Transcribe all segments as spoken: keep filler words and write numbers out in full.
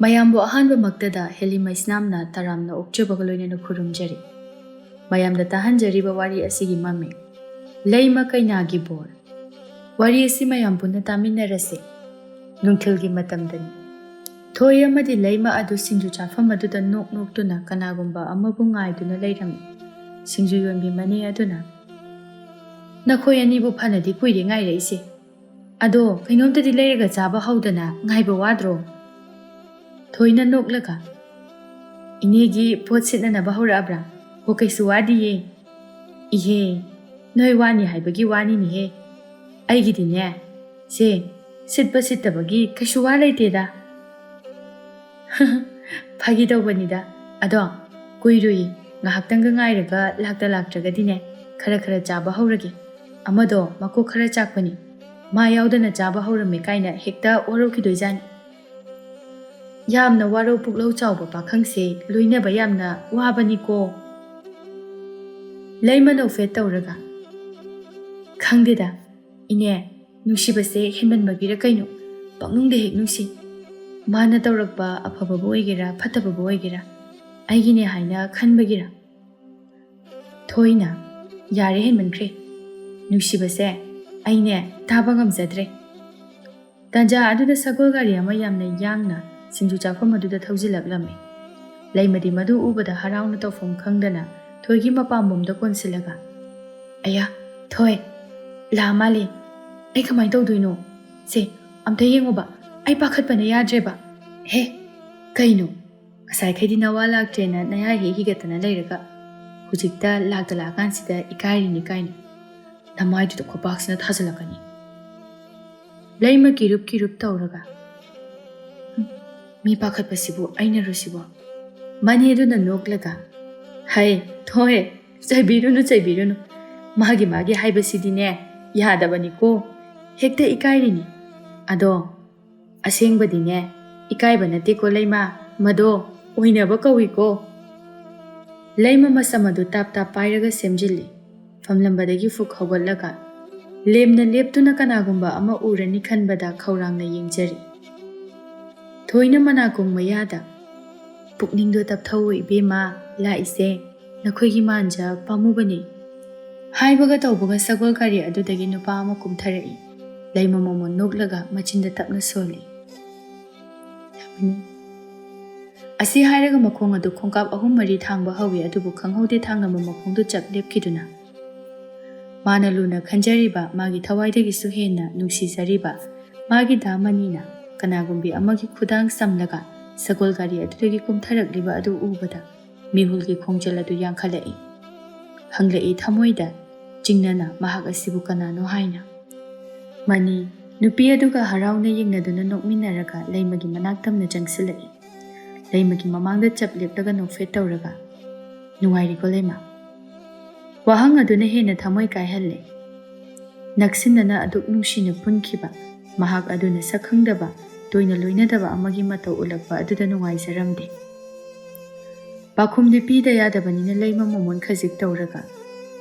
ꯃꯌꯥꯝꯕꯨ ꯑꯍꯥꯟꯕꯃꯛꯇꯗ ꯍꯦꯂꯤ ꯃꯩꯁꯅꯥꯝꯅ ꯇꯔꯥꯝꯅ ꯑꯣꯛꯆꯕꯒ ꯂꯣꯏꯅꯅ ꯈꯨꯔꯨꯝꯖꯔꯤ꯫ ꯃꯌꯥꯝꯗ ꯇꯥꯍꯟꯖꯔꯤꯕ ꯋꯥꯔꯤ ꯑꯁꯤꯒꯤ ꯃꯃꯤꯡ ꯂꯩꯃ ꯀꯩꯅꯥꯒꯤ ꯕꯣꯔ꯫ ꯋꯥꯔꯤ ꯑꯁꯤ ꯃꯌꯥꯝ ꯄꯨꯟꯅ ꯇꯥꯃꯤꯟꯅꯔꯁꯤ꯫ ꯅꯨꯡꯊꯤꯜꯒꯤ ꯃꯇꯝꯗꯅꯤ꯫ ꯊꯣꯏ ꯑꯃꯗꯤ ꯂꯩꯃ ꯑꯗꯨ ꯁꯤꯡꯖꯨ ꯆꯥꯐꯝ ꯑꯗꯨꯗ ꯅꯣꯛ ꯅꯣꯛꯇꯨꯅ ꯀꯅꯥꯒꯨꯝꯕ ꯑꯃꯕꯨ ꯉꯥꯏꯗꯨꯅ ꯂꯩꯔꯝꯃꯤ꯫ ꯁꯤꯡꯖꯨ ꯌꯣꯟꯕꯤ ꯃꯅꯦ ꯑꯗꯨꯅ, "ꯅꯈꯣꯏ ꯑꯅꯤꯕꯨ ꯐꯅꯗꯤ ꯀꯨꯏꯔꯦ ꯉꯥꯏꯔꯛꯏꯁꯦ꯫ ꯑꯗꯣ ꯀꯩꯅꯣꯝꯇꯗꯤ ꯂꯩꯔꯒ ꯆꯥꯕ ꯍꯧꯗꯅ ꯉꯥꯏꯕ ꯋꯥꯗ꯭ꯔꯣ?" ꯊꯣꯏꯅ ꯅꯣꯛꯂꯒ, "ꯏꯅꯦꯒꯤ ꯄꯣꯠ ꯁꯤꯠꯅꯅꯕ ꯍꯧꯔꯛꯑꯕ꯭ꯔꯥ? ꯍꯣ, ꯀꯩꯁꯨ ꯋꯥꯗꯤꯌꯦ꯫ ꯏꯍꯦ, ꯅꯣꯏ ꯋꯥꯅꯤ ꯍꯥꯏꯕꯒꯤ ꯋꯥꯅꯤꯅꯦꯍꯦ꯫ ꯑꯩꯒꯤꯗꯤꯅꯦ, ꯁꯦ, ꯁꯤꯠꯄ ꯁꯤꯠꯇꯕꯒꯤ ꯀꯩꯁꯨ ꯋꯥ ꯂꯩꯇꯦꯗ꯫" "ꯐꯥꯒꯤ ꯇꯧꯕꯅꯤꯗ꯫ ꯑꯗꯣ ꯀꯨꯏꯔꯨꯏ, ꯉꯥꯏꯍꯥꯛꯇꯪꯒ ꯉꯥꯏꯔꯒ ꯂꯥꯛꯇ ꯂꯥꯛꯇ꯭ꯔꯒꯗꯤꯅꯦ, ꯈꯔ ꯈꯔ ꯆꯥꯕ ꯍꯧꯔꯒꯦ꯫ ꯑꯃꯗꯣ ꯃꯀꯣꯛ ꯈꯔ ꯆꯥꯛꯄꯅꯤ, ꯃꯥ ꯌꯥꯎꯗꯅ ꯆꯥꯕ ꯍꯧꯔꯝꯃꯦ ꯀꯥꯏꯅ ꯍꯦꯛꯇ ꯋꯥꯔꯧꯈꯤꯗꯣꯏꯖꯥꯠꯅꯤ꯫ ꯌꯥꯝꯅ ꯋꯥꯔꯧ ꯄꯨꯛꯂꯧ ꯆꯥꯎꯕ ꯄꯥꯈꯪꯁꯦ ꯂꯣꯏꯅꯕ ꯌꯥꯝꯅ ꯋꯥꯕꯅꯤꯀꯣ꯫" ꯂꯩꯃ ꯅꯣꯛꯐꯦꯠ ꯇꯧꯔꯒ, "ꯈꯪꯗꯦꯗ ꯏꯅꯦ, ꯅꯨꯡꯁꯤꯕꯁꯦ ꯍꯦꯟꯃꯟꯕꯒꯤꯔ ꯀꯩꯅꯣ, ꯄꯪꯅꯨꯡꯗ ꯍꯦꯛ ꯅꯨꯡꯁꯤ꯫ ꯃꯥꯅ ꯇꯧꯔꯛꯄ ꯑꯐꯕꯕꯨ ꯑꯣꯏꯒꯦꯔꯥ ꯐꯠꯇꯕꯕꯨ ꯑꯣꯏꯒꯦꯔꯥ, ꯑꯩꯒꯤꯅꯦ ꯍꯥꯏꯅ ꯈꯟꯕꯒꯤꯔ? ꯊꯣꯏꯅ, ꯌꯥꯔꯦ, ꯍꯦꯟꯃꯟꯈ꯭ꯔꯦ꯫ ꯅꯨꯡꯁꯤꯕꯁꯦ ꯑꯩꯅꯦ ꯇꯥꯕ ꯉꯝꯖꯗ꯭ꯔꯦ꯫" ꯇꯥꯟꯖꯥ ꯑꯗꯨꯗ ꯁꯒꯣꯜ ꯒꯥꯔꯤ ꯑꯃ ꯌꯥꯝꯅ ꯌꯥꯡꯅ ꯁꯤꯡꯖꯨ ꯆꯥꯐꯝ ꯑꯗꯨꯗ ꯊꯧꯖꯤꯜꯂꯛꯂꯝꯃꯤ꯫ ꯂꯩꯃꯗꯤ ꯃꯗꯨ ꯎꯕꯗ ꯍꯔꯥꯎꯅ ꯇꯧꯐꯝ ꯈꯪꯗꯅ ꯊꯣꯏꯒꯤ ꯃꯄꯥꯝꯕꯣꯝꯗ ꯀꯣꯟꯁꯤꯜꯂꯒ, "ꯑꯌꯥ, ꯊꯣꯏ, ꯂꯥ ꯃꯥꯜꯂꯦ꯫ ꯑꯩ ꯀꯃꯥꯏꯅ ꯇꯧꯗꯣꯏꯅꯣ? ꯁꯦ, ꯑꯝꯇ ꯌꯦꯡꯉꯨꯕ, ꯑꯩ ꯄꯥꯈꯠꯄꯅ ꯌꯥꯗ꯭ꯔꯦꯕ꯫ ꯍꯦ, ꯀꯩꯅꯣ? ꯉꯁꯥꯏꯈꯩꯗꯤ ꯅꯋꯥ ꯂꯥꯛꯇ꯭ꯔꯦꯅ ꯅꯌꯥ ꯍꯦꯛ ꯍꯤꯒꯠꯇꯅ ꯂꯩꯔꯒ, ꯍꯧꯖꯤꯛꯇ ꯂꯥꯛꯇ ꯂꯥꯛꯑꯀꯥꯟꯁꯤꯗ ꯏꯀꯥꯏꯔꯤꯅꯤ ꯀꯥꯏꯅ꯫ ꯅꯃꯥꯏꯗꯨꯗ ꯈꯨꯄꯥꯛꯁꯤꯅ ꯊꯥꯖꯤꯜꯂꯛꯀꯅꯤ꯫" ꯂꯩꯃ ꯀꯤꯔꯨꯞ ꯀꯤꯔꯨꯞ ꯇꯧꯔꯒ, "ꯍꯨꯝ, ꯃꯤ ꯄꯥꯈꯠꯄꯁꯤꯕꯨ ꯑꯩꯅꯔꯣ ꯁꯤꯕꯣ?" ꯃꯅꯦꯗꯨꯅ ꯅꯣꯛꯂꯒ, "ꯍꯩ, ꯊꯣꯏ, ꯆꯩꯕꯤꯔꯨꯅꯨ, ꯆꯩꯕꯤꯔꯨꯅꯨ꯫ ꯃꯥꯒꯤ ꯃꯥꯒꯤ ꯍꯥꯏꯕꯁꯤꯗꯤꯅꯦ, ꯌꯥꯗꯕꯅꯤꯀꯣ꯫ ꯍꯦꯛꯇ ꯏꯀꯥꯏꯔꯤꯅꯤ꯫ ꯑꯗꯣ ꯑꯁꯦꯡꯕꯗꯤꯅꯦ, ꯏꯀꯥꯏꯕ ꯅꯠꯇꯦꯀꯣ ꯂꯩꯃ, ꯃꯗꯣ ꯑꯣꯏꯅꯕ ꯀꯧꯏꯀꯣ꯫" ꯂꯩꯃ ꯃꯁꯝ ꯑꯗꯨ ꯇꯥꯞ ꯇꯥꯞ ꯄꯥꯏꯔꯒ ꯁꯦꯝꯖꯤꯜꯂꯤ꯫ ꯐꯝꯂꯝꯕꯗꯒꯤ ꯐꯨꯛ ꯍꯧꯒꯠꯂꯒ ꯂꯦꯝꯅ ꯂꯦꯞꯇꯨꯅ ꯀꯅꯥꯒꯨꯝꯕ ꯑꯃ ꯎꯔꯅꯤ ꯈꯟꯕꯗ ꯈꯧꯔꯥꯡꯅ ꯌꯦꯡꯖꯔꯤ꯫ ꯊꯣꯏꯅ ꯃꯅꯥꯀꯣꯡ ꯃꯌꯥꯗ, "ꯄꯨꯛꯅꯤꯡꯗꯣ ꯇꯞꯊꯧꯑꯣ ꯏꯕꯦꯝꯃ, ꯂꯥꯛꯏꯁꯦ ꯅꯈꯣꯏꯒꯤ ꯃꯥꯟꯖ ꯄꯥꯝꯃꯨꯕꯅꯤ"꯫ ꯍꯥꯏꯕꯒ ꯇꯧꯕꯒ ꯁꯒꯣꯜ ꯒꯥꯔꯤ ꯑꯗꯨꯗꯒꯤ ꯅꯨꯄꯥ ꯑꯃ ꯀꯨꯝꯊꯔꯛꯏ꯫ ꯂꯩꯃ ꯃꯣꯃꯣꯟ ꯅꯣꯛꯂꯒ ꯃꯆꯤꯟꯗ ꯇꯞꯅ ꯁꯣꯜꯂꯤ꯫ "ꯊꯝꯃꯅꯤ"꯫ ꯑꯁꯤ ꯍꯥꯏꯔꯒ ꯃꯈꯣꯡ ꯑꯗꯨ ꯈꯣꯡꯀꯥꯞ ꯑꯍꯨꯝ ꯃꯔꯤ ꯊꯥꯡꯕ ꯍꯧꯏ, ꯑꯗꯨꯕꯨ ꯈꯪꯍꯧꯗꯦ ꯊꯥꯡꯂꯝꯕ ꯃꯈꯣꯡꯗꯨ ꯆꯞ ꯂꯦꯞꯈꯤꯗꯨꯅ꯫ ꯃꯥꯅ ꯂꯨꯅ ꯈꯟꯖꯔꯤꯕ, ꯃꯥꯒꯤ ꯊꯋꯥꯏꯗꯒꯤꯁꯨ ꯍꯦꯟꯅ ꯅꯨꯡꯁꯤꯖꯔꯤꯕ ꯃꯥꯒꯤ ꯗꯥ ꯃꯅꯤꯅ ꯀꯅꯥꯒꯨꯝꯕꯤ ꯑꯃꯒꯤ ꯈꯨꯗꯥꯡ ꯆꯝꯂꯒ ꯁꯒꯣꯜ ꯒꯥꯔꯤ ꯑꯗꯨꯗꯒꯤ ꯀꯨꯝꯊꯔꯛꯂꯤꯕ ꯑꯗꯨ ꯎꯕꯗ ꯃꯤꯍꯨꯜꯒꯤ ꯈꯣꯡꯖꯦꯜ ꯑꯗꯨ ꯌꯥꯡꯈꯠꯂꯛꯏ꯫ ꯍꯪꯂꯛꯏ ꯊꯃꯣꯏꯗ ꯆꯤꯡꯅꯅ, "ꯃꯍꯥꯛ ꯑꯁꯤꯕꯨ ꯀꯅꯥꯅꯣ?" ꯍꯥꯏꯅ꯫ ꯃꯅꯤ, ꯅꯨꯄꯤ ꯑꯗꯨꯒ ꯍꯔꯥꯎꯅ ꯌꯦꯡꯅꯗꯨꯅ ꯅꯣꯛꯃꯤꯟꯅꯔꯒ ꯂꯩꯃꯒꯤ ꯃꯅꯥꯛ ꯇꯝꯅ ꯆꯪꯁꯤꯜꯂꯛꯏ꯫ ꯂꯩꯃꯒꯤ ꯃꯃꯥꯡꯗ ꯆꯞ ꯂꯦꯞꯂꯒ ꯅꯣꯛꯐꯦꯠ ꯇꯧꯔꯒ, "ꯅꯨꯡꯉꯥꯏꯔꯤꯀꯣ ꯂꯩꯃ?" ꯋꯥꯍꯪ ꯑꯗꯨꯅ ꯍꯦꯟꯅ ꯊꯃꯣꯏ ꯀꯥꯏꯍꯜꯂꯦ꯫ ꯅꯛꯁꯤꯟꯅꯅ ꯑꯗꯨꯛ ꯅꯨꯡꯁꯤꯅ ꯄꯨꯟꯈꯤꯕ ꯃꯍꯥꯛ ꯑꯗꯨꯅ ꯁꯛ ꯈꯪꯗꯕ, ꯇꯣꯏꯅ ꯂꯣꯏꯅꯗꯕ ꯑꯃꯒꯤ ꯃꯇꯧ ꯎꯠꯂꯛꯄ ꯑꯗꯨꯗ ꯅꯨꯡꯉꯥꯏꯖꯔꯝꯗꯦ꯫ ꯄꯥꯎꯈꯨꯝꯗꯤ ꯄꯤꯗ ꯌꯥꯗꯕꯅꯤꯅ ꯂꯩꯃ ꯃꯣꯃꯣꯟ ꯈꯖꯤꯛ ꯇꯧꯔꯒ,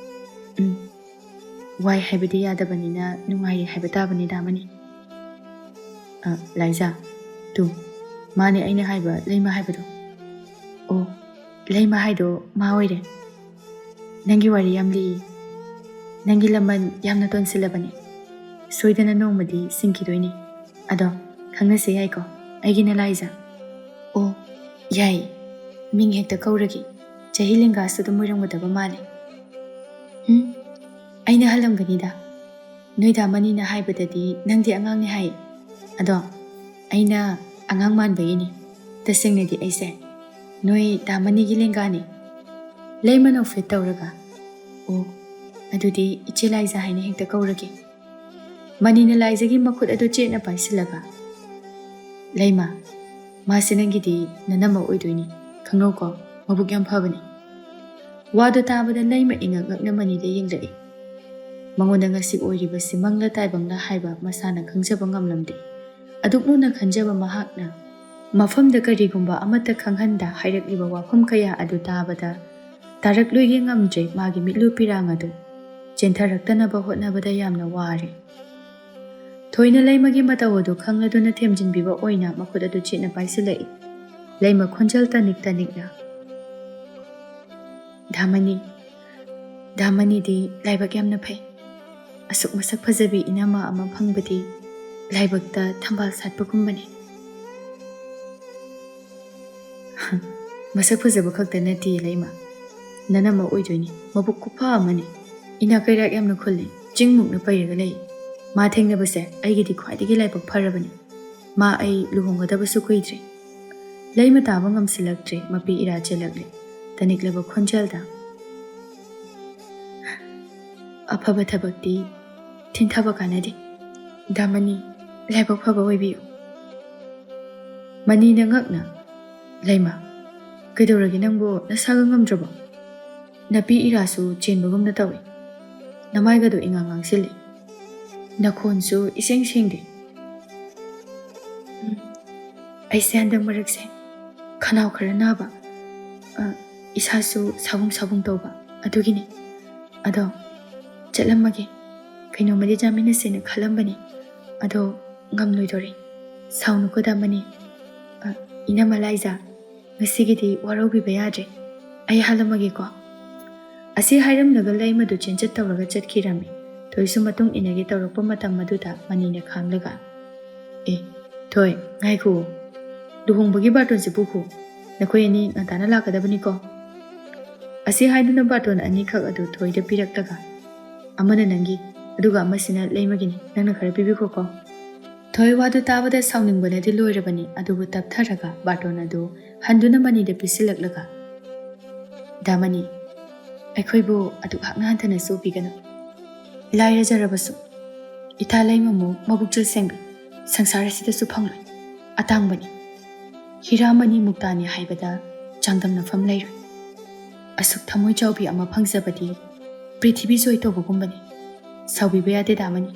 "ꯎꯝ, ꯋꯥꯏ ꯍꯥꯏꯕꯗꯤ ꯌꯥꯗꯕꯅꯤꯅ ꯅꯨꯡꯉꯥꯏꯔꯤ ꯍꯥꯏꯕ ꯇꯥꯕꯅꯤꯗ ꯑꯃꯅꯤ"꯫ "ꯑ, ꯂꯥꯏꯖꯥ, ꯇꯨ, ꯃꯥꯅꯦ ꯑꯩꯅ ꯍꯥꯏꯕ ꯂꯩꯃ ꯍꯥꯏꯕꯗꯣ꯫ ꯑꯣ, ꯂꯩꯃ ꯍꯥꯏꯗꯣ ꯃꯥ ꯑꯣꯏꯔꯦ꯫ ꯅꯪꯒꯤ ꯋꯥꯔꯤ ꯌꯥꯝ ꯂꯤꯌꯦ꯫ ꯅꯪꯒꯤ ꯂꯃꯟ ꯌꯥꯝꯅ ꯇꯣꯟꯁꯤꯜꯂꯕꯅꯦ꯫ ꯁꯣꯏꯗꯅ ꯅꯣꯡꯃꯗꯤ ꯁꯤꯡꯈꯤꯗꯣꯏꯅꯦ꯫ ꯑꯗꯣ, ꯈꯪꯅꯁꯦ ꯌꯥꯏꯀꯣ? ꯑꯩꯒꯤꯅ ꯂꯥꯏꯖꯥ"꯫ "ꯑꯣ, ꯌꯥꯏ꯫ ꯃꯤꯡ ꯍꯦꯛꯇ ꯀꯧꯔꯒꯦ꯫ ꯆꯍꯤ ꯂꯦꯡꯒꯥꯁꯨ ꯑꯗꯨꯝ ꯑꯣꯏꯔꯝꯒꯗꯕ ꯃꯥꯜꯂꯦ"꯫ "ꯎꯝ, ꯑꯩꯅ ꯍꯜꯂꯝꯒꯅꯤꯗ꯫ ꯅꯣꯏ ꯗꯥ ꯃꯅꯤꯅ ꯍꯥꯏꯕꯗꯗꯤ ꯅꯪꯗꯤ ꯑꯉꯥꯡꯅꯤ ꯍꯥꯏ꯫ ꯑꯗꯣ ꯑꯩꯅ ꯑꯉꯥꯡ ꯃꯥꯟꯕꯒꯤꯅꯤ꯫ ꯇꯁꯦꯡꯅꯗꯤ ꯑꯩꯁꯦ ꯅꯣꯏ ꯗꯥ ꯃꯅꯤꯒꯤ ꯂꯦꯡꯒꯥꯅꯤ"꯫ ꯂꯩꯃ ꯅꯣꯛꯐꯦꯠ ꯇꯧꯔꯒ, "ꯑꯣ, ꯑꯗꯨꯗꯤ ꯏꯆꯦ ꯂꯥꯏꯖꯥ ꯍꯥꯏꯅ ꯍꯦꯛꯇ ꯀꯧꯔꯒꯦ"꯫ ꯃꯅꯤꯅ ꯂꯥꯏꯖꯥꯒꯤ ꯃꯈꯨꯠ ꯑꯗꯨ ꯆꯦꯠꯅ ꯄꯥꯏꯁꯤꯜꯂꯒ, "ꯂꯩꯃ, ꯃꯥꯁꯦ ꯅꯪꯒꯤꯗꯤ ꯅꯅꯝꯃ ꯑꯣꯏꯗꯣꯏꯅꯤ, ꯈꯪꯅꯧꯀꯣ, ꯃꯕꯨꯛ ꯌꯥꯝ ꯐꯕꯅꯤ"꯫ ꯋꯥꯗꯨ ꯇꯥꯕꯗ ꯂꯩꯃ ꯏꯉꯛ ꯉꯛꯅ ꯃꯅꯤꯗ ꯌꯦꯡꯂꯛꯏ꯫ ꯃꯉꯣꯟꯗ ꯉꯁꯤ ꯑꯣꯏꯔꯤꯕꯁꯤ ꯃꯪꯂ ꯇꯥꯏꯕꯪꯂ ꯍꯥꯏꯕ ꯃꯁꯥꯅ ꯈꯪꯖꯕ ꯉꯝꯂꯝꯗꯦ꯫ ꯑꯗꯨꯛ ꯂꯨꯅ ꯈꯟꯖꯕ ꯃꯍꯥꯛꯅ ꯃꯐꯝꯗ ꯀꯔꯤꯒꯨꯝꯕ ꯑꯃꯠꯇ ꯈꯪꯍꯟꯗ ꯍꯥꯏꯔꯛꯂꯤꯕ ꯋꯥꯐꯝ ꯀꯌꯥ ꯑꯗꯨ ꯇꯥꯕꯗ ꯇꯥꯔꯛꯂꯣꯏꯒꯦ ꯉꯝꯗ꯭ꯔꯦ꯫ ꯃꯥꯒꯤ ꯃꯤꯠꯂꯨ ꯄꯤꯔꯥꯡ ꯑꯗꯨ ꯆꯦꯟꯊꯔꯛꯇꯅꯕ ꯍꯣꯠꯅꯕꯗ ꯌꯥꯝꯅ ꯋꯥꯔꯦ꯫ ꯊꯣꯏꯅ ꯂꯩꯃꯒꯤ ꯃꯇꯧ ꯑꯗꯨ ꯈꯪꯂꯗꯨꯅ ꯊꯦꯝꯖꯤꯟꯕꯤꯕ ꯑꯣꯏꯅ ꯃꯈꯨꯠ ꯑꯗꯨ ꯆꯦꯠꯅ ꯄꯥꯏꯁꯤꯜꯂꯛꯏ꯫ ꯂꯩꯃ ꯈꯣꯟꯖꯦꯜ ꯇꯅꯤꯛ ꯇꯅꯤꯛꯅ, "ꯗꯥꯃꯅꯤ, ꯗꯥꯃꯅꯤꯗꯤ ꯂꯥꯏꯕꯛ ꯌꯥꯝꯅ ꯐꯩ꯫ ꯑꯁꯨꯛ ꯃꯁꯛ ꯐꯖꯕꯤ ꯏꯅꯝꯃ ꯑꯃ ꯐꯪꯕꯗꯤ ꯂꯥꯏꯕꯛꯇ ꯊꯝꯕꯥꯜ ꯁꯥꯠꯄꯒꯨꯝꯕꯅꯤ꯫" "ꯃꯁꯛ ꯐꯖꯕ ꯈꯛꯇ ꯅꯠꯇꯦ ꯂꯩꯃ, ꯅꯅꯝꯃ ꯑꯣꯏꯗꯣꯏꯅꯤ꯫ ꯃꯕꯨꯛ ꯈꯨꯐ ꯑꯃꯅꯤ꯫ ꯏꯅꯥ ꯀꯩꯔꯥꯛ ꯌꯥꯝꯅ ꯈꯨꯜꯂꯤ, ꯆꯤꯡꯃꯨꯛꯅ ꯄꯩꯔꯒ ꯂꯩ꯫ ꯃꯥ ꯊꯦꯡꯅꯕꯁꯦ ꯑꯩꯒꯤꯗꯤ ꯈ꯭ꯋꯥꯏꯗꯒꯤ ꯂꯥꯏꯕꯛ ꯐꯔꯕꯅꯤ꯫ ꯃꯥ ꯑꯩ ꯂꯨꯍꯣꯡꯒꯗꯕꯁꯨ ꯀꯨꯏꯗ꯭ꯔꯦ꯫" ꯂꯩꯃ ꯇꯥꯕ ꯉꯝꯁꯤꯜꯂꯛꯇ꯭ꯔꯦ, ꯃꯄꯤ ꯏꯔꯥ ꯆꯦꯜꯂꯛꯂꯦ꯫ ꯇꯅꯤꯛꯂꯕ ꯈꯣꯟꯖꯦꯜꯗ, "ꯑꯐꯕ ꯊꯕꯛꯇꯤ ꯊꯤꯟꯊꯕ ꯀꯥꯟꯅꯗꯦ꯫ ꯗꯥꯃꯅꯤ, ꯂꯥꯏꯕꯛ ꯐꯕ ꯑꯣꯏꯕꯤꯌꯨ꯫" ꯃꯅꯤꯅ ꯉꯛꯅ, "ꯂꯩꯃ, ꯀꯩꯗꯧꯔꯒꯦ ꯅꯪꯕꯨ? ꯅꯁꯥꯒ ꯉꯝꯗ꯭ꯔꯕꯣ? ꯅꯄꯤ ꯏꯔꯥꯁꯨ ꯆꯦꯟꯕꯒꯨꯝꯅ ꯇꯧꯏ꯫ ꯅꯃꯥꯏꯒꯗꯣ ꯏꯉꯥꯡ ꯉꯥꯡꯁꯤꯜꯂꯤ꯫ ꯅꯈꯣꯟꯁꯨ ꯏꯁꯦꯡ ꯁꯦꯡꯗꯦ꯫" "ꯎꯝ, ꯑꯩꯁꯦ ꯍꯟꯗꯛ ꯃꯔꯛꯁꯦ ꯈꯅꯥꯎ ꯈꯔ ꯅꯥꯕ, ꯑ, ꯏꯁꯥꯁꯨ ꯁꯥꯒꯨꯝ ꯁꯥꯒꯨꯝ ꯇꯧꯕ, ꯑꯗꯨꯒꯤꯅꯤ꯫ ꯑꯗꯣ ꯆꯠꯂꯝꯃꯒꯦ꯫ ꯀꯩꯅꯣꯝꯃꯗꯤ ꯆꯥꯃꯤꯟꯅꯁꯦꯅ ꯈꯜꯂꯝꯕꯅꯤ꯫ ꯑꯗꯣ ꯉꯝꯂꯣꯏꯗꯣꯔꯦ꯫ ꯁꯥꯎꯅꯨꯀꯣ ꯗꯥꯃꯅꯤ꯫ ꯑ, ꯏꯅꯝꯃ ꯂꯥꯏꯖꯥ, ꯉꯁꯤꯒꯤꯗꯤ ꯋꯥꯔꯧꯕꯤꯕ ꯌꯥꯗ꯭ꯔꯦ꯫ ꯑꯩ ꯍꯜꯂꯝꯃꯒꯦꯀꯣ꯫" ꯑꯁꯤ ꯍꯥꯏꯔꯝꯂꯒ ꯂꯩꯃꯗꯨ ꯆꯦꯟꯆꯠ ꯇꯧꯔꯒ ꯆꯠꯈꯤꯔꯝꯃꯤ꯫ ꯊꯣꯏꯁꯨ ꯃꯇꯨꯡ ꯏꯟꯅꯒꯦ ꯇꯧꯔꯛꯄ ꯃꯇꯝ ꯑꯗꯨꯗ ꯃꯅꯤꯅ ꯈꯥꯡꯂꯒ, "ꯑꯦ, ꯊꯣꯏ, ꯉꯥꯏꯈꯨꯑꯣ꯫ ꯂꯨꯍꯣꯡꯕꯒꯤ ꯕꯥꯔꯇꯣꯟꯁꯦ ꯄꯨꯈꯣ꯫ ꯅꯈꯣꯏ ꯑꯅꯤ ꯉꯟꯇꯥꯅ ꯂꯥꯛꯀꯗꯕꯅꯤꯀꯣ꯫" ꯑꯁꯤ ꯍꯥꯏꯗꯨꯅ ꯕꯥꯔꯇꯣꯟ ꯑꯅꯤꯈꯛ ꯑꯗꯨ ꯊꯣꯏꯗ ꯄꯤꯔꯛꯂꯒ, "ꯑꯃꯅ ꯅꯪꯒꯤ, ꯑꯗꯨꯒ ꯑꯃꯁꯤꯅ ꯂꯩꯃꯒꯤꯅꯤ꯫ ꯅꯪꯅ ꯈꯔ ꯄꯤꯕꯤꯈꯣꯀꯣ꯫" ꯊꯣꯏ ꯋꯥꯗꯨ ꯇꯥꯕꯗ ꯁꯥꯎꯅꯤꯡꯕꯅꯗꯤ ꯂꯣꯏꯔꯕꯅꯤ, ꯑꯗꯨꯕꯨ ꯇꯞꯊꯔꯒ ꯕꯥꯔꯇꯣꯟ ꯑꯗꯨ ꯍꯟꯗꯨꯅ ꯃꯅꯤꯗ ꯄꯤꯁꯤꯜꯂꯛꯂꯒ, "ꯗꯥꯃꯅꯤ, ꯑꯩꯈꯣꯏꯕꯨ ꯑꯗꯨꯛ ꯍꯥꯛꯅ ꯍꯟꯊꯅꯁꯨ ꯎꯕꯤꯒꯅꯨ꯫ ꯂꯥꯏꯔꯖꯔꯕꯁꯨ ꯏꯇꯥ ꯂꯩꯃꯃꯨꯛ ꯃꯕꯨꯛꯆꯦꯜ ꯁꯦꯡꯕꯤ ꯁꯪꯁꯥꯔ ꯑꯁꯤꯗꯁꯨ ꯐꯪꯂꯣꯏ꯫ ꯑꯇꯥꯡꯕꯅꯤ꯫ ꯍꯤꯔꯥꯃꯅꯤ ꯃꯨꯛꯇꯥꯅꯤ ꯍꯥꯏꯕꯗ ꯆꯥꯡꯗꯝꯅꯐꯝ ꯂꯩꯔꯣꯏ꯫ ꯑꯁꯨꯛ ꯊꯃꯣꯏ ꯆꯥꯎꯕꯤ ꯑꯃ ꯐꯪꯖꯕꯗꯤ ꯄ꯭ꯔꯤꯊꯤꯕꯤ ꯖꯣꯏ ꯇꯧꯕꯒꯨꯝꯕꯅꯤ꯫ ꯁꯥꯎꯕꯤꯕ ꯌꯥꯗꯦ ꯗꯥꯃꯅꯤ꯫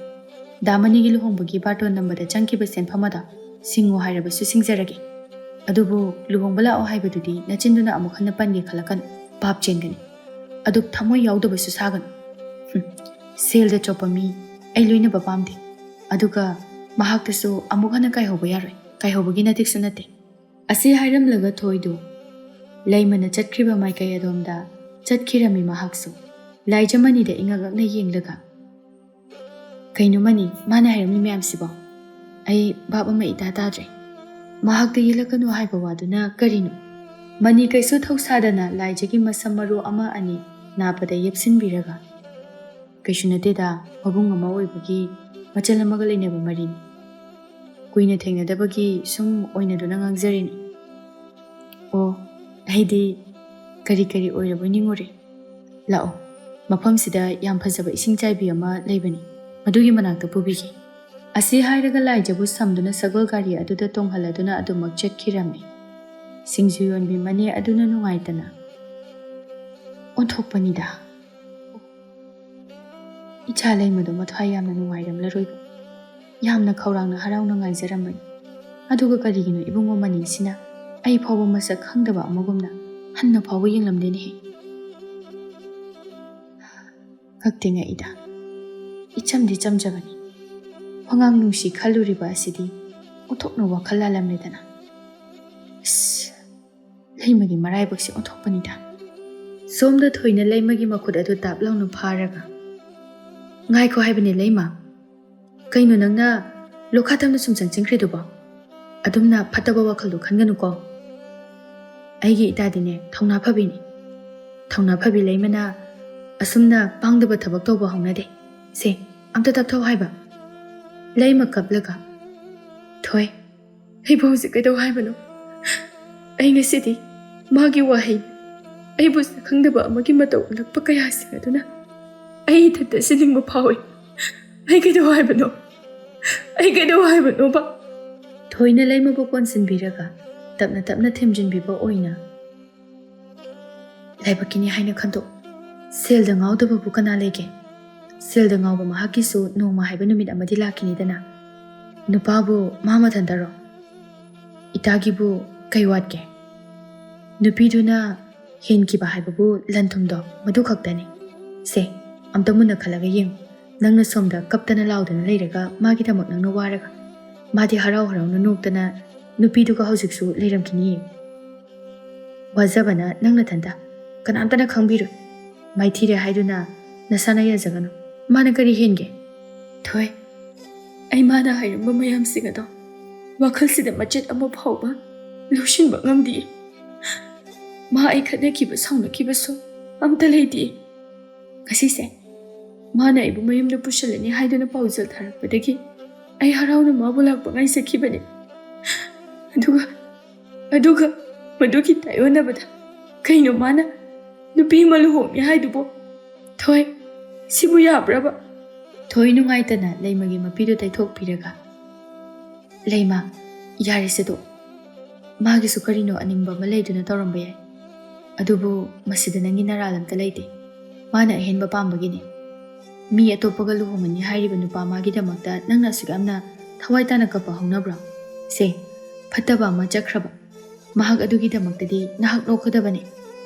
ꯗꯥꯃꯅꯤꯒꯤ ꯂꯨꯍꯣꯡꯕꯒꯤ ꯕꯥꯔꯇꯣꯟ ꯅꯝꯕꯗ ꯆꯪꯈꯤꯕ ꯁꯦꯟꯐꯝ ꯑꯗꯣ ꯁꯤꯡꯉꯨ ꯍꯥꯏꯔꯕꯁꯨ ꯁꯤꯡꯖꯔꯒꯦ꯫ ꯑꯗꯨꯕꯨ ꯂꯨꯍꯣꯡꯕ ꯂꯥꯛꯑꯣ ꯍꯥꯏꯕꯗꯨꯗꯤ ꯅꯆꯤꯟꯗꯨꯅ ꯑꯃꯨꯛ ꯍꯟꯅ ꯄꯟꯒꯦ ꯈꯜꯂꯛꯀꯅꯨ꯫ ꯄꯥꯞ ꯆꯦꯟꯒꯅꯤ꯫ ꯑꯗꯨꯛ ꯊꯃꯣꯏ ꯌꯥꯎꯗꯕꯁꯨ ꯁꯥꯒꯅꯨ꯫ ꯍꯨꯝ, ꯁꯦꯜꯗ ꯆꯣꯞꯄ ꯃꯤ ꯑꯩ ꯂꯣꯏꯅꯕ ꯄꯥꯝꯗꯦ꯫ ꯑꯗꯨꯒ ꯃꯍꯥꯛꯇꯁꯨ ꯑꯃꯨꯛ ꯍꯟꯅ ꯀꯥꯏꯍꯧꯕ ꯌꯥꯔꯣꯏ, ꯀꯥꯏꯍꯧꯕꯒꯤ ꯅꯇꯤꯛꯁꯨ ꯅꯠꯇꯦ꯫ ꯑꯁꯤ ꯍꯥꯏꯔꯝꯂꯒ ꯊꯣꯏꯗꯨ ꯂꯩꯃꯅ ꯆꯠꯈ꯭ꯔꯤꯕ ꯃꯥꯏꯀꯩ ꯑꯗꯣꯝꯗ ꯆꯠꯈꯤꯔꯝꯃꯤ꯫ ꯃꯍꯥꯛꯁꯨ ꯂꯥꯏꯖ ꯃꯅꯤꯗ ꯏꯉꯛ ꯉꯛꯅ ꯌꯦꯡꯂꯒ, "ꯀꯩꯅꯣ ꯃꯅꯤ, ꯃꯥꯅ ꯍꯥꯏꯔꯝꯃꯤ ꯃꯌꯥꯝꯁꯤꯕꯣ? ꯑꯩ ꯚꯥꯞ ꯑꯃ ꯏꯇꯥ ꯇꯥꯗ꯭ꯔꯦ꯫ ꯃꯍꯥꯛꯇ ꯌꯦꯠꯂꯛꯀꯅꯨ ꯍꯥꯏꯕ ꯋꯥꯗꯨꯅ ꯀꯔꯤꯅꯣ?" ꯃꯅꯤ ꯀꯩꯁꯨ ꯊꯧꯁꯥꯗꯅ ꯂꯥꯏꯖꯒꯤ ꯃꯁꯝ ꯃꯔꯨ ꯑꯃ ꯑꯅꯤ ꯅꯥꯞꯄꯗ ꯌꯦꯞꯁꯤꯟꯕꯤꯔꯒ, "ꯀꯩꯁꯨ ꯅꯠꯇꯦꯗ, ꯃꯕꯨꯡ ꯑꯃ ꯑꯣꯏꯕꯒꯤ ꯃꯆꯜ ꯑꯃꯒ ꯂꯩꯅꯕ ꯃꯔꯤꯅꯤ꯫ ꯀꯨꯏꯅ ꯊꯦꯡꯅꯗꯕꯒꯤ ꯁꯨꯝ ꯑꯣꯏꯅꯗꯨꯅ ꯉꯥꯡꯖꯔꯤꯅꯤ꯫ ꯑꯣ, ꯑꯩꯗꯤ ꯀꯔꯤ ꯀꯔꯤ ꯑꯣꯏꯔꯕꯣꯏ ꯅꯤꯡꯉꯨꯔꯦ꯫ ꯂꯥꯛꯑꯣ, ꯃꯐꯝꯁꯤꯗ ꯌꯥꯝ ꯐꯖꯕ ꯏꯁꯤꯡ ꯆꯥꯏꯕꯤ ꯑꯃ ꯂꯩꯕꯅꯤ, ꯃꯗꯨꯒꯤ ꯃꯅꯥꯛꯇ ꯄꯨꯕꯤꯒꯦ꯫" ꯑꯁꯤ ꯍꯥꯏꯔꯒ ꯂꯥꯏꯖꯕꯨ ꯁꯝꯗꯨꯅ ꯁꯒꯣꯜ ꯒꯥꯔꯤ ꯑꯗꯨꯗ ꯇꯣꯡꯍꯜꯂꯗꯨꯅ ꯑꯗꯨꯃꯛ ꯆꯠꯈꯤꯔꯝꯃꯤ꯫ ꯁꯤꯡꯖꯨ ꯌꯣꯟꯕꯤ ꯃꯅꯦ ꯑꯗꯨꯅ ꯅꯨꯡꯉꯥꯏꯇꯅ, "ꯑꯣꯟꯊꯣꯛꯄꯅꯤꯗ꯫ ꯏꯆꯥ ꯂꯩꯃꯗꯣ ꯃꯊ꯭ꯋꯥꯏ ꯌꯥꯝꯅ ꯅꯨꯡꯉꯥꯏꯔꯝꯂꯔꯣꯏꯕ꯫ ꯌꯥꯝꯅ ꯈꯧꯔꯥꯡꯅ ꯍꯔꯥꯎꯅ ꯉꯥꯏꯖꯔꯝꯕꯅꯤ꯫ ꯑꯗꯨꯒ ꯀꯔꯤꯒꯤꯅꯣ ꯏꯕꯨꯡꯉꯣ ꯃꯅꯤꯁꯤꯅ ꯑꯩ ꯐꯥꯎꯕ ꯃꯁꯛ ꯈꯪꯗꯕ ꯑꯃꯒꯨꯝꯅ ꯍꯟꯅ ꯐꯥꯎꯕ ꯌꯦꯡꯂꯝꯗꯦꯅꯦꯍꯦ?" ꯉꯛꯇꯤ ꯉꯛꯏꯗ꯫ ꯏꯆꯝꯗꯤ ꯆꯝꯖꯕꯅꯤ꯫ ꯃꯉꯥꯡ ꯅꯨꯡꯁꯤ ꯈꯜꯂꯨꯔꯤꯕ ꯑꯁꯤꯗꯤ ꯑꯣꯟꯊꯣꯛꯅ ꯋꯥꯈꯜ ꯂꯥꯜꯂꯝꯂꯦꯗꯅ꯫ ꯑꯁ, ꯂꯩꯃꯒꯤ ꯃꯔꯥꯏꯕꯛꯁꯦ ꯑꯣꯟꯊꯣꯛꯄꯅꯤꯗ꯫ ꯁꯣꯝꯗ ꯊꯣꯏꯅ ꯂꯩꯃꯒꯤ ꯃꯈꯨꯠ ꯑꯗꯨ ꯇꯥꯞ ꯂꯥꯎꯅ ꯐꯥꯔꯒ, "ꯉꯥꯏꯈꯣ ꯍꯥꯏꯕꯅꯦ ꯂꯩꯃ꯫ ꯀꯩꯅꯣ ꯅꯪꯅ ꯂꯣꯈꯥ ꯇꯝꯅ ꯁꯨꯝ ꯆꯪꯁꯤꯟꯈ꯭ꯔꯤꯗꯨꯕꯣ? ꯑꯗꯨꯝꯅ ꯐꯠꯇꯕ ꯋꯥꯈꯜꯗꯣ ꯈꯟꯒꯅꯨꯀꯣ꯫ ꯑꯩꯒꯤ ꯏꯇꯥꯗꯤꯅꯦ ꯊꯧꯅꯥ ꯐꯕꯤꯅꯤ꯫ ꯊꯧꯅꯥ ꯐꯕꯤ ꯂꯩꯃꯅ ꯑꯁꯨꯝꯅ ꯄꯥꯡꯗꯕ ꯊꯕꯛ ꯇꯧꯕ ꯍꯧꯅꯗꯦ꯫ ꯁꯦ, ꯑꯝꯇ ꯇꯞꯊꯧ ꯍꯥꯏꯕ꯫" ꯂꯩꯃ ꯀꯞꯂꯒ, "ꯊꯣꯏ, ꯑꯩꯕꯨ ꯍꯧꯖꯤꯛ ꯀꯩꯗꯧ ꯍꯥꯏꯕꯅꯣ? ꯑꯩ ꯉꯁꯤꯗꯤ ꯃꯥꯒꯤ ꯋꯥꯍꯩ, ꯑꯩꯕꯨ ꯁꯛꯈꯪꯗꯕ ꯑꯃꯒꯤ ꯃꯇꯧ ꯎꯠꯂꯛꯄ ꯀꯌꯥꯁꯤꯡ ꯑꯗꯨꯅ ꯑꯩ ꯏꯊꯟꯇ ꯁꯤꯅꯤꯡꯕ ꯐꯥꯎꯏ꯫ ꯑꯩ ꯀꯩꯗꯧ ꯍꯥꯏꯕꯅꯣ? ꯑꯩ ꯀꯩꯗꯧ ꯍꯥꯏꯕꯅꯣꯕ?" ꯊꯣꯏꯅ ꯂꯩꯃꯕꯨ ꯀꯣꯟꯁꯤꯟꯕꯤꯔꯒ ꯇꯞꯅ ꯇꯞꯅ ꯊꯦꯝꯖꯤꯟꯕꯤꯕ ꯑꯣꯏꯅ, "ꯂꯥꯏꯕꯛꯀꯤꯅꯤ ꯍꯥꯏꯅ ꯈꯟꯗꯣꯛ꯫ ꯁꯦꯜꯗ ꯉꯥꯎꯗꯕꯕꯨ ꯀꯅꯥ ꯂꯩꯒꯦ? ꯁꯦꯜꯗ ꯉꯥꯎꯕ ꯃꯍꯥꯛꯀꯤꯁꯨ ꯅꯣꯡꯃ ꯍꯥꯏꯕ ꯅꯨꯃꯤꯠ ꯑꯃꯗꯤ ꯂꯥꯛꯈꯤꯅꯤꯗꯅ꯫ ꯅꯨꯄꯥꯕꯨ ꯃꯥ ꯃꯊꯟꯇꯔꯣ? ꯏꯇꯥꯒꯤꯕꯨ ꯀꯩ ꯋꯥꯠꯀꯦ? ꯅꯨꯄꯤꯗꯨꯅ ꯍꯦꯟꯈꯤꯕ ꯍꯥꯏꯕꯕꯨ ꯂꯟ ꯊꯨꯝꯗꯣ, ꯃꯗꯨ ꯈꯛꯇꯅꯤ꯫ ꯁꯦ, ꯑꯝꯇ ꯃꯨꯟꯅ ꯈꯜꯂꯒ ꯌꯦꯡꯉꯨ꯫ ꯅꯪꯅ ꯁꯣꯝꯗ ꯀꯞꯇꯅ ꯂꯥꯎꯗꯅ ꯂꯩꯔꯒ ꯃꯥꯒꯤꯗꯃꯛ ꯅꯪꯅ ꯋꯥꯔꯒ, ꯃꯥꯗꯤ ꯍꯔꯥꯎ ꯍꯔꯥꯎꯅ ꯅꯣꯛꯇꯅ ꯅꯨꯄꯤꯗꯨꯒ ꯍꯧꯖꯤꯛꯁꯨ ꯂꯩꯔꯝꯈꯤꯅꯤꯌꯦ꯫ ꯋꯥꯖꯕꯅ ꯅꯪ ꯅꯊꯟꯇ, ꯀꯅꯥꯝꯇꯅ ꯈꯪꯕꯤꯔꯣꯏ꯫ ꯃꯥꯏꯊꯤꯔꯦ ꯍꯥꯏꯗꯨꯅ ꯅꯁꯥꯅ ꯌꯥꯖꯒꯅꯨ꯫ ꯃꯥꯅ ꯀꯔꯤ ꯍꯦꯟꯒꯦ? ꯊꯣꯏ, ꯑꯩ ꯃꯥꯅ ꯍꯥꯏꯔꯝꯕ ꯃꯌꯥꯝꯁꯤꯡ ꯑꯗꯣ ꯋꯥꯈꯜꯁꯤꯗ ꯃꯆꯦꯠ ꯑꯃ ꯐꯥꯎꯕ ꯂꯧꯁꯤꯟꯕ ꯉꯝꯗꯦ꯫ ꯃꯥ ꯑꯩ ꯈꯠꯅꯈꯤꯕ ꯁꯥꯎꯅꯈꯤꯕꯁꯨ ꯑꯝꯇ ꯂꯩꯇꯦ꯫ ꯉꯁꯤꯁꯦ ꯃꯥꯅ ꯑꯩꯕꯨ ꯃꯌꯨꯝꯗ ꯄꯨꯁꯤꯜꯂꯅꯤ ꯍꯥꯏꯗꯨꯅ ꯄꯥꯎꯖꯦꯜ ꯊꯥꯔꯛꯄꯗꯒꯤ ꯑꯩ ꯍꯔꯥꯎꯅ ꯃꯥꯕꯨ ꯂꯥꯛꯄ ꯉꯥꯏꯖꯈꯤꯕꯅꯤ꯫ ꯑꯗꯨꯒ, ꯑꯗꯨꯒ ꯃꯗꯨꯒꯤ ꯇꯥꯏꯑꯣꯟꯅꯕꯗ ꯀꯩꯅꯣ ꯃꯥꯅ ꯅꯨꯄꯤ ꯑꯃ ꯂꯨꯍꯣꯡꯉꯦ ꯍꯥꯏꯗꯨꯕꯣ? ꯊꯣꯏ, ꯁꯤꯕꯨ ꯌꯥꯕ꯭ꯔꯕ? ꯊꯣꯏ ꯅꯨꯡꯉꯥꯏꯇꯅ ꯂꯩꯃꯒꯤ ꯃꯄꯤꯗꯨ ꯇꯩꯊꯣꯛꯄꯤꯔꯒ, "ꯂꯩꯃ, ꯌꯥꯔꯦꯁꯦ ꯇꯣꯛ꯫ ꯃꯥꯒꯤꯁꯨ ꯀꯔꯤꯅꯣ ꯑꯅꯤꯡꯕ ꯑꯃ ꯂꯩꯗꯨꯅ ꯇꯧꯔꯝꯕ ꯌꯥꯏ꯫ ꯑꯗꯨꯕꯨ ꯃꯁꯤꯗ ꯅꯪꯒꯤ ꯅꯔꯥꯜ ꯑꯝꯇ ꯂꯩꯇꯦ꯫ ꯃꯥꯅ ꯑꯍꯦꯟꯕ ꯄꯥꯝꯕꯒꯤꯅꯤ꯫ ꯃꯤ ꯑꯇꯣꯞꯄꯒ ꯂꯨꯍꯣꯡꯉꯅꯤ ꯍꯥꯏꯔꯤꯕ ꯅꯨꯄꯥ ꯃꯥꯒꯤꯗꯃꯛꯇ ꯅꯪꯅ ꯑꯁꯨꯛ ꯌꯥꯝꯅ ꯊꯋꯥꯏ ꯇꯥꯅ ꯀꯞꯄ ꯍꯧꯅꯕ꯭ꯔꯣ? ꯁꯦ, ꯐꯠꯇꯕ ꯑꯃ ꯆꯠꯈ꯭ꯔꯕ꯫ ꯃꯍꯥꯛ ꯑꯗꯨꯒꯤꯗꯃꯛꯇꯗꯤ ꯅꯍꯥꯛ ꯅꯣꯛꯀꯗꯕꯅꯤ꯫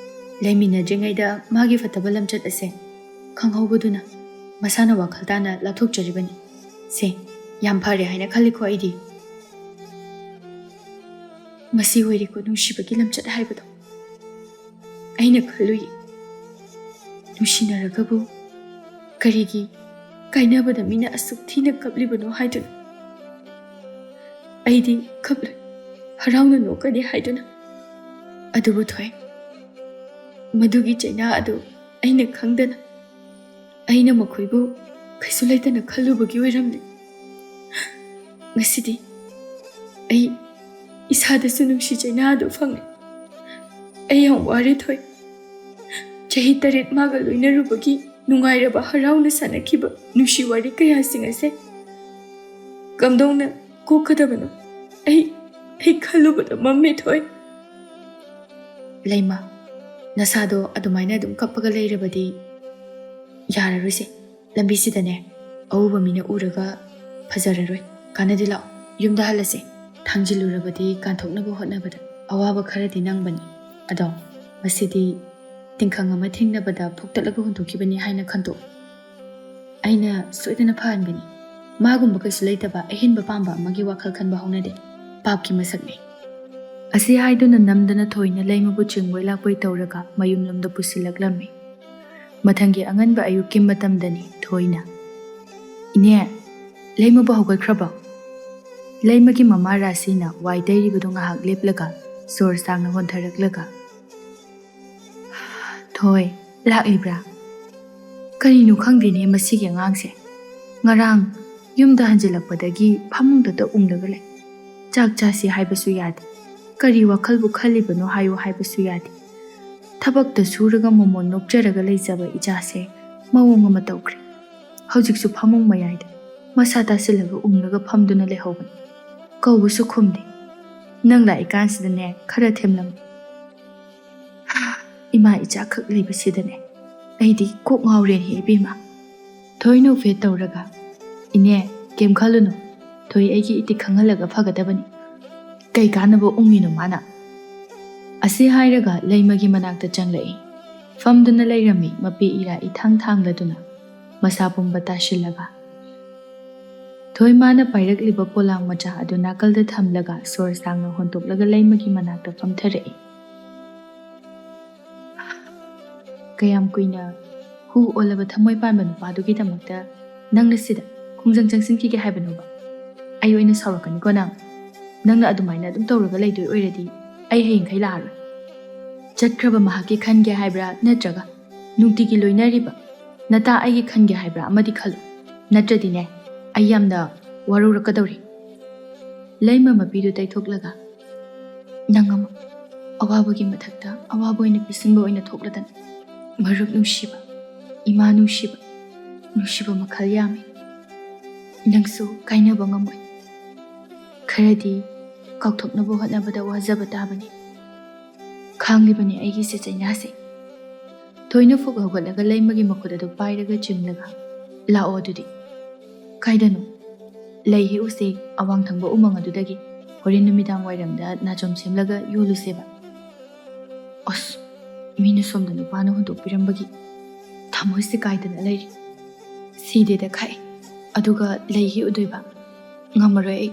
ꯂꯩꯃꯤꯟꯅꯗ꯭ꯔꯤꯉꯩꯗ ꯃꯥꯒꯤ ꯐꯠꯇꯕ ꯂꯝꯆꯠ ꯑꯁꯦ ꯈꯪꯍꯧꯕꯗꯨꯅ ꯃꯁꯥꯅ ꯋꯥꯈꯜ ꯇꯥꯅ ꯂꯥꯞꯊꯣꯛꯆꯔꯤꯕꯅꯤ꯫ ꯁꯦ, ꯌꯥꯝ ꯐꯔꯦ ꯍꯥꯏꯅ ꯈꯜꯂꯤꯀꯣ ꯑꯩꯗꯤ꯫ ꯃꯁꯤ ꯑꯣꯏꯔꯦꯀꯣ ꯅꯨꯡꯁꯤꯕꯒꯤ ꯂꯝꯆꯠ ꯍꯥꯏꯕꯗꯣ꯫ ꯑꯩꯅ ꯈꯜꯂꯨꯏ, ꯅꯨꯡꯁꯤꯅꯔꯒꯕꯨ ꯀꯔꯤꯒꯤ ꯀꯥꯏꯅꯕꯗ ꯃꯤꯅ ꯑꯁꯨꯛ ꯊꯤꯅ ꯀꯞꯂꯤꯕꯅꯣ ꯍꯥꯏꯗꯨꯅ꯫ ꯑꯩꯗꯤ ꯀꯞꯂꯣꯏ, ꯍꯔꯥꯎꯅ ꯅꯣꯛꯀꯅꯤ ꯍꯥꯏꯗꯨꯅ꯫ ꯑꯗꯨꯕꯨ ꯊꯣꯏ, ꯃꯗꯨꯒꯤ ꯆꯩꯅꯥ ꯑꯗꯨ ꯑꯩꯅ ꯈꯪꯗꯅ, ꯑꯩꯅ ꯃꯈꯣꯏꯕꯨ ꯀꯩꯁꯨ ꯂꯩꯇꯅ ꯈꯜꯂꯨꯕꯒꯤ ꯑꯣꯏꯔꯝꯂꯦ꯫ ꯉꯁꯤꯗꯤ ꯑꯩ ꯏꯁꯥꯗꯁꯨ ꯅꯨꯡꯁꯤ ꯆꯩꯅꯥ ꯑꯗꯨ ꯐꯪꯂꯦ꯫ ꯑꯩ ꯌꯥꯝ ꯋꯥꯔꯦ ꯊꯣꯏ꯫ ꯆꯍꯤ ꯇꯔꯦꯠ ꯃꯥꯒ ꯂꯣꯏꯅꯔꯨꯕꯒꯤ ꯅꯨꯡꯉꯥꯏꯔꯕ, ꯍꯔꯥꯎꯅ ꯁꯥꯟꯅꯈꯤꯕ ꯅꯨꯡꯁꯤ ꯋꯥꯔꯤ ꯀꯌꯥꯁꯤꯡ ꯑꯁꯦ ꯀꯝꯗꯧꯅ ꯀꯣꯛꯀꯗꯕꯅꯣ? ꯑꯩ, ꯑꯩ ꯈꯜꯂꯨꯕꯗ ꯃꯝꯃꯦ ꯊꯣꯏ꯫ ꯂꯩꯃ, ꯅꯁꯥꯗꯣ ꯑꯗꯨꯃꯥꯏꯅ ꯑꯗꯨꯝ ꯀꯞꯄꯒ ꯂꯩꯔꯕꯗꯤ ꯌꯥꯔꯔꯣꯏꯁꯦ꯫ ꯂꯝꯕꯤꯁꯤꯗꯅꯦ, ꯑꯎꯕ ꯃꯤꯅ ꯎꯔꯒ ꯐꯖꯔꯔꯣꯏ꯫ ꯀꯥꯟꯅꯗꯦ, ꯂꯥꯛꯑꯣ, ꯌꯨꯝꯗ ꯍꯜꯂꯁꯦ꯫ ꯊꯥꯡꯖꯤꯜꯂꯨꯔꯕꯗꯤ ꯀꯥꯟꯊꯣꯛꯅꯕ ꯍꯣꯠꯅꯕꯗ ꯑꯋꯥꯕ ꯈꯔꯗꯤ ꯅꯪꯕꯅꯤ꯫ ꯑꯗꯣ ꯃꯁꯤꯗꯤ ꯇꯤꯡꯈꯪ ꯑꯃ ꯊꯦꯡꯅꯕꯗ ꯐꯨꯛꯇꯠꯂꯒ ꯍꯨꯟꯗꯣꯛꯈꯤꯕꯅꯤ ꯍꯥꯏꯅ ꯈꯟꯗꯣꯛꯎ꯫ ꯑꯩꯅ ꯁꯣꯏꯗꯅ ꯐꯍꯟꯒꯅꯤ꯫ ꯃꯥꯒꯨꯝꯕ ꯀꯩꯁꯨ ꯂꯩꯇꯕ ꯑꯍꯦꯟꯕ ꯄꯥꯝꯕ ꯑꯃꯒꯤ ꯋꯥꯈꯜ ꯈꯟꯕ ꯍꯧꯅꯗꯦ꯫ ꯄꯥꯞꯀꯤ ꯃꯁꯛꯅꯤ꯫ ꯑꯁꯤ ꯍꯥꯏꯗꯨꯅ ꯅꯝꯗꯅ ꯊꯣꯏꯅ ꯂꯩꯃꯕꯨ ꯆꯤꯡꯕꯣꯏ ꯂꯥꯛꯄꯣꯏ ꯇꯧꯔꯒ ꯃꯌꯨꯝꯂꯣꯝꯗ ꯄꯨꯁꯤꯜꯂꯛꯂꯝꯃꯤ꯫ ꯃꯊꯪꯒꯤ ꯑꯉꯟꯕ ꯑꯌꯨꯛꯀꯤ ꯃꯇꯝꯗꯅꯤ ꯊꯣꯏꯅ, "ꯏꯅꯦ, ꯂꯩꯃꯕꯨ ꯍꯧꯒꯠꯈ꯭ꯔꯕꯣ?" ꯂꯩꯃꯒꯤ ꯃꯃꯥ ꯔꯥꯁꯤꯅ ꯋꯥꯏ ꯇꯩꯔꯤꯕꯗꯨ ꯉꯥꯏꯍꯥꯛ ꯂꯦꯞꯂꯒ ꯁꯣꯔ ꯁꯥꯡꯅ ꯍꯣꯟꯊꯔꯛꯂꯒ, "ꯊꯣꯏ, ꯂꯥꯛꯂꯤꯕ꯭ꯔꯥ? ꯀꯔꯤꯅꯣ ꯈꯪꯗꯦꯅꯦ ꯃꯁꯤꯒꯤ ꯑꯉꯥꯡꯁꯦ꯫ ꯉꯔꯥꯡ ꯌꯨꯝꯗ ꯍꯟꯖꯤꯜꯂꯛꯄꯗꯒꯤ ꯐꯃꯨꯡꯗꯇ ꯎꯪꯂꯒ ꯂꯩ꯫ ꯆꯥꯛ ꯆꯥꯁꯤ ꯍꯥꯏꯕꯁꯨ ꯌꯥꯗꯦ꯫ ꯀꯔꯤ ꯋꯥꯈꯜꯕꯨ ꯈꯜꯂꯤꯕꯅꯣ ꯍꯥꯏꯌꯨ ꯍꯥꯏꯕꯁꯨ ꯌꯥꯗꯦ꯫ ꯊꯕꯛꯇ ꯁꯨꯔꯒ ꯃꯣꯃꯣꯟ ꯅꯣꯛꯆꯔꯒ ꯂꯩꯖꯕ ꯏꯆꯥꯁꯦ ꯃꯑꯣꯡ ꯑꯃ ꯇꯧꯈ꯭ꯔꯦ꯫ ꯍꯧꯖꯤꯛꯁꯨ ꯐꯃꯨꯡ ꯃꯌꯥꯏꯗ ꯃꯁꯥ ꯇꯥꯁꯤꯜꯂꯒ ꯎꯪꯂꯒ ꯐꯝꯗꯨꯅ ꯂꯩꯍꯧꯕꯅꯤ꯫ ꯀꯧꯕꯁꯨ ꯈꯨꯝꯗꯦ꯫ ꯅꯪ ꯂꯥꯛꯏꯀꯥꯟꯁꯤꯗꯅꯦ ꯈꯔ ꯊꯦꯝꯂꯝꯃꯤ꯫ ꯏꯃꯥ ꯏꯆꯥꯈꯛ ꯂꯩꯕꯁꯤꯗꯅꯦ ꯑꯩꯗꯤ ꯀꯣꯛ ꯉꯥꯎꯔꯦꯅꯦ ꯏꯕꯦꯝꯃ꯫" ꯊꯣꯏ ꯅꯣꯛꯐꯦꯠ ꯇꯧꯔꯒ, "ꯏꯅꯦ, ꯀꯩꯝ ꯈꯜꯂꯨꯅꯨ꯫ ꯊꯣꯏ ꯑꯩꯒꯤ ꯏꯇꯤꯛ ꯈꯪꯍꯜꯂꯒ ꯐꯒꯗꯕꯅꯤ꯫ ꯀꯩ ꯀꯥꯟꯅꯕ ꯎꯪꯉꯤꯅꯣ ꯃꯥꯅ?" ꯑꯁꯤ ꯍꯥꯏꯔꯒ ꯂꯩꯃꯒꯤ ꯃꯅꯥꯛꯇ ꯆꯪꯂꯛꯏ꯫ ꯐꯝꯗꯨꯅ ꯂꯩꯔꯝꯃꯤ ꯃꯄꯤ ꯏꯔꯥ ꯏꯊꯥꯡ ꯊꯥꯡꯂꯗꯨꯅ, ꯃꯁꯥ ꯄꯨꯝꯕ ꯇꯥꯁꯤꯜꯂꯒ꯫ ꯊꯣꯏ ꯃꯥꯅ ꯄꯥꯏꯔꯛꯂꯤꯕ ꯄꯣꯂꯥꯡ ꯃꯆꯥ ꯑꯗꯨ ꯅꯥꯀꯜꯗ ꯊꯝꯂꯒ ꯁꯣꯔ ꯁꯥꯡꯅ ꯍꯣꯟꯇꯣꯛꯂꯒ ꯂꯩꯃꯒꯤ ꯃꯅꯥꯛꯇ ꯐꯝꯊꯔꯛꯏ꯫ "ꯀꯌꯥꯝ ꯀꯨꯏꯅ ꯍꯨ ꯑꯣꯜꯂꯕ ꯊꯃꯣꯏ ꯄꯥꯟꯕ ꯅꯨꯄꯥꯗꯨꯒꯤꯗꯃꯛꯇ ꯅꯪꯅ ꯁꯤꯗ ꯈꯣꯡꯖꯪ ꯆꯪꯁꯤꯟꯈꯤꯒꯦ ꯍꯥꯏꯕꯅꯣꯕ? ꯑꯩ ꯑꯣꯏꯅ ꯁꯥꯎꯔꯛꯀꯅꯤꯀꯣ ꯅꯪ꯫ ꯅꯪꯅ ꯑꯗꯨꯃꯥꯏꯅ ꯑꯗꯨꯝ ꯇꯧꯔꯒ ꯂꯩꯗꯣꯏ ꯑꯣꯏꯔꯗꯤ ꯑꯩ ꯍꯌꯦꯡꯈꯩ ꯂꯥꯛꯑꯔꯣꯏ꯫" "ꯆꯠꯈ꯭ꯔꯕ ꯃꯍꯥꯛꯀꯤ ꯈꯟꯒꯦ ꯍꯥꯏꯕ꯭ꯔꯥ, ꯅꯠꯇ꯭ꯔꯒ ꯅꯨꯡꯇꯤꯒꯤ ꯂꯣꯏꯅꯔꯤꯕ ꯅꯇꯥ ꯑꯩꯒꯤ ꯈꯟꯒꯦ ꯍꯥꯏꯕ꯭ꯔꯥ ꯑꯃꯗꯤ ꯈꯜꯂꯨ꯫ ꯅꯠꯇ꯭ꯔꯗꯤꯅꯦ ꯑꯩ ꯌꯥꯝꯅ ꯋꯥꯔꯧꯔꯛꯀꯗꯧꯔꯤ꯫" ꯂꯩꯃ ꯃꯄꯤꯗꯨ ꯇꯩꯊꯣꯛꯂꯒ, "ꯅꯪ ꯑꯃꯨꯛ ꯑꯋꯥꯕꯒꯤ ꯃꯊꯛꯇ ꯑꯋꯥꯕ ꯑꯣꯏꯅ ꯄꯤꯁꯤꯟꯕ ꯑꯣꯏꯅ ꯊꯣꯛꯂꯗꯅ꯫ ꯃꯔꯨꯞ ꯅꯨꯡꯁꯤꯕ, ꯏꯃꯥ ꯅꯨꯡꯁꯤꯕ, ꯅꯨꯡꯁꯤꯕ ꯃꯈꯜ ꯌꯥꯝꯃꯤ꯫ ꯅꯪꯁꯨ ꯀꯥꯏꯅꯕ ꯉꯝꯃꯣꯏ꯫ ꯈꯔꯗꯤ ꯀꯥꯎꯊꯣꯛꯅꯕ ꯍꯣꯠꯅꯕꯗ ꯋꯥꯖꯕ ꯇꯥꯕꯅꯤ꯫ ꯈꯥꯡꯂꯤꯕꯅꯤ ꯑꯩꯒꯤꯁꯦ ꯆꯩꯅꯥꯁꯦ꯫" ꯊꯣꯏꯅ ꯐꯨꯛ ꯍꯧꯒꯠꯂꯒ ꯂꯩꯃꯒꯤ ꯃꯈꯨꯠ ꯑꯗꯨ ꯄꯥꯏꯔꯒ ꯆꯤꯡꯂꯒ, "ꯂꯥꯛꯑꯣ ꯑꯗꯨꯗꯤ꯫" "ꯀꯥꯏꯗꯅꯣ?" "ꯂꯩ ꯍꯦꯛꯎꯁꯦ, ꯑꯋꯥꯡ ꯊꯪꯕ ꯎꯃꯪ ꯑꯗꯨꯗꯒꯤ꯫ ꯍꯣꯔꯦꯟ ꯅꯨꯃꯤꯗꯥꯡ ꯋꯥꯏꯔꯝꯗ ꯅꯥꯆꯣꯝ ꯁꯦꯝꯂꯒ ꯌꯣꯜꯂꯨꯁꯦꯕ꯫" ꯑꯁ, ꯃꯤꯅ ꯁꯣꯝꯗ ꯅꯨꯄꯥꯅ ꯍꯨꯟꯗꯣꯛꯄꯤꯔꯝꯕꯒꯤ ꯊꯃꯣꯏꯁꯦ ꯀꯥꯏꯗꯅ ꯂꯩꯔꯤ꯫ ꯏꯗꯦꯗ ꯈꯥꯛꯑꯦ꯫ ꯑꯗꯨꯒ ꯂꯩ ꯍꯦꯛꯎꯗꯣꯏꯕ? ꯉꯝꯃꯔꯣꯏ ꯑꯩ꯫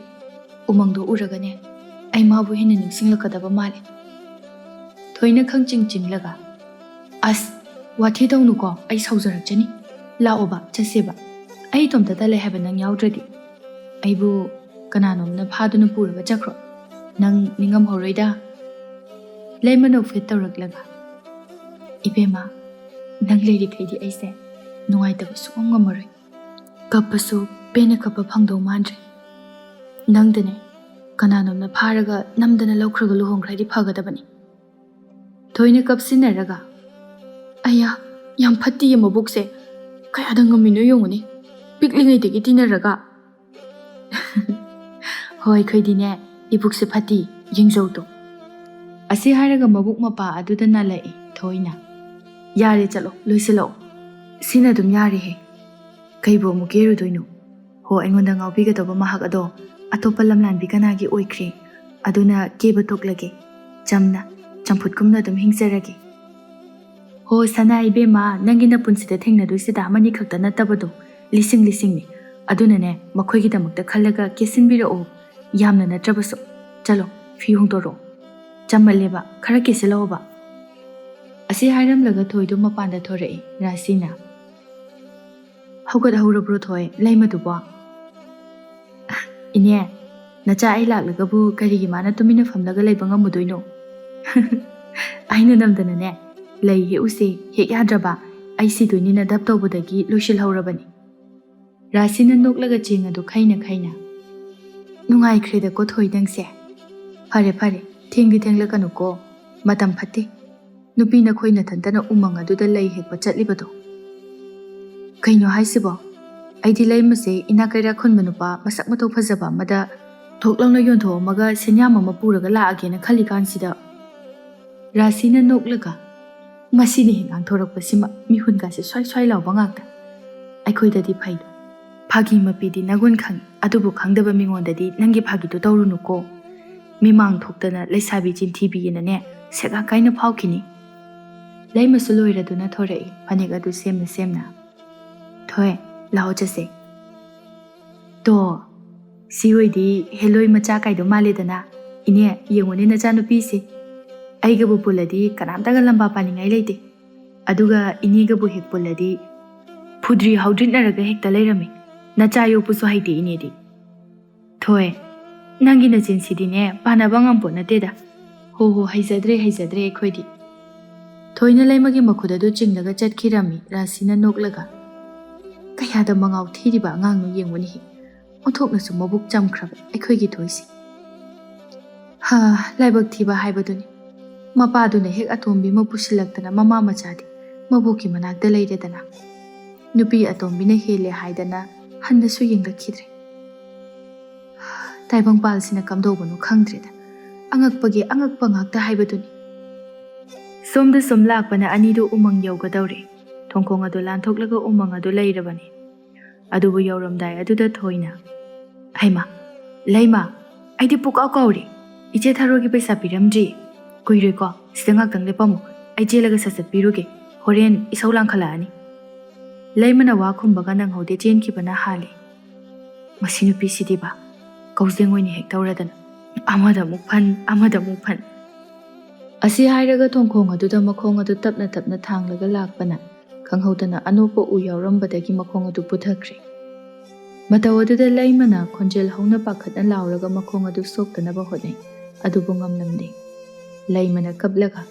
ꯎꯃꯪꯗꯣ ꯎꯔꯒꯅꯦ, ꯑꯩ ꯃꯥꯕꯨ ꯍꯦꯟꯅ ꯅꯤꯡꯁꯤꯡꯂꯛꯀꯗꯕ ꯃꯥꯜꯂꯦ꯫ ꯊꯣꯏꯅ ꯈꯪꯆꯤꯡ ꯆꯤꯡꯂꯒ, "ꯑꯁ, ꯋꯥꯊꯤ ꯇꯧꯅꯨꯀꯣ, ꯑꯩ ꯁꯥꯎꯖꯔꯛꯆꯅꯤ꯫ ꯂꯥꯛꯑꯣꯕ, ꯆꯠꯁꯦꯕ꯫ ꯑꯩ ꯏꯇꯣꯝꯇꯇ ꯂꯩ ꯍꯥꯏꯕ ꯅꯪ ꯌꯥꯎꯗ꯭ꯔꯗꯤ꯫ ꯑꯩꯕꯨ ꯀꯅꯥꯅꯣꯝꯅ ꯐꯥꯗꯨꯅ ꯄꯨꯔꯒ ꯆꯠꯈ꯭ꯔꯣ꯫ ꯅꯪ ꯅꯤꯡꯉꯝꯍꯧꯔꯣꯏꯗ꯫" ꯂꯩꯃ ꯅꯣꯛꯐꯦꯠ ꯇꯧꯔꯛꯂꯒ, "ꯏꯕꯦꯝꯃ, ꯅꯪ ꯂꯩꯔꯤꯈꯩꯗꯤ ꯑꯩꯁꯦ ꯅꯨꯡꯉꯥꯏꯇꯕ ꯁꯨꯡꯉꯝ ꯉꯝꯃꯔꯣꯏ꯫ ꯀꯞꯄꯁꯨ ꯄꯦꯟꯅ ꯀꯞꯄ ꯐꯪꯗꯧ ꯃꯥꯟꯗ꯭ꯔꯦ꯫ ꯅꯪꯗꯅꯦ, ꯀꯅꯥꯅꯣꯝꯅ ꯐꯥꯔꯒ ꯅꯝꯗꯅ ꯂꯧꯈ꯭ꯔꯒ ꯂꯨꯍꯣꯡꯈ꯭ꯔꯗꯤ ꯐꯒꯗꯕꯅꯤ꯫" ꯊꯣꯏꯅ ꯀꯞꯁꯤꯟꯅꯔꯒ, "ꯑꯌꯥ, ꯌꯥꯝ ꯐꯠꯇꯤꯌꯦ ꯃꯕꯨꯛꯁꯦ꯫ ꯀꯌꯥꯗ ꯉꯝꯃꯤꯅꯣ ꯌꯦꯡꯉꯨꯅꯦ, ꯄꯤꯛꯂꯤꯉꯩꯗꯒꯤ ꯇꯤꯟꯅꯔꯒ꯫" "ꯍꯣꯏ, ꯑꯩꯈꯣꯏꯗꯤꯅꯦ, ꯏꯕꯨꯛꯁꯦ ꯐꯠꯇꯤ, ꯌꯦꯡꯖꯧꯗꯣ꯫" ꯑꯁꯤ ꯍꯥꯏꯔꯒ ꯃꯕꯨꯛ ꯃꯄꯥ ꯑꯗꯨꯗ ꯅꯥꯜꯂꯛꯏ ꯊꯣꯏꯅ꯫ "ꯌꯥꯔꯦ, ꯆꯠꯂꯣ, ꯂꯣꯏꯁꯤꯜꯂꯛꯑꯣ꯫ ꯁꯤꯅ ꯑꯗꯨꯝ ꯌꯥꯔꯦꯍꯦ꯫ ꯀꯩꯕꯨ ꯑꯃꯨꯛ ꯀꯦꯔꯨꯗꯣꯏꯅꯣ? ꯍꯣ, ꯑꯩꯉꯣꯟꯗ ꯉꯥꯎꯕꯤꯒꯗꯧꯕ ꯃꯍꯥꯛ ꯑꯗꯣ ꯑꯇꯣꯞꯄ ꯂꯝꯂꯥꯟꯕꯤ ꯀꯅꯥꯒꯤ ꯑꯣꯏꯈ꯭ꯔꯦ? ꯑꯗꯨꯅ ꯀꯦꯕ ꯇꯣꯛꯂꯒꯦ꯫ ꯆꯝꯅ, ꯆꯝꯐꯨꯠꯀꯨꯝꯅ ꯑꯗꯨꯝ ꯍꯤꯡꯖꯔꯒꯦ꯫" "ꯍꯣ ꯁꯅꯥ ꯏꯕꯦꯝꯃ, ꯅꯪꯒꯤ ꯅꯄꯨꯟꯁꯤꯗ ꯊꯦꯡꯅꯗꯣꯏꯁꯤꯗ ꯑꯃꯅꯤ ꯈꯛꯇ ꯅꯠꯇꯕꯗꯣ, ꯂꯤꯁꯤꯡ ꯂꯤꯁꯤꯡꯅꯤ꯫ ꯑꯗꯨꯅꯅꯦ, ꯃꯈꯣꯏꯒꯤꯗꯃꯛꯇ ꯈꯜꯂꯒ ꯀꯦꯁꯤꯟꯕꯤꯔꯛꯑꯣ, ꯌꯥꯝꯅ ꯅꯠꯇ꯭ꯔꯕꯁꯨ꯫ ꯆꯠꯂꯣ, ꯐꯤ ꯍꯣꯡꯗꯣꯔꯛꯑꯣ꯫ ꯆꯝꯃꯜꯂꯦꯕ, ꯈꯔ ꯀꯦꯁꯤꯜꯂꯛꯑꯣꯕ꯫" ꯑꯁꯤ ꯍꯥꯏꯔꯝꯂꯒ ꯊꯣꯏꯗꯣ ꯃꯄꯥꯟꯗ ꯊꯣꯔꯛꯏ꯫ ꯔꯥꯁꯤꯅ, "ꯍꯧꯒꯠꯍꯧꯔꯕ꯭ꯔꯣ ꯊꯣꯏ, ꯂꯩꯃꯗꯨꯕꯣ?" "ꯏꯅꯦ, ꯅꯆꯥ ꯑꯩ ꯂꯥꯛꯂꯒꯕꯨ ꯀꯔꯤꯒꯤ ꯃꯥꯅ ꯇꯨꯃꯤꯟꯅ ꯐꯝꯂꯒ ꯂꯩꯕ ꯉꯝꯃꯨꯗꯣꯏꯅꯣ?" "ꯑꯩꯅ ꯅꯝꯗꯅꯅꯦ, ꯂꯩ ꯍꯦꯛꯎꯁꯦ ꯍꯦꯛ ꯌꯥꯗ꯭ꯔꯕ, ꯑꯩ ꯁꯤꯗꯣꯏꯅꯤꯅ ꯙꯞ ꯇꯧꯕꯗꯒꯤ ꯂꯣꯏꯁꯤꯜꯍꯧꯔꯕꯅꯤ꯫" ꯔꯥꯁꯤꯅ ꯅꯣꯛꯂꯒ ꯆꯦꯡ ꯑꯗꯨ ꯈꯩꯅ ꯈꯩꯅ, "ꯅꯨꯡꯉꯥꯏꯈ꯭ꯔꯦꯗꯀꯣ ꯊꯣꯏ ꯅꯪꯁꯦ꯫ ꯐꯔꯦ ꯐꯔꯦ, ꯊꯦꯡꯗꯤ ꯊꯦꯡꯂꯛꯀꯅꯨꯀꯣ, ꯃꯇꯝ ꯐꯠꯇꯦ꯫ ꯅꯨꯄꯤ ꯅꯈꯣꯏ ꯅꯊꯟꯇꯅ ꯎꯃꯪ ꯑꯗꯨꯗ ꯂꯩ ꯍꯦꯛꯄ ꯆꯠꯂꯤꯕꯗꯣ꯫ ꯀꯩꯅꯣ ꯍꯥꯏꯁꯤꯕꯣ? ꯑꯩꯗꯤ ꯂꯩꯃꯁꯦ ꯏꯅꯥꯛ ꯀꯩꯔꯥꯛ ꯈꯨꯟꯕ ꯅꯨꯄꯥ ꯃꯁꯛ ꯃꯇꯧ ꯐꯖꯕ ꯑꯃꯗ ꯊꯣꯛ ꯂꯥꯎꯅ ꯌꯣꯟꯊꯣꯛꯑꯝꯃꯒ ꯁꯦꯟꯌꯥꯝ ꯑꯃ ꯄꯨꯔꯒ ꯂꯥꯛꯑꯒꯦꯅ ꯈꯜꯂꯤ ꯀꯥꯟꯁꯤꯗ꯫" ꯔꯥꯁꯤꯅ ꯅꯣꯛꯂꯒ, "ꯃꯁꯤꯅ ꯍꯦꯛ ꯉꯥꯡꯊꯣꯔꯛꯄꯁꯤꯃ ꯃꯤꯍꯨꯟꯒꯥꯁꯦ ꯁ꯭ꯋꯥꯏ ꯁ꯭ꯋꯥꯏ ꯂꯥꯎꯕ ꯉꯥꯛꯇ꯫ ꯑꯩꯈꯣꯏꯗꯗꯤ ꯐꯩꯗꯣ꯫ ꯐꯥꯒꯤ ꯃꯄꯤꯗꯤ ꯅꯒꯨꯟ ꯈꯪ, ꯑꯗꯨꯕꯨ ꯈꯪꯗꯕ ꯃꯤꯉꯣꯟꯗꯗꯤ ꯅꯪꯒꯤ ꯐꯥꯒꯤꯗꯣ ꯇꯧꯔꯨꯅꯨꯀꯣ꯫ ꯃꯤꯃꯥꯡ ꯊꯣꯛꯇꯅ ꯂꯩꯁꯥꯕꯤ ꯆꯤꯟꯊꯤꯕꯤꯑꯅꯅꯦ ꯁꯦꯒꯥ ꯀꯥꯏꯅ ꯐꯥꯎꯈꯤꯅꯤ꯫" ꯂꯩꯃꯁꯨ ꯂꯣꯏꯔꯗꯨꯅ ꯊꯣꯔꯛꯏ, ꯐꯅꯦꯛ ꯑꯗꯨ ꯁꯦꯝꯅ ꯁꯦꯝꯅ꯫ "ꯊꯣꯏ, ꯂꯥꯛꯑꯣ ꯆꯠꯁꯦ꯫ ꯇꯣ, ꯁꯤ ꯑꯣꯏꯗꯤ ꯍꯦꯂꯣꯏ ꯃꯆꯥ ꯀꯥꯏꯗꯣ ꯃꯥꯜꯂꯦꯗꯅ꯫ ꯏꯅꯦ, ꯌꯦꯡꯉꯨꯅꯦ ꯅꯆꯥꯅꯨꯄꯤꯁꯦ꯫ ꯑꯩꯒꯕꯨ ꯄꯨꯜꯂꯗꯤ ꯀꯅꯥꯝꯇꯒ ꯂꯝꯕꯥ ꯄꯥꯅꯤꯡꯉꯥꯏ ꯂꯩꯇꯦ꯫ ꯑꯗꯨꯒ ꯏꯅꯦꯒꯕꯨ ꯍꯦꯛ ꯄꯨꯜꯂꯗꯤ ꯐꯨꯗ꯭ꯔꯤ ꯍꯥꯎꯗ꯭ꯔꯤꯠꯅꯔꯒ ꯍꯦꯛꯇ ꯂꯩꯔꯝꯃꯤ꯫ ꯅꯆꯥ ꯌꯣꯛꯄꯁꯨ ꯍꯩꯇꯦ ꯏꯅꯦꯗꯤ꯫ ꯊꯣꯏ, ꯅꯪꯒꯤ ꯅꯆꯤꯟꯁꯤꯗꯤꯅꯦ ꯄꯥꯟꯅꯕ ꯉꯝꯄꯣꯠ ꯅꯠꯇꯦꯗ꯫ ꯍꯣ ꯍꯣ, ꯍꯩꯖꯗ꯭ꯔꯦ, ꯍꯩꯖꯗ꯭ꯔꯦ ꯑꯩꯈꯣꯏꯗꯤ꯫ ꯊꯣꯏꯅ ꯂꯩꯃꯒꯤ ꯃꯈꯨꯠ ꯑꯗꯨ ꯆꯤꯡꯂꯒ ꯆꯠꯈꯤꯔꯝꯃꯤ ꯔꯥꯁꯤꯅ ꯅꯣꯛꯂꯒ꯫ ꯀꯌꯥꯗ ꯃꯉꯥꯎ ꯊꯤꯔꯤꯕ ꯑꯉꯥꯡꯅꯣ ꯌꯦꯡꯉꯨꯅꯦꯍꯦ꯫ ꯑꯣꯟꯊꯣꯛꯅꯁꯨ ꯃꯕꯨꯛ ꯆꯝꯈ꯭ꯔꯕ ꯑꯩꯈꯣꯏꯒꯤ ꯊꯣꯏꯁꯦ꯫ ꯍꯥ, ꯂꯥꯏꯕꯛ ꯊꯤꯕ ꯍꯥꯏꯕꯗꯨꯅꯤ꯫ ꯃꯄꯥꯗꯨꯅ ꯍꯦꯛ ꯑꯇꯣꯝꯕꯤ ꯑꯃ ꯄꯨꯁꯤꯜꯂꯛꯇꯅ ꯃꯃꯥ ꯃꯆꯥꯗꯤ ꯃꯕꯣꯛꯀꯤ ꯃꯅꯥꯛꯇ ꯂꯩꯔꯦꯗꯅ꯫ ꯅꯨꯄꯤ ꯑꯇꯣꯝꯕꯤꯅ ꯍꯦꯜꯂꯦ ꯍꯥꯏꯗꯅ ꯍꯟꯅꯁꯨ ꯌꯦꯡꯂꯛꯈꯤꯗ꯭ꯔꯦ꯫ ꯇꯥꯏꯕꯪꯄꯥꯜꯁꯤꯅ ꯀꯝꯗꯧꯕꯅꯣ ꯈꯪꯗ꯭ꯔꯦꯗ꯫ ꯑꯉꯛꯄꯒꯤ ꯑꯉꯛꯄ ꯉꯥꯛꯇ ꯍꯥꯏꯕꯗꯨꯅꯤ꯫ ꯁꯣꯝꯗ ꯁꯨꯝ ꯂꯥꯛꯄꯅ ꯑꯅꯤꯗꯨ ꯎꯃꯪ ꯌꯧꯒꯗꯧꯔꯦ꯫ ꯊꯣꯡꯈꯣꯡ ꯑꯗꯨ ꯂꯥꯟꯊꯣꯛꯂꯒ ꯎꯃꯪ ꯑꯗꯨ ꯂꯩꯔꯕꯅꯤ꯫ ꯑꯗꯨꯕꯨ ꯌꯧꯔꯝꯗꯥꯏ ꯑꯗꯨꯗ ꯊꯣꯏꯅ, "ꯍꯩꯃꯥ, ꯂꯩꯃ, ꯑꯩꯗꯤ ꯄꯨꯀꯥꯎ ꯀꯥꯎꯔꯦ꯫ ꯏꯆꯦ ꯊꯔꯣꯒꯤ ꯄꯩꯁꯥ ꯄꯤꯔꯝꯗ꯭ꯔꯤ꯫ ꯀꯨꯏꯔꯣꯏꯀꯣ, ꯁꯤꯗ ꯉꯥꯛꯇꯪ ꯂꯦꯞꯄꯝꯃꯨ꯫ ꯑꯩ ꯆꯦꯜꯂꯒ ꯁꯠ ꯁꯠ ꯄꯤꯔꯨꯒꯦ꯫ ꯍꯣꯔꯦꯟ ꯏꯁꯧ ꯂꯥꯡꯈꯠꯂꯛꯑꯅꯤ꯫" ꯂꯩꯃꯅ ꯋꯥ ꯈꯨꯝꯕꯒ ꯅꯪꯍꯧꯗꯦ, ꯆꯦꯟꯈꯤꯕꯅ ꯍꯥꯜꯂꯦ꯫ ꯃꯁꯤ ꯅꯨꯄꯤꯁꯤꯗꯤꯕ, ꯀꯧꯖꯦꯡ ꯑꯣꯏꯅ ꯍꯦꯛ ꯇꯧꯔꯗꯅ꯫ ꯑꯃꯗ ꯑꯃꯨꯛ ꯐꯟ, ꯑꯃꯗ ꯑꯃꯨꯛ ꯐꯟ꯫ ꯑꯁꯤ ꯍꯥꯏꯔꯒ ꯊꯣꯡꯈꯣꯡ ꯑꯗꯨꯗ ꯃꯈꯣꯡ ꯑꯗꯨ ꯇꯞꯅ ꯇꯞꯅ ꯊꯥꯡꯂꯒ ꯂꯥꯛꯄꯅ ꯈꯪꯍꯧꯗꯅ ꯑꯅꯣꯞꯄ ꯎ ꯌꯥꯎꯔꯝꯕꯗꯒꯤ ꯃꯈꯣꯡ ꯑꯗꯨ ꯄꯨꯊꯈ꯭ꯔꯦ꯫ ꯃꯇꯧ ꯑꯗꯨꯗ ꯂꯩꯃꯅ ꯈꯣꯟꯖꯦꯜ ꯍꯧꯅ ꯄꯥꯈꯠꯅ ꯂꯥꯎꯔꯒ ꯃꯈꯣꯡ ꯑꯗꯨ ꯁꯣꯛꯇꯅꯕ ꯍꯣꯠꯅꯩ, ꯑꯗꯨꯕꯨ ꯉꯝꯂꯝꯗꯦ꯫ ꯂꯩꯃꯅ ꯀꯞꯂꯒ,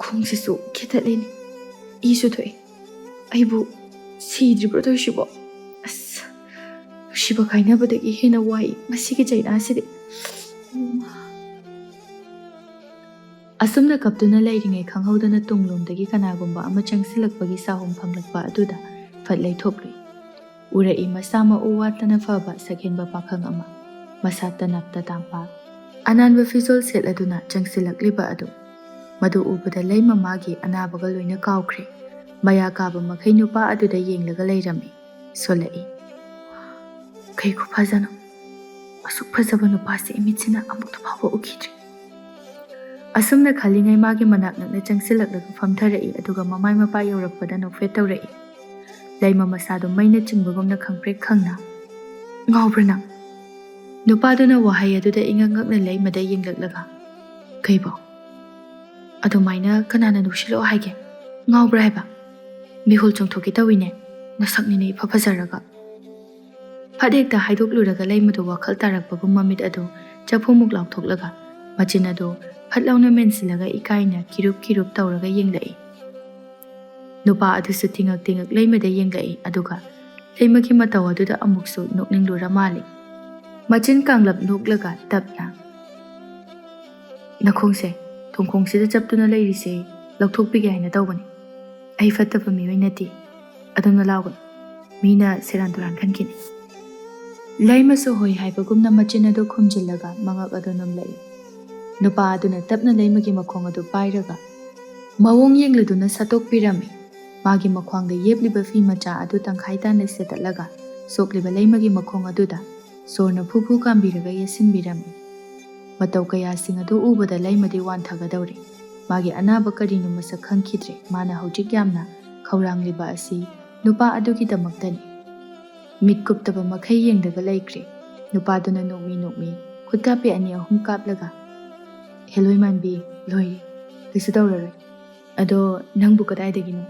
"ꯈꯣꯡꯁꯤꯁꯨ ꯈꯦꯊꯠꯂꯤꯅꯤ, ꯏꯁꯨ ꯊꯣꯛꯏ꯫ ꯑꯩꯕꯨ ꯁꯤꯗ꯭ꯔꯤꯕ꯭ꯔꯣ ꯇꯧꯔꯤꯁꯤꯕꯣ? ꯑꯁ, ꯅꯨꯡꯁꯤꯕ ꯀꯥꯏꯅꯕꯗꯒꯤ ꯍꯦꯟꯅ ꯋꯥꯏ ꯃꯁꯤꯒꯤ ꯆꯩꯅꯥꯁꯤꯗꯤ꯫" ꯑꯁꯨꯝꯅ ꯀꯞꯇꯨꯅ ꯂꯩꯔꯤꯉꯩ ꯈꯪꯍꯧꯗꯅ ꯇꯨꯡꯂꯣꯝꯗꯒꯤ ꯀꯅꯥꯒꯨꯝꯕ ꯑꯃ ꯆꯪꯁꯤꯜꯂꯛꯄꯒꯤ ꯁꯥꯍꯨꯝ ꯐꯪꯂꯛꯄ ꯑꯗꯨꯗ ꯐꯠ ꯂꯩꯊꯣꯛꯂꯨꯏ꯫ ꯎꯔꯛꯏ ꯃꯁꯥ ꯃꯎ ꯋꯥꯠꯇꯅ ꯐꯕ ꯁꯛꯍꯦꯟꯕ ꯄꯥꯈꯪ ꯑꯃ, ꯃꯁꯥ ꯇꯅꯞ ꯇꯇꯥꯝꯄꯥꯛ, ꯑꯅꯥꯟꯕ ꯐꯤꯖꯣꯜ ꯁꯦꯠꯂꯗꯨꯅ ꯆꯪꯁꯤꯜꯂꯛꯂꯤꯕ ꯑꯗꯨ꯫ ꯃꯗꯨ ꯎꯕꯗ ꯂꯩꯃ ꯃꯥꯒꯤ ꯑꯅꯥꯕꯒ ꯂꯣꯏꯅ ꯀꯥꯎꯈ꯭ꯔꯦ꯫ ꯃꯌꯥ ꯀꯥꯕ ꯃꯈꯩ ꯅꯨꯄꯥ ꯑꯗꯨꯗ ꯌꯦꯡꯂꯒ ꯂꯩꯔꯝꯃꯤ꯫ ꯁꯣꯜꯂꯛꯏ꯫ "ꯀꯩ ꯈꯨꯐꯖꯅꯣ! ꯑꯁꯨꯛ ꯐꯖꯕ ꯅꯨꯄꯥꯁꯦ ꯏꯃꯤꯠꯁꯤꯅ ꯑꯃꯨꯛꯇ ꯐꯥꯎꯕ ꯎꯈꯤꯗ꯭ꯔꯤ꯫" ꯑꯁꯨꯝꯅ ꯈꯜꯂꯤꯉꯩ ꯃꯥꯒꯤ ꯃꯅꯥꯛ ꯅꯛꯅ ꯆꯪꯁꯤꯜꯂꯛꯂꯒ ꯐꯝꯊꯔꯛꯏ, ꯑꯗꯨꯒ ꯃꯃꯥꯏ ꯃꯄꯥ ꯌꯧꯔꯛꯄꯗ ꯅꯣꯛꯐꯦꯠ ꯇꯧꯔꯛꯏ꯫ ꯂꯩꯃ ꯃꯁꯥꯗꯨ ꯃꯩꯅ ꯆꯤꯡꯕꯒꯨꯝꯅ ꯈꯪꯄ꯭ꯔꯦꯛ ꯈꯪꯅ, "ꯉꯥꯎꯕ꯭ꯔꯥ ꯅꯪ?" ꯅꯨꯄꯥꯗꯨꯅ ꯋꯥꯍꯩ ꯑꯗꯨꯗ ꯏꯉꯛ ꯉꯛꯅ ꯂꯩꯃꯗ ꯌꯦꯡꯂꯛꯂꯒ, "ꯀꯩꯕꯣ?" "ꯑꯗꯨꯃꯥꯏꯅ ꯀꯅꯥꯅ ꯅꯨꯡꯁꯤꯜꯂꯛꯑꯣ ꯍꯥꯏꯒꯦ? ꯉꯥꯎꯕ꯭ꯔꯥ ꯍꯥꯏꯕ? ꯃꯤꯍꯨꯜ ꯆꯣꯡꯊꯣꯛꯀꯦ ꯇꯧꯏꯅꯦ, ꯅꯁꯛꯅꯤꯅ ꯏꯐ ꯐꯖꯔꯒ꯫" ꯐꯠ ꯍꯦꯛꯇ ꯍꯥꯏꯗꯣꯛꯂꯨꯔꯒ ꯂꯩꯃꯗꯨ ꯋꯥꯈꯜ ꯇꯥꯔꯛꯄꯒꯨꯝ ꯃꯃꯤꯠ ꯑꯗꯨ ꯆꯐꯨꯃꯨꯛ ꯂꯥꯎꯊꯣꯛꯂꯒ ꯃꯆꯤꯟ ꯑꯗꯨ ꯐꯠ ꯂꯥꯎꯅ ꯃꯦꯟꯁꯤꯜꯂꯒ ꯏꯀꯥꯏꯅ ꯀꯤꯔꯨꯞ ꯀꯤꯔꯨꯞ ꯇꯧꯔꯒ ꯌꯦꯡꯂꯛꯏ꯫ ꯅꯨꯄꯥ ꯑꯗꯨꯁꯨ ꯇꯤꯉꯛ ꯇꯤꯉꯛ ꯂꯩꯃꯗ ꯌꯦꯡꯂꯛꯏ, ꯑꯗꯨꯒ ꯂꯩꯃꯒꯤ ꯃꯇꯧ ꯑꯗꯨꯗ ꯑꯃꯨꯛꯁꯨ ꯅꯣꯛꯅꯤꯡꯂꯨꯔ ꯃꯥꯜꯂꯤ꯫ ꯃꯆꯤꯟ ꯀꯥꯡꯂꯞ ꯅꯣꯛꯂꯒ ꯇꯞꯅ, "ꯅꯈꯣꯡꯁꯦ ꯊꯣꯡꯈꯣꯡꯁꯤꯗ ꯆꯞꯇꯨꯅ ꯂꯩꯔꯤꯁꯦ ꯂꯧꯊꯣꯛꯄꯤꯒꯦ ꯍꯥꯏꯅ ꯇꯧꯕꯅꯤ꯫ ꯑꯩ ꯐꯠꯇꯕ ꯃꯤꯑꯣꯏ ꯅꯠꯇꯦ꯫ ꯑꯗꯨꯝꯅ ꯂꯥꯎꯒꯅꯨ꯫ ꯃꯤꯅ ꯁꯦꯔꯥꯟ ꯇꯨꯔꯥꯟ ꯈꯟꯈꯤꯅꯤ꯫" ꯂꯩꯃꯁꯨ ꯍꯣꯏ ꯍꯥꯏꯕꯒꯨꯝꯅ ꯃꯆꯤꯟ ꯑꯗꯨ ꯈꯨꯝꯖꯤꯜꯂꯒ ꯃꯉꯛ ꯑꯗꯨ ꯅꯣꯝꯂꯛꯏ꯫ ꯅꯨꯄꯥ ꯑꯗꯨꯅ ꯇꯞꯅ ꯂꯩꯃꯒꯤ ꯃꯈꯣꯡ ꯑꯗꯨ ꯄꯥꯏꯔꯒ ꯃꯑꯣꯡ ꯌꯦꯡꯂꯗꯨꯅ ꯁꯠꯇꯣꯛꯄꯤꯔꯝꯃꯤ꯫ ꯃꯥꯒꯤ ꯃꯈ꯭ꯋꯥꯡꯗ ꯌꯦꯞꯂꯤꯕ ꯐꯤ ꯃꯆꯥ ꯑꯗꯨ ꯇꯪꯈꯥꯏ ꯇꯥꯅ ꯁꯦꯠꯇꯠꯂꯒ ꯁꯣꯛꯂꯤꯕ ꯂꯩꯃꯒꯤ ꯃꯈꯣꯡ ꯑꯗꯨꯗ ꯁꯣꯔꯅ ꯐꯨ ꯐꯨ ꯀꯥꯝꯕꯤꯔꯒ ꯌꯦꯠꯁꯤꯟꯕꯤꯔꯝꯃꯤ꯫ ꯃꯇꯧ ꯀꯌꯥꯁꯤꯡ ꯑꯗꯨ ꯎꯕꯗ ꯂꯩꯃꯗꯤ ꯋꯥꯟꯊꯒꯗꯧꯔꯦ꯫ ꯃꯥꯒꯤ ꯑꯅꯥꯕ ꯀꯔꯤꯅꯣ ꯃꯁꯛ ꯈꯪꯈꯤꯗ꯭ꯔꯦ꯫ ꯃꯥꯅ ꯍꯧꯖꯤꯛ ꯌꯥꯝꯅ ꯈꯧꯔꯥꯡꯂꯤꯕ ꯑꯁꯤ ꯅꯨꯄꯥ ꯑꯗꯨꯒꯤꯗꯃꯛꯇꯅꯤ꯫ ꯃꯤꯠ ꯀꯨꯞꯇꯕ ꯃꯈꯩ ꯌꯦꯡꯂꯒ ꯂꯩꯈ꯭ꯔꯦ꯫ ꯅꯨꯄꯥꯗꯨꯅ ꯅꯣꯛꯃꯤ ꯅꯣꯛꯃꯤ ꯈꯨꯠꯀꯥꯞꯄꯤ ꯑꯅꯤ ꯑꯍꯨꯝ ꯀꯥꯞꯂꯒ, "ꯍꯦꯂꯣꯏ ꯃꯥꯟꯕꯤ, ꯂꯣꯏꯔꯦ, ꯀꯩꯁꯨ ꯇꯧꯔꯔꯣꯏ꯫ ꯑꯗꯣ ꯅꯪꯕꯨ ꯀꯗꯥꯏꯗꯒꯤꯅꯣ?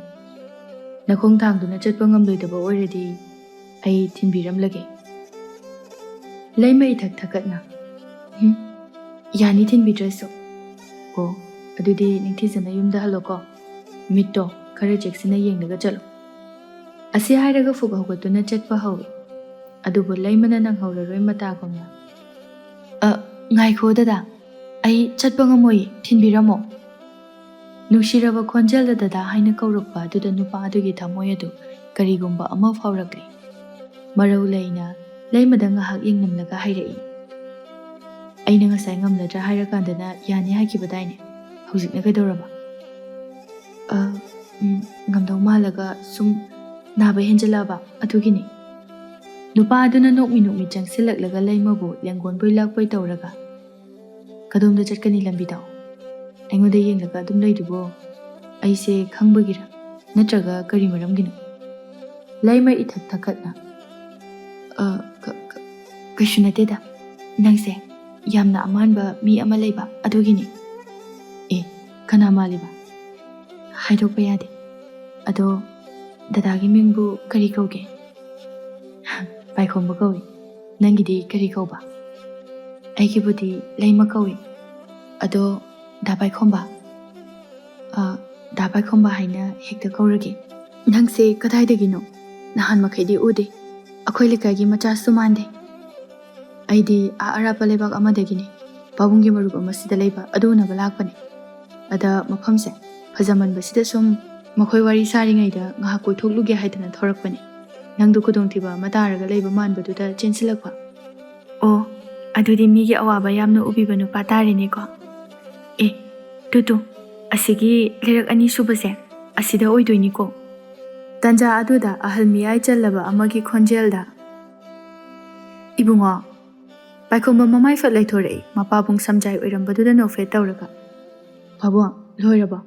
ꯅꯈꯣꯡ ꯊꯥꯡꯗꯨꯅ ꯆꯠꯄ ꯉꯝꯂꯣꯏꯗꯕ ꯑꯣꯏꯔꯗꯤ ꯑꯩ ꯊꯤꯟꯕꯤꯔꯝꯂꯒꯦ꯫" ꯂꯩꯃ ꯏꯊꯛ ꯊꯛꯀꯠꯅ, "ꯎꯝ, ꯌꯥꯅꯤ ꯊꯤꯟꯕꯤꯗ꯭ꯔꯁꯨ꯫" "ꯑꯣ, ꯑꯗꯨꯗꯤ ꯅꯤꯡꯊꯤꯖꯅ ꯌꯨꯝꯗ ꯍꯜꯂꯣꯀꯣ꯫ ꯃꯤꯠꯇꯣ ꯈꯔ ꯆꯦꯛꯁꯤꯟꯅ ꯌꯦꯡꯂꯒ ꯆꯠꯂꯣ꯫" ꯑꯁꯤ ꯍꯥꯏꯔꯒ ꯐꯨꯛ ꯍꯧꯒꯠꯇꯨꯅ ꯆꯠꯄ ꯍꯧꯏ꯫ ꯑꯗꯨꯕꯨ ꯂꯩꯃꯅ ꯅꯪꯍꯧꯔꯔꯣꯏ ꯃꯇꯥꯒꯨꯝꯅ, "ꯑ, ꯉꯥꯏꯈꯣ ꯗꯗꯥ, ꯑꯩ ꯆꯠꯄ ꯉꯝꯃꯣꯏ, ꯊꯤꯟꯕꯤꯔꯝꯃꯣ꯫" ꯅꯨꯡꯁꯤꯔꯕ ꯈꯣꯟꯖꯦꯜꯗ ꯗꯗꯥ ꯍꯥꯏꯅ ꯀꯧꯔꯛꯄ ꯑꯗꯨꯗ ꯅꯨꯄꯥ ꯑꯗꯨꯒꯤ ꯊꯃꯣꯏ ꯑꯗꯨ ꯀꯔꯤꯒꯨꯝꯕ ꯑꯃ ꯐꯥꯎꯔꯛꯂꯤ꯫ ꯃꯔꯧ ꯂꯩꯅ ꯂꯩꯃꯗ ꯉꯥꯏꯍꯥꯛ ꯌꯦꯡꯂꯝꯂꯒ ꯍꯥꯏꯔꯛꯏ, "ꯑꯩꯅ ꯉꯁꯥꯏ ꯉꯝꯂꯗ꯭ꯔꯥ ꯍꯥꯏꯔꯀꯥꯟꯗꯅ ꯌꯥꯅꯤ ꯍꯥꯏꯈꯤꯕꯗꯥꯏꯅꯦ? ꯍꯧꯖꯤꯛꯅ ꯀꯩꯗꯧꯔꯕ?" "ꯑ, ꯎꯝ, ꯉꯝꯗꯧ ꯃꯥꯜꯂꯒ ꯁꯨꯝ ꯅꯥꯕ ꯍꯦꯟꯖꯜꯂꯛꯑꯕ, ꯑꯗꯨꯒꯤꯅꯤ꯫" ꯅꯨꯄꯥ ꯑꯗꯨꯅ ꯅꯣꯛꯃꯤ ꯅꯣꯛꯃꯤ ꯆꯪꯁꯤꯜꯂꯛꯂꯒ ꯂꯩꯃꯕꯨ ꯂꯦꯡꯒꯣꯟꯕꯣꯏ ꯂꯥꯛꯄꯣꯏ ꯇꯧꯔꯒ, "ꯀꯗꯣꯝꯗ ꯆꯠꯀꯅꯤ ꯂꯝꯕꯤꯗꯣ? ꯑꯩꯉꯣꯟꯗ ꯌꯦꯡꯂꯒ ꯑꯗꯨꯝ ꯂꯩꯗꯨꯕꯣ? ꯑꯩꯁꯦ ꯈꯪꯕꯒꯤꯔ? ꯅꯠꯇ꯭ꯔꯒ ꯀꯔꯤ ꯃꯔꯝꯒꯤꯅꯣ?" ꯂꯩꯃ ꯏꯊꯛ ꯊꯛꯀꯠꯅ, "ꯑ, ꯀ-, ꯀ-, ꯀꯩꯁꯨ ꯅꯠꯇꯦꯗ꯫ ꯅꯪꯁꯦ ꯌꯥꯝꯅ ꯑꯃꯥꯟꯕ ꯃꯤ ꯑꯃ ꯂꯩꯕ ꯑꯗꯨꯒꯤꯅꯤ꯫" "ꯑꯦ, ꯀꯅꯥ ꯃꯥꯜꯂꯤꯕ?" "ꯍꯥꯏꯗꯣꯛꯄ ꯌꯥꯗꯦ꯫ ꯑꯗꯣ ꯗꯗꯥꯒꯤ ꯃꯤꯡꯕꯨ ꯀꯔꯤ ꯀꯧꯒꯦ?" "ꯄꯥꯏꯈꯣꯝꯕ ꯀꯧꯏ꯫ ꯅꯪꯒꯤꯗꯤ ꯀꯔꯤ ꯀꯧꯕ?" "ꯑꯩꯒꯤꯕꯨꯗꯤ ꯂꯩꯃ ꯀꯧꯏ꯫ ꯑꯗꯣ ꯗꯥ ꯄꯥꯏꯈꯣꯝꯕ?" "ꯑ, ꯗꯥ ꯄꯥꯏꯈꯣꯝꯕ ꯍꯥꯏꯅ ꯍꯦꯛꯇ ꯀꯧꯔꯒꯦ꯫" "ꯅꯪꯁꯦ ꯀꯗꯥꯏꯗꯒꯤꯅꯣ? ꯅꯍꯥꯟ ꯃꯈꯩꯗꯤ ꯎꯗꯦ꯫ ꯑꯩꯈꯣꯏ ꯂꯩꯀꯥꯏꯒꯤ ꯃꯆꯥꯁꯨ ꯃꯥꯟꯗꯦ꯫" "ꯑꯩꯗꯤ ꯑꯥ ꯑꯔꯥꯞꯄ ꯂꯩꯕꯥꯛ ꯑꯃꯗꯒꯤꯅꯤ꯫ ꯄꯥꯕꯨꯡꯒꯤ ꯃꯔꯨꯞ ꯑꯃꯁꯤꯗ ꯂꯩꯕ ꯑꯗꯨ ꯎꯅꯕ ꯂꯥꯛꯄꯅꯤ꯫ ꯑꯗ ꯃꯐꯝꯁꯦ ꯐꯖꯃꯟꯕꯁꯤꯗ ꯁꯨꯝ ꯃꯈꯣꯏ ꯋꯥꯔꯤ ꯁꯥꯔꯤꯉꯩꯗ ꯉꯥꯏꯍꯥꯛ ꯀꯣꯏꯊꯣꯛꯂꯨꯒꯦ ꯍꯥꯏꯗꯅ ꯊꯣꯔꯛꯄꯅꯤ꯫ ꯅꯪꯗꯨ ꯈꯨꯗꯣꯡꯊꯤꯕ ꯑꯃ ꯇꯥꯔꯒ ꯂꯩꯕ ꯃꯥꯟꯕꯗꯨꯗ ꯆꯦꯟꯁꯤꯜꯂꯛꯄ꯫" "ꯑꯣ, ꯑꯗꯨꯗꯤ ꯃꯤꯒꯤ ꯑꯋꯥꯕ ꯌꯥꯝꯅ ꯎꯕꯤꯕ ꯅꯨꯄꯥ ꯇꯥꯔꯦꯅꯦꯀꯣ꯫ ꯑꯦ, ꯇꯨ ꯇꯨ, ꯑꯁꯤꯒꯤ ꯂꯩꯔꯛ ꯑꯅꯤ ꯁꯨꯕꯁꯦ ꯑꯁꯤꯗ ꯑꯣꯏꯗꯣꯏꯅꯤꯀꯣ꯫" ꯇꯟꯖꯥ ꯑꯗꯨꯗ ꯑꯍꯜ ꯃꯤꯌꯥꯏ ꯆꯜꯂꯕ ꯑꯃꯒꯤ ꯈꯣꯟꯖꯦꯜꯗ, "ꯏꯕꯨꯡꯉꯣ!" ꯄꯥꯏꯈꯣꯝꯕ ꯃꯃꯥꯏ ꯐꯠ ꯂꯩꯊꯣꯔꯛꯏ, ꯃꯄꯥꯕꯨꯡ ꯁꯝꯖꯥꯏ ꯑꯣꯏꯔꯝꯕꯗꯨꯗ ꯅꯣꯛꯐꯦꯠ ꯇꯧꯔꯒ꯫ "ꯄꯥꯕꯨꯡ, ꯂꯣꯏꯔꯕꯣ?"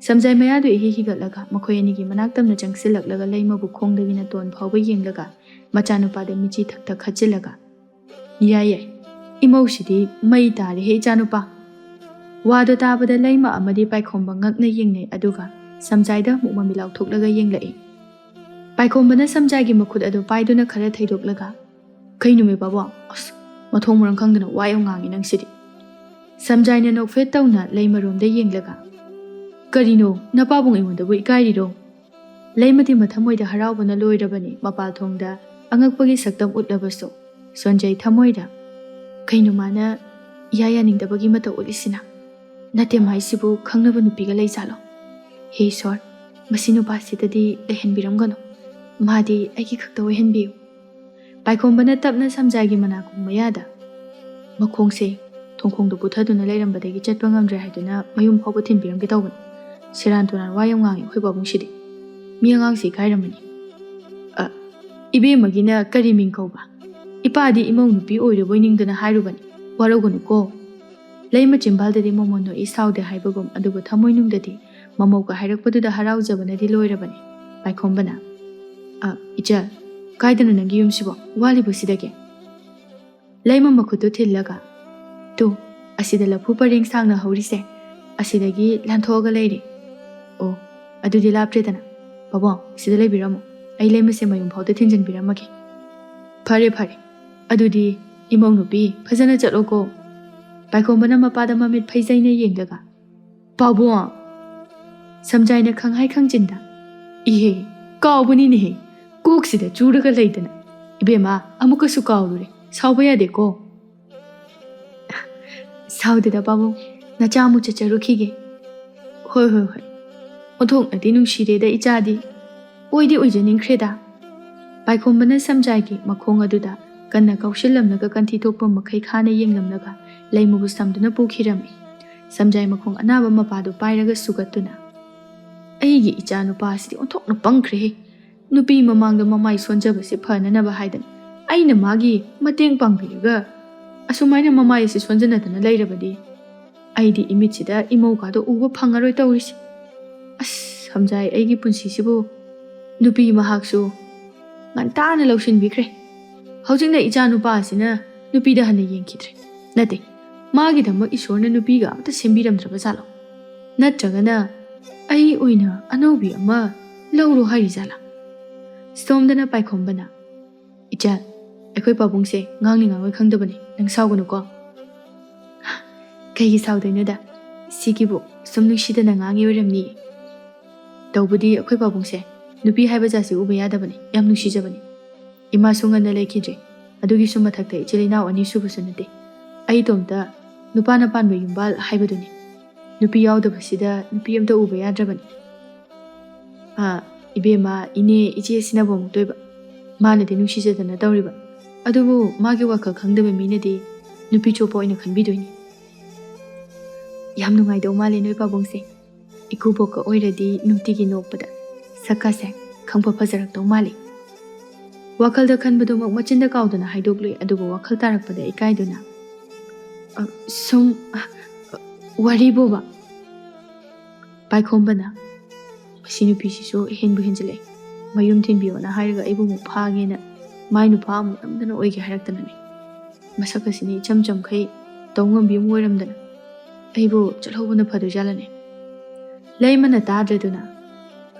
ꯁꯝꯖꯥꯏ ꯃꯌꯥꯗꯨ ꯏꯍꯤ ꯍꯤꯒꯠꯂꯒ ꯃꯈꯣꯏ ꯑꯅꯤꯒꯤ ꯃꯅꯥꯛ ꯇꯝꯅ ꯆꯪꯁꯤꯜꯂꯛꯂꯒ ꯂꯩꯃꯕꯨ ꯈꯣꯡꯗꯒꯤ ꯅꯥꯇꯣꯟ ꯐꯥꯎꯕ ꯌꯦꯡꯂꯒ ꯃꯆꯥꯅꯨꯄꯥꯗ ꯃꯤꯆꯤ ꯊꯛ ꯊꯛ ꯈꯠꯆꯤꯜꯂꯒ, "ꯌꯥꯏ ꯌꯥꯏ, ꯏꯃꯧꯁꯤꯗꯤ ꯃꯩ ꯇꯥꯔꯦꯍꯦ ꯏꯆꯥꯅꯨꯄꯥ!" ꯋꯥꯗꯣ ꯇꯥꯕꯗ ꯂꯩꯃ ꯑꯃꯗꯤ ꯄꯥꯏꯈꯣꯝꯕ ꯉꯛꯅ ꯌꯦꯡꯅꯩ, ꯑꯗꯨꯒ ꯁꯝꯖꯥꯏꯗ ꯑꯃꯨꯛ ꯃꯃꯤꯠ ꯂꯥꯎꯊꯣꯛꯂꯒ ꯌꯦꯡꯂꯛꯏ꯫ ꯄꯥꯏꯈꯣꯝꯕꯅ ꯁꯝꯖꯥꯏꯒꯤ ꯃꯈꯨꯠ ꯑꯗꯨ ꯄꯥꯏꯗꯨꯅ ꯈꯔ ꯊꯩꯗꯣꯛꯂꯒ, "ꯀꯩꯅꯣꯃꯦ ꯄꯥꯕꯨꯡ? ꯑꯁ, ꯃꯊꯣꯡ ꯃꯔꯝ ꯈꯪꯗꯅ ꯋꯥ ꯌꯥꯝ ꯉꯥꯡꯉꯤ ꯅꯪꯁꯤꯗꯤ꯫" ꯁꯝꯖꯥꯏꯅ ꯅꯣꯛꯐꯦꯠ ꯇꯧꯅ ꯂꯩꯃꯔꯣꯝꯗ ꯌꯦꯡꯂꯒ, "ꯀꯔꯤꯅꯣ, ꯅꯄꯥꯕꯨꯡ ꯑꯩꯉꯣꯟꯗꯕꯨ ꯏꯀꯥꯏꯔꯤꯔꯣ?" ꯂꯩꯃꯗꯤ ꯃꯊꯃꯣꯏꯗ ꯍꯔꯥꯎꯕꯅ ꯂꯣꯏꯔꯕꯅꯤ, ꯃꯄꯥꯜ ꯊꯣꯡꯗ ꯑꯉꯛꯄꯒꯤ ꯁꯛꯇꯝ ꯎꯠꯂꯕꯁꯨ꯫ ꯁꯣꯟꯖꯩ ꯊꯃꯣꯏꯗ, "ꯀꯩꯅꯣ ꯃꯥꯅ ꯏꯌꯥ ꯌꯥꯅꯤꯡꯗꯕꯒꯤ ꯃꯇꯧ ꯎꯠꯂꯤꯁꯤꯅ? ꯅꯠꯇꯦ ꯃꯥꯏꯁꯤꯕꯨ ꯈꯪꯅꯕ ꯅꯨꯄꯤꯒ ꯂꯩꯖꯥꯠꯂꯣ? ꯍꯦ ꯏꯁꯣꯔ, ꯃꯁꯤ ꯅꯨꯄꯥꯁꯤꯗꯗꯤ ꯂꯩꯍꯟꯕꯤꯔꯝꯒꯅꯨ꯫ ꯃꯥꯗꯤ ꯑꯩꯒꯤ ꯈꯛꯇ ꯑꯣꯏꯍꯟꯕꯤꯌꯨ꯫" ꯄꯥꯏꯈꯣꯝꯕꯅ ꯇꯞꯅ ꯁꯝꯖꯥꯏꯒꯤ ꯃꯅꯥꯀꯣꯡ ꯃꯌꯥꯗ, "ꯃꯈꯣꯡꯁꯦ ꯊꯣꯡꯈꯣꯡꯗ ꯄꯨꯊꯗꯨꯅ ꯂꯩꯔꯝꯕꯗꯒꯤ ꯆꯠꯄ ꯉꯝꯗ꯭ꯔꯦ ꯍꯥꯏꯗꯨꯅ ꯃꯌꯨꯝ ꯐꯥꯎꯕ ꯊꯤꯟꯕꯤꯔꯝꯒꯦ ꯇꯧꯕꯅꯤ꯫ ꯁꯦꯔꯥꯟ ꯇꯨꯔꯥꯟ ꯋꯥ ꯌꯥꯝ ꯉꯥꯡꯉꯤ ꯑꯩꯈꯣꯏ ꯄꯥꯕꯨꯡꯁꯤꯗꯤ꯫ ꯃꯤ ꯑꯉꯥꯡꯁꯤ ꯏꯀꯥꯏꯔꯝꯃꯅꯤ꯫" "ꯑ, ꯏꯕꯦꯝꯃꯒꯤꯅ ꯀꯔꯤ ꯃꯤꯡ ꯀꯧꯕ? ꯏꯄꯥꯗꯤ ꯏꯃꯧ ꯅꯨꯄꯤ ꯑꯣꯏꯔꯕꯣꯏ ꯅꯤꯡꯗꯅ ꯍꯥꯏꯔꯨꯕꯅꯤ꯫ ꯋꯥꯔꯧꯒꯅꯨꯀꯣ꯫" ꯂꯩꯃ ꯆꯤꯝꯕꯥꯜꯗꯗꯤ ꯃꯃꯣꯟ ꯅꯣꯛꯏ ꯁꯥꯎꯗꯦ ꯍꯥꯏꯕꯒꯨꯝ, ꯑꯗꯨꯕꯨ ꯊꯃꯣꯏꯅꯨꯡꯗꯗꯤ ꯃꯃꯧꯒ ꯍꯥꯏꯔꯛꯄꯗꯨꯗ ꯍꯔꯥꯎꯖꯕꯅꯗꯤ ꯂꯣꯏꯔꯕꯅꯤ꯫ ꯄꯥꯏꯈꯣꯝꯕꯅ, "ꯑ, ꯏꯆꯜ, ꯀꯥꯏꯗꯅꯣ ꯅꯪꯒꯤ ꯌꯨꯝꯁꯤꯕꯣ? ꯋꯥꯠꯂꯤꯕꯣ ꯁꯤꯗꯒꯤ?" ꯂꯩꯃ ꯃꯈꯨꯠꯇꯨ ꯊꯤꯜꯂꯒ, "ꯇꯨ, ꯑꯁꯤꯗ ꯂꯐꯨ ꯄꯔꯦꯡ ꯁꯥꯡꯅ ꯍꯧꯔꯤꯁꯦ, ꯑꯁꯤꯗꯒꯤ ꯂꯥꯟꯊꯣꯛꯑꯒ ꯂꯩꯔꯦ꯫ ꯑꯣ, ꯑꯗꯨꯗꯤ ꯂꯥꯞꯇ꯭ꯔꯦꯗꯅ꯫ ꯄꯥꯕꯨꯡ, ꯁꯤꯗ ꯂꯩꯕꯤꯔꯝꯃꯣ꯫ ꯑꯩ ꯂꯩꯃꯁꯦ ꯃꯌꯨꯝ ꯐꯥꯎꯗ ꯊꯤꯟꯖꯤꯟꯕꯤꯔꯝꯃꯒꯦ꯫" "ꯐꯔꯦ, ꯐꯔꯦ꯫ ꯑꯗꯨꯗꯤ ꯏꯃꯧ ꯅꯨꯄꯤ, ꯐꯖꯅ ꯆꯠꯂꯣꯀꯣ꯫" ꯄꯥꯏꯈꯣꯝꯕꯅ ꯃꯄꯥꯗ ꯃꯃꯤꯠ ꯐꯩꯖꯩꯅ ꯌꯦꯡꯂꯒ, "ꯄꯥꯕꯨꯡ!" ꯁꯝꯖꯥꯏꯅ ꯈꯪꯍꯥꯏ ꯈꯪꯖꯤꯟꯗ, "ꯏꯍꯦ, ꯀꯥꯎꯕꯅꯤꯅꯦꯍꯦ꯫ ꯀꯣꯛꯁꯤꯗ ꯆꯨꯔꯒ ꯂꯩꯗꯅ꯫ ꯏꯕꯦꯝꯃ, ꯑꯃꯨꯛꯀꯁꯨ ꯀꯥꯎꯔꯨꯔꯦ꯫ ꯁꯥꯎꯕ ꯌꯥꯗꯦꯀꯣ꯫" "ꯁꯥꯎꯗꯦꯗ ꯄꯥꯕꯨꯡ, ꯅꯆꯥ ꯑꯃꯨꯛ ꯆꯠꯆꯔꯨꯈꯤꯒꯦ꯫" "ꯍꯣꯏ, ꯍꯣꯏ, ꯍꯣꯏ꯫ ꯑꯣꯟꯊꯣꯛꯅꯗꯤ ꯅꯨꯡꯁꯤꯔꯦꯗ ꯏꯆꯥꯗꯤ꯫ ꯑꯣꯏꯗꯤ ꯑꯣꯏꯖꯅꯤꯡꯈ꯭ꯔꯦꯗ꯫" ꯄꯥꯏꯈꯣꯝꯕꯅ ꯁꯝꯖꯥꯏꯒꯤ ꯃꯈꯣꯡ ꯑꯗꯨꯗ ꯀꯟꯅ ꯀꯥꯎꯁꯤꯜꯂꯝꯂꯒ ꯀꯟꯊꯤ ꯊꯣꯛꯄ ꯃꯈꯩ ꯈꯥꯅ ꯌꯦꯡꯂꯝꯂꯒ ꯂꯩꯃꯕꯨ ꯁꯝꯗꯨꯅ ꯄꯨꯈꯤꯔꯝꯃꯤ꯫ ꯁꯝꯖꯥꯏ ꯃꯈꯣꯡ ꯑꯅꯥꯕ ꯃꯄꯥꯗꯨ ꯄꯥꯏꯔꯒ ꯁꯨꯒꯠꯇꯨꯅ, "ꯑꯩꯒꯤ ꯏꯆꯥ ꯅꯨꯄꯥ ꯑꯁꯤꯗꯤ ꯑꯣꯟꯊꯣꯛꯅ ꯄꯪꯈ꯭ꯔꯦꯍꯦ꯫ ꯅꯨꯄꯤ ꯃꯃꯥꯡꯗ ꯃꯃꯥꯏ ꯁꯣꯟꯖꯕꯁꯤ ꯐꯅꯅꯕ ꯍꯥꯏꯗꯅ ꯑꯩꯅ ꯃꯥꯒꯤ ꯃꯇꯦꯡ ꯄꯥꯡꯕꯤꯔꯒ ꯑꯁꯨꯃꯥꯏꯅ ꯃꯃꯥꯏ ꯑꯁꯤ ꯁꯣꯟꯖꯅꯗꯅ ꯂꯩꯔꯕꯗꯤ ꯑꯩꯗꯤ ꯏꯃꯤꯠꯁꯤꯗ ꯏꯃꯧꯒꯗꯣ ꯎꯕ ꯐꯪꯉꯔꯣꯏ ꯇꯧꯔꯤꯁꯦ꯫ ꯑꯁ, ꯁꯝꯖꯥꯏ, ꯑꯩꯒꯤ ꯄꯨꯟꯁꯤꯁꯤꯕꯨ ꯅꯨꯄꯤ ꯃꯍꯥꯛꯁꯨ ꯉꯟꯇꯥꯅ ꯂꯧꯁꯤꯟꯕꯤꯈ꯭ꯔꯦ꯫ ꯍꯧꯖꯤꯛꯅ ꯏꯆꯥ ꯅꯨꯄꯥ ꯑꯁꯤꯅ ꯅꯨꯄꯤꯗ ꯍꯟꯅ ꯌꯦꯡꯈꯤꯗ꯭ꯔꯦ꯫ ꯅꯠꯇꯦ, ꯃꯥꯒꯤꯗꯃꯛ ꯏꯁꯣꯔꯅ ꯅꯨꯄꯤꯒ ꯑꯝꯇ ꯁꯦꯝꯕꯤꯔꯝꯗ꯭ꯔꯕ ꯖꯥꯠꯂꯣ? ꯅꯠꯇ꯭ꯔꯒꯅ ꯑꯩ ꯑꯣꯏꯅ ꯑꯅꯧꯕꯤ ꯑꯃ ꯂꯧꯔꯣ ꯍꯥꯏꯔꯤ ꯖꯥꯠꯂꯥ?" ꯁꯣꯝꯗꯅ ꯄꯥꯏꯈꯣꯝꯕꯅ, "ꯏꯆꯥ, ꯑꯩꯈꯣꯏ ꯄꯥꯕꯨꯡꯁꯦ ꯉꯥꯡꯅꯤ ꯉꯥꯡꯉꯣꯏ ꯈꯪꯗꯕꯅꯤ, ꯅꯪ ꯁꯥꯎꯒꯅꯨꯀꯣ꯫" "ꯀꯩꯒꯤ ꯁꯥꯎꯗꯣꯏꯅꯣꯗ? ꯁꯤꯒꯤꯕꯨ ꯁꯨꯝ ꯅꯨꯡꯁꯤꯗꯅ ꯉꯥꯡꯉꯤ ꯑꯣꯏꯔꯝꯅꯤ꯫ ꯇꯧꯕꯗꯤ ꯑꯩꯈꯣꯏ ꯄꯥꯕꯨꯡꯁꯦ ꯅꯨꯄꯤ ꯍꯥꯏꯕ ꯖꯥꯠꯁꯤ ꯎꯕ ꯌꯥꯗꯕꯅꯤ, ꯌꯥꯝ ꯅꯨꯡꯁꯤꯖꯕꯅꯤ꯫ ꯏꯃꯥꯁꯨ ꯉꯟꯅ ꯂꯩꯈꯤꯗ꯭ꯔꯦ, ꯑꯗꯨꯒꯤꯁꯨ ꯃꯊꯛꯇ ꯏꯆꯤꯜ ꯏꯅꯥꯎ ꯑꯅꯤ ꯁꯨꯕꯁꯨ ꯅꯠꯇꯦ꯫ ꯑꯩ ꯏꯇꯣꯝꯇ ꯅꯨꯄꯥꯅ ꯄꯥꯟꯕ ꯌꯨꯝꯕꯥꯜ ꯍꯥꯏꯕꯗꯨꯅꯤ꯫ ꯅꯨꯄꯤ ꯌꯥꯎꯗꯕꯁꯤꯗ ꯅꯨꯄꯤ ꯑꯝꯇ ꯎꯕ ꯌꯥꯗ꯭ꯔꯕꯅꯤ꯫ ꯑꯥ, ꯏꯕꯦꯝꯃ, ꯏꯅꯦ, ꯏꯆꯦ ꯑꯁꯤꯅꯕꯨ ꯑꯃꯨꯛꯇꯣꯏꯕ꯫ ꯃꯥꯅꯗꯤ ꯅꯨꯡꯁꯤꯖꯗꯅ ꯇꯧꯔꯤꯕ, ꯑꯗꯨꯕꯨ ꯃꯥꯒꯤ ꯋꯥꯈꯜ ꯈꯪꯗꯕ ꯃꯤꯅꯗꯤ ꯅꯨꯄꯤ ꯆꯣꯞꯄ ꯑꯣꯏꯅ ꯈꯟꯕꯤꯗꯣꯏꯅꯤ꯫ ꯌꯥꯝ ꯅꯨꯡꯉꯥꯏꯗꯧ ꯃꯥꯜꯂꯦ ꯅꯣꯏ ꯄꯥꯕꯨꯡꯁꯦ꯫ ꯏꯀꯨꯕꯣꯛꯀ ꯑꯣꯏꯔꯗꯤ ꯅꯨꯡꯇꯤꯒꯤ ꯅꯣꯛꯄꯗ ꯁꯛꯀꯥꯁꯦ ꯈꯪꯐ ꯐꯖꯔꯛꯇꯧ ꯃꯥꯜꯂꯤ꯫" ꯋꯥꯈꯜꯗ ꯈꯟꯕꯗꯨꯃꯛ ꯃꯆꯤꯟꯗ ꯀꯥꯎꯗꯅ ꯍꯥꯏꯗꯣꯛꯂꯨꯏ, ꯑꯗꯨꯕꯨ ꯋꯥꯈꯜ ꯇꯥꯔꯛꯄꯗ ꯏꯀꯥꯏꯗꯨꯅ, "ꯑ, ꯁꯨꯝ, ꯑ, ꯋꯥꯔꯤꯕꯣꯕ?" ꯄꯥꯏꯈꯣꯝꯕꯅ, "ꯃꯁꯤ ꯅꯨꯄꯤꯁꯤꯁꯨ ꯍꯦꯟꯕꯨ ꯍꯦꯟꯖꯤꯜꯂꯛꯑꯦ꯫ ꯃꯌꯨꯝ ꯊꯤꯟꯕꯤꯌꯣꯅ ꯍꯥꯏꯔꯒ ꯑꯩꯕꯨ ꯑꯃꯨꯛ ꯐꯥꯒꯦꯅ ꯃꯥꯏ ꯅꯨꯄꯥ ꯑꯃꯨꯛ ꯅꯝꯗꯅ ꯑꯣꯏꯒꯦ ꯍꯥꯏꯔꯛꯇꯅꯅꯦ꯫ ꯃꯁꯛ ꯑꯁꯤꯅ ꯏꯆꯝ ꯆꯝꯈꯩ ꯇꯧ ꯉꯝꯕꯤ ꯑꯃ ꯑꯣꯏꯔꯝꯗꯅ ꯑꯩꯕꯨ ꯆꯠꯍꯧꯕꯅ ꯐꯗꯣꯏꯖꯥꯠꯂꯅꯦ꯫ ꯂꯩꯃꯅ ꯇꯥꯗ꯭ꯔꯗꯨꯅ,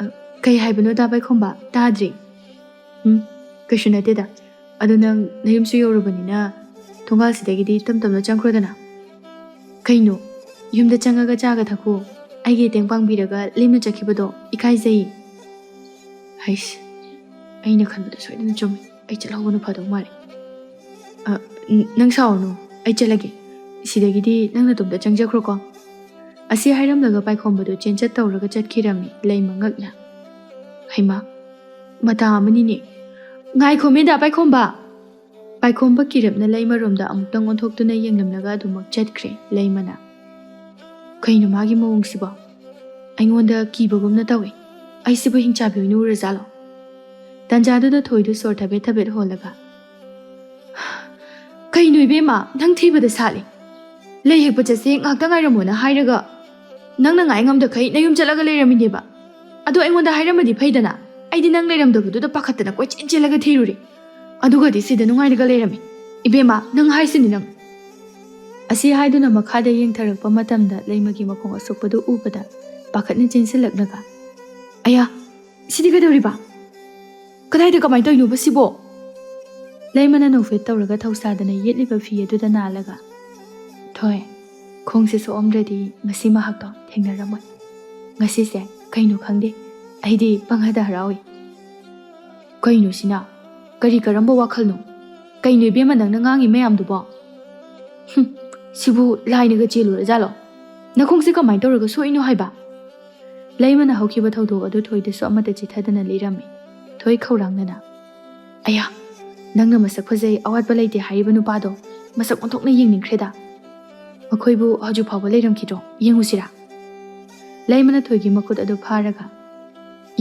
"ꯑ, ꯀꯩ ꯍꯥꯏꯕꯅꯣ ꯗꯥ ꯄꯥꯏꯈꯣꯝꯕ? ꯇꯥꯗ꯭ꯔꯤ꯫" "ꯎꯝ, ꯀꯩꯁꯨ ꯅꯠꯇꯦꯗ꯫ ꯑꯗꯣ ꯅꯪ ꯅꯌꯨꯝꯁꯨ ꯌꯧꯔꯕꯅꯤꯅ ꯊꯣꯡꯒꯥꯜꯁꯤꯗꯒꯤꯗꯤ ꯇꯞ ꯇꯞꯅ ꯆꯪꯈ꯭ꯔꯣꯗꯅ꯫" "ꯀꯩꯅꯣ? ꯌꯨꯝꯗ ꯆꯪꯉꯒ ꯆꯥꯒ ꯊꯛꯈꯣ꯫ ꯑꯩꯒꯤ ꯃꯇꯦꯡ ꯄꯥꯡꯕꯤꯔꯒ ꯂꯦꯝꯅ ꯆꯠꯈꯤꯕꯗꯣ ꯏꯀꯥꯏꯖꯩ꯫" ꯍꯩꯁ, ꯑꯩꯅ ꯈꯟꯕꯗ ꯁꯣꯏꯗꯅ ꯆꯨꯝꯃꯤ꯫ ꯑꯩ ꯆꯠꯍꯧꯕꯅ ꯐꯗꯧ ꯃꯥꯜꯂꯤ꯫ "ꯑ, ꯅ-, ꯅꯪ ꯁꯥꯎꯔꯅꯨ, ꯑꯩ ꯆꯠꯂꯒꯦ꯫ ꯁꯤꯗꯒꯤꯗꯤ ꯅꯪ ꯅꯇꯣꯝꯇ ꯆꯪꯖꯈ꯭ꯔꯣꯀꯣ꯫" ꯑꯁꯤ ꯍꯥꯏꯔꯝꯂꯒ ꯄꯥꯏꯈꯣꯝꯕꯗꯨ ꯆꯦꯟꯆꯠ ꯇꯧꯔꯒ ꯆꯠꯈꯤꯔꯝꯃꯤ ꯂꯩꯃ ꯉꯛꯅ꯫ ꯍꯩꯃꯥ, ꯃꯇꯥ ꯑꯃꯅꯤꯅꯦ꯫ "ꯉꯥꯏꯈꯣꯃꯦ ꯗꯥ ꯄꯥꯏꯈꯣꯝꯕ!" ꯄꯥꯏꯈꯣꯝꯕ ꯀꯤꯔꯞꯅ ꯂꯩꯃꯔꯣꯝꯗ ꯑꯃꯨꯛꯇꯪ ꯑꯣꯟꯊꯣꯛꯇꯨꯅ ꯌꯦꯡꯂꯝꯂꯒ ꯑꯗꯨꯃꯛ ꯆꯠꯈ꯭ꯔꯦ ꯂꯩꯃꯅ꯫ "ꯀꯩꯅꯣ ꯃꯥꯒꯤ ꯃꯑꯣꯡꯁꯤꯕꯣ? ꯑꯩꯉꯣꯟꯗ ꯀꯤꯕꯒꯨꯝꯅ ꯇꯧꯏ꯫ ꯑꯩꯁꯤꯕꯨ ꯍꯤꯡꯆꯥꯕꯤ ꯑꯣꯏꯅ ꯎꯔꯖꯥꯠꯂꯣ?" ꯇꯟꯖꯥꯗꯨꯗ ꯊꯣꯏꯗꯨ ꯁꯣꯔ ꯊꯕꯦꯠ ꯊꯕꯦꯠ ꯍꯣꯜꯂꯒ, "ꯀꯩꯅꯣ ꯏꯕꯦꯝꯃ, ꯅꯪ ꯊꯤꯕꯗ ꯁꯥꯠꯂꯤ? ꯂꯩ ꯍꯦꯛꯄ ꯆꯠꯁꯦ ꯉꯥꯛꯇ ꯉꯥꯏꯔꯝꯃꯣꯅ ꯍꯥꯏꯔꯒ ꯅꯪꯅ ꯉꯥꯏ ꯉꯝꯗꯈꯩ ꯅꯌꯨꯝ ꯆꯠꯂꯒ ꯂꯩꯔꯝꯃꯤꯅꯦꯕ꯫ ꯑꯗꯣ ꯑꯩꯉꯣꯟꯗ ꯍꯥꯏꯔꯝꯃꯗꯤ ꯐꯩꯗꯅ꯫ ꯑꯩꯗꯤ ꯅꯪ ꯂꯩꯔꯝꯗꯕꯗꯨꯗ ꯄꯥꯈꯠꯇꯅ ꯀꯣꯏꯆꯦꯟ ꯆꯦꯜꯂꯒ ꯊꯤꯔꯨꯔꯦ꯫ ꯑꯗꯨꯒꯗꯤ ꯁꯤꯗ ꯅꯨꯡꯉꯥꯏꯔꯒ ꯂꯩꯔꯝꯃꯤ꯫ ꯏꯕꯦꯝꯃ, ꯅꯪ ꯍꯥꯏꯁꯤꯅꯤ ꯅꯪ꯫" ꯑꯁꯤ ꯍꯥꯏꯗꯨꯅ ꯃꯈꯥꯗ ꯌꯦꯡꯊꯔꯛꯄ ꯃꯇꯝꯗ ꯂꯩꯃꯒꯤ ꯃꯈꯣꯡ ꯑꯁꯣꯛꯄꯗꯨ ꯎꯕꯗ ꯄꯥꯈꯠꯅ ꯆꯦꯟꯁꯤꯜꯂꯛꯂꯒ, "ꯑꯌꯥ, ꯁꯤꯗꯤ ꯀꯩꯗꯧꯔꯤꯕ? ꯀꯗꯥꯏꯗ, ꯀꯃꯥꯏꯅ ꯇꯧꯔꯤꯅꯣꯕ ꯁꯤꯕꯣ?" ꯂꯩꯃꯅ ꯅꯣꯛꯐꯦꯠ ꯇꯧꯔꯒ ꯊꯧꯁꯥꯗꯅ ꯌꯦꯠꯂꯤꯕ ꯐꯤ ꯑꯗꯨꯗ ꯅꯥꯜꯂꯒ, "ꯊꯣꯏ, ꯈꯣꯡꯁꯦ ꯁꯣꯛꯑꯝꯗ꯭ꯔꯗꯤ ꯉꯁꯤ ꯃꯍꯥꯛꯇꯣ ꯊꯦꯡꯅꯔꯝꯃꯣꯏ꯫ ꯉꯁꯤꯁꯦ ꯀꯩꯅꯣ ꯈꯪꯗꯦ, ꯑꯩꯗꯤ ꯄꯪꯍꯗ ꯍꯔꯥꯎꯏ꯫" "ꯀꯩꯅꯣ ꯁꯤꯅ? ꯀꯔꯤ ꯀꯔꯝꯕ ꯋꯥꯈꯜꯅꯣ? ꯀꯩꯅꯣ ꯏꯕꯦꯝꯃ ꯅꯪꯅ ꯉꯥꯡꯉꯤ ꯃꯌꯥꯝꯗꯨꯕꯣ? ꯍꯨꯝ, ꯁꯤꯕꯨ ꯂꯥꯏꯅꯒ ꯆꯦꯜꯂꯨꯔꯖꯥꯠꯂꯣ? ꯅꯈꯣꯡꯁꯦ ꯀꯃꯥꯏꯅ ꯇꯧꯔꯒ ꯁꯣꯛꯏꯅꯣ ꯍꯥꯏꯕ?" ꯂꯩꯃꯅ ꯍꯧꯈꯤꯕ ꯊꯧꯗꯣꯛ ꯑꯗꯨ ꯊꯣꯏꯗꯁꯨ ꯑꯃꯠꯇ ꯆꯤꯊꯗꯅ ꯂꯤꯔꯝꯃꯤ꯫ ꯊꯣꯏ ꯈꯧꯔꯥꯡꯅꯅ, "ꯑꯌꯥ, ꯅꯪꯅ ꯃꯁꯛ ꯐꯖꯩ, ꯑꯋꯥꯠꯄ ꯂꯩꯇꯦ ꯍꯥꯏꯔꯤꯕ ꯅꯨꯄꯥꯗꯣ ꯃꯁꯛ ꯑꯣꯟꯊꯣꯛꯅ ꯌꯦꯡꯅꯤꯡꯈ꯭ꯔꯦꯗ꯫ ꯃꯈꯣꯏꯕꯨ ꯍꯧꯖꯤꯛ ꯐꯥꯎꯕ ꯂꯩꯔꯝꯈꯤꯗ꯭ꯔꯣ? ꯌꯦꯡꯉꯨꯁꯤꯔꯥ?" ꯂꯩꯃꯅ ꯊꯣꯏꯒꯤ ꯃꯈꯨꯠ ꯑꯗꯨ ꯐꯥꯔꯒ,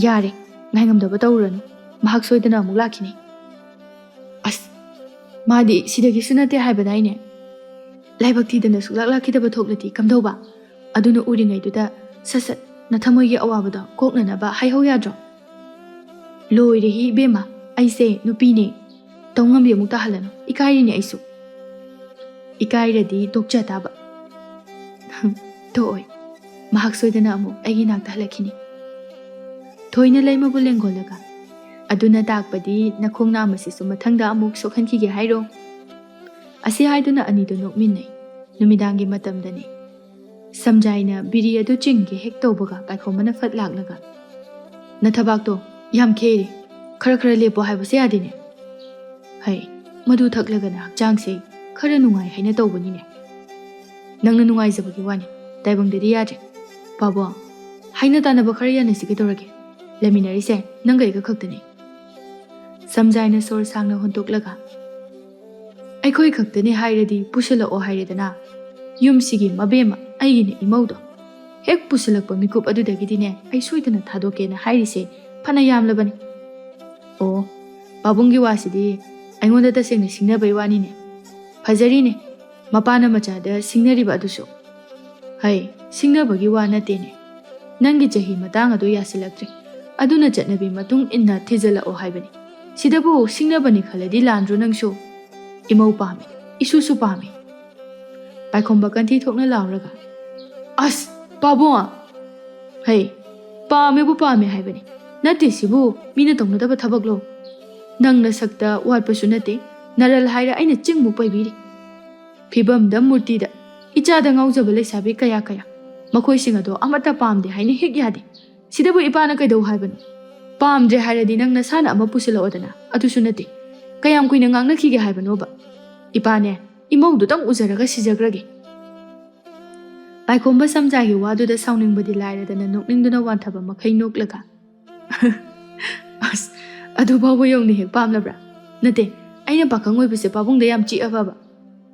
"ꯌꯥꯔꯦ, ꯉꯥꯏꯉꯝꯗꯕ ꯇꯧꯔꯨꯔꯅꯨ꯫ ꯃꯍꯥꯛ ꯁꯣꯏꯗꯅ ꯑꯃꯨꯛ ꯂꯥꯛꯈꯤꯅꯤ꯫ ꯑꯁ, ꯃꯥꯗꯤ ꯁꯤꯗꯒꯤꯁꯨ ꯅꯠꯇꯦ ꯍꯥꯏꯕꯗꯥꯏꯅꯦ? ꯂꯥꯏꯕꯛ ꯊꯤꯗꯅ ꯁꯨꯛꯂꯥꯛ ꯂꯥꯛꯈꯤꯗꯕ ꯊꯣꯛꯂꯗꯤ ꯀꯝꯗꯧꯕ? ꯑꯗꯨꯅ ꯎꯔꯤꯉꯩꯗꯨꯗ ꯁꯠ ꯁꯠ ꯅꯊꯃꯣꯏꯒꯤ ꯑꯋꯥꯕꯗꯣ ꯀꯣꯛꯅꯅꯕ ꯍꯥꯏꯍꯧ ꯌꯥꯗ꯭ꯔꯣ?" ꯂꯣꯏꯔꯦꯍꯦ ꯏꯕꯦꯝꯃ, ꯑꯩꯁꯦ ꯅꯨꯄꯤꯅꯦ꯫ ꯇꯧ ꯉꯝꯕꯤ ꯑꯃꯨꯛ ꯇꯥꯍꯜꯂꯅꯨ, ꯏꯀꯥꯏꯔꯤꯅꯦ ꯑꯩꯁꯨ꯫ ꯏꯀꯥꯏꯔꯗꯤ ꯇꯣꯛꯆ ꯇꯥꯕ꯫ ꯊꯣꯛꯑꯣꯏ, ꯃꯍꯥꯛ ꯁꯣꯏꯗꯅ ꯑꯃꯨꯛ ꯑꯩꯒꯤ ꯅꯥꯛꯇ ꯍꯜꯂꯛꯈꯤꯅꯤ꯫ ꯊꯣꯏꯅ ꯂꯩꯃꯕꯨ ꯂꯦꯡꯒꯣꯜꯂꯒ, "ꯑꯗꯨꯅ ꯇꯥꯛꯄꯗꯤ ꯅꯈꯣꯡ ꯅꯥꯝꯃꯁꯤꯁꯨ ꯃꯊꯪꯗ ꯑꯃꯨꯛ ꯁꯣꯛꯍꯟꯈꯤꯒꯦ ꯍꯥꯏꯔꯣ?" ꯑꯁꯤ ꯍꯥꯏꯗꯨꯅ ꯑꯅꯤꯗꯨ ꯅꯣꯛꯃꯤꯟꯅꯩ꯫ ꯅꯨꯃꯤꯗꯥꯡꯒꯤ ꯃꯇꯝꯗꯅꯤ꯫ ꯁꯝꯖꯥꯏꯅ ꯕꯤꯔꯤ ꯑꯗꯨ ꯆꯤꯡꯒꯦ ꯍꯦꯛ ꯇꯧꯕꯒ ꯄꯥꯏꯈꯣꯝꯕꯅ ꯐꯠ ꯂꯥꯛꯂꯒ, "ꯅꯊꯕꯥꯛꯇꯣ ꯌꯥꯝ ꯈꯦꯔꯦ, ꯈꯔ ꯈꯔ ꯂꯦꯞꯄꯣ ꯍꯥꯏꯕꯁꯦ ꯌꯥꯗꯦꯅꯦ꯫ ꯍꯩ, ꯃꯗꯨ ꯊꯛꯂꯒꯅ ꯍꯛꯆꯥꯡꯁꯦ ꯈꯔ ꯅꯨꯡꯉꯥꯏ ꯍꯥꯏꯅ ꯇꯧꯕꯅꯤꯅꯦ꯫ ꯅꯪꯅ ꯅꯨꯡꯉꯥꯏꯖꯕꯒꯤ ꯋꯥꯅꯤ, ꯇꯥꯏꯕꯪꯗꯗꯤ ꯌꯥꯗ꯭ꯔꯦ꯫ ꯄꯥꯕꯣ, ꯍꯥꯏꯅ ꯇꯥꯅꯕ ꯈꯔ ꯌꯥꯅꯁꯤ ꯀꯩꯗꯧꯔꯒꯦ? ꯂꯩꯃꯤꯟꯅꯔꯤꯁꯦ ꯅꯪꯒ ꯑꯩꯒ ꯈꯛꯇꯅꯤ꯫" ꯁꯝꯖꯥꯏꯅ ꯁꯣꯔ ꯁꯥꯡꯅ ꯍꯣꯟꯇꯣꯛꯂꯒ, "ꯑꯩꯈꯣꯏ ꯈꯛꯇꯅꯤ ꯍꯥꯏꯔꯗꯤ ꯄꯨꯁꯤꯜꯂꯛꯑꯣ ꯍꯥꯏꯔꯦꯗꯅ꯫ ꯌꯨꯝꯁꯤꯒꯤ ꯃꯕꯦꯝꯃ ꯑꯩꯒꯤꯅꯦ ꯏꯃꯧꯗꯣ꯫ ꯍꯦꯛ ꯄꯨꯁꯤꯜꯂꯛꯄ ꯃꯤꯀꯨꯞ ꯑꯗꯨꯗꯒꯤꯗꯤꯅꯦ ꯑꯩ ꯁꯣꯏꯗꯅ ꯊꯥꯗꯣꯛꯀꯦꯅ ꯍꯥꯏꯔꯤꯁꯦ ꯐꯅ ꯌꯥꯝꯂꯕꯅꯤ꯫ ꯑꯣ, ꯄꯥꯕꯨꯡꯒꯤ ꯋꯥꯁꯤꯗꯤ ꯑꯩꯉꯣꯟꯗ ꯇꯁꯦꯡꯅ ꯁꯤꯡꯅꯕꯩ ꯋꯥꯅꯤꯅꯦ꯫ ꯐꯖꯔꯤꯅꯦ, ꯃꯄꯥꯅ ꯃꯆꯥꯗ ꯁꯤꯡꯅꯔꯤꯕ ꯑꯗꯨꯁꯨ꯫ ꯍꯩ, ꯁꯤꯡꯅꯕꯒꯤ ꯋꯥ ꯅꯠꯇꯦꯅꯦ꯫ ꯅꯪꯒꯤ ꯆꯍꯤ ꯃꯇꯥꯡ ꯑꯗꯨ ꯌꯥꯁꯤꯜꯂꯛꯇ꯭ꯔꯦ꯫ ꯑꯗꯨꯅ ꯆꯠꯅꯕꯤ ꯃꯇꯨꯡ ꯏꯟꯅ ꯊꯤꯖꯤꯜꯂꯛꯑꯣ ꯍꯥꯏꯕꯅꯤ꯫ ꯁꯤꯗꯕꯨ ꯁꯤꯡꯅꯕꯅꯤ ꯈꯜꯂꯗꯤ ꯂꯥꯟꯗ꯭ꯔꯣ ꯅꯪꯁꯨ? ꯏꯃꯧ ꯄꯥꯝꯃꯤ, ꯏꯁꯨꯁꯨ ꯄꯥꯝꯃꯤ꯫" ꯄꯥꯏꯈꯣꯝꯕ ꯀꯟꯊꯤ ꯊꯣꯛꯅ ꯂꯥꯎꯔꯒ, "ꯑꯁ, ꯄꯥꯕꯨꯡ! ꯍꯩ, ꯄꯥꯝꯃꯦꯕꯨ ꯄꯥꯝꯃꯦ ꯍꯥꯏꯕꯅꯤ꯫ ꯅꯠꯇꯦ ꯁꯤꯕꯨ ꯃꯤꯅ ꯇꯧꯅꯗꯕ ꯊꯕꯛꯂꯣ? ꯅꯪ ꯅꯁꯛꯇ ꯋꯥꯠꯄꯁꯨ ꯅꯠꯇꯦ, ꯅꯔꯜ ꯍꯥꯏꯔ ꯑꯩꯅ ꯆꯤꯡꯃꯨꯛ ꯄꯩꯕꯤꯔꯤ꯫ ꯐꯤꯕꯝꯗ ꯃꯨꯔꯇꯤꯗ ꯏꯆꯥꯗ ꯉꯥꯎꯖꯕ ꯂꯩꯁꯥꯕꯤ ꯀꯌꯥ ꯀꯌꯥ꯫ ꯃꯈꯣꯏꯁꯤꯡ ꯑꯗꯣ ꯑꯃꯠꯇ ꯄꯥꯝꯗꯦ ꯍꯥꯏꯅ ꯍꯦꯛ ꯌꯥꯗꯦ꯫ ꯁꯤꯗꯕꯨ ꯏꯄꯥꯅ ꯀꯩꯗꯧ ꯍꯥꯏꯕꯅꯣ? ꯄꯥꯝꯗ꯭ꯔꯦ ꯍꯥꯏꯔꯗꯤ ꯅꯪ ꯅꯁꯥꯅ ꯑꯃ ꯄꯨꯁꯤꯜꯂꯛꯑꯣꯗꯅ꯫ ꯑꯗꯨꯁꯨ ꯅꯠꯇꯦ꯫ ꯀꯌꯥꯝ ꯀꯨꯏꯅ ꯉꯥꯡꯅꯈꯤꯒꯦ ꯍꯥꯏꯕꯅꯣꯕ? ꯏꯄꯥꯅꯦ, ꯏꯃꯧꯗꯨꯇꯪ ꯎꯖꯔꯒ ꯁꯤꯖꯈ꯭ꯔꯒꯦ꯫" ꯄꯥꯏꯈꯣꯝꯕ ꯁꯝꯖꯥꯏꯒꯤ ꯋꯥꯗꯨꯗ ꯁꯥꯎꯅꯤꯡꯕꯗꯤ ꯂꯥꯏꯔꯗꯅ ꯅꯣꯛꯅꯤꯡꯗꯨꯅ ꯋꯥꯟꯊꯕ ꯃꯈꯩ ꯅꯣꯛꯂꯒ, "ꯑꯁ, ꯑꯗꯨ ꯐꯥꯎꯕ ꯌꯧꯅ ꯍꯦꯛ ꯄꯥꯝꯂꯕ꯭ꯔꯥ? ꯅꯠꯇꯦ, ꯑꯩꯅ ꯄꯥꯈꯪ ꯑꯣꯏꯕꯁꯦ ꯄꯥꯕꯨꯡꯗ ꯌꯥꯝ ꯆꯤꯛꯑꯕꯕ꯫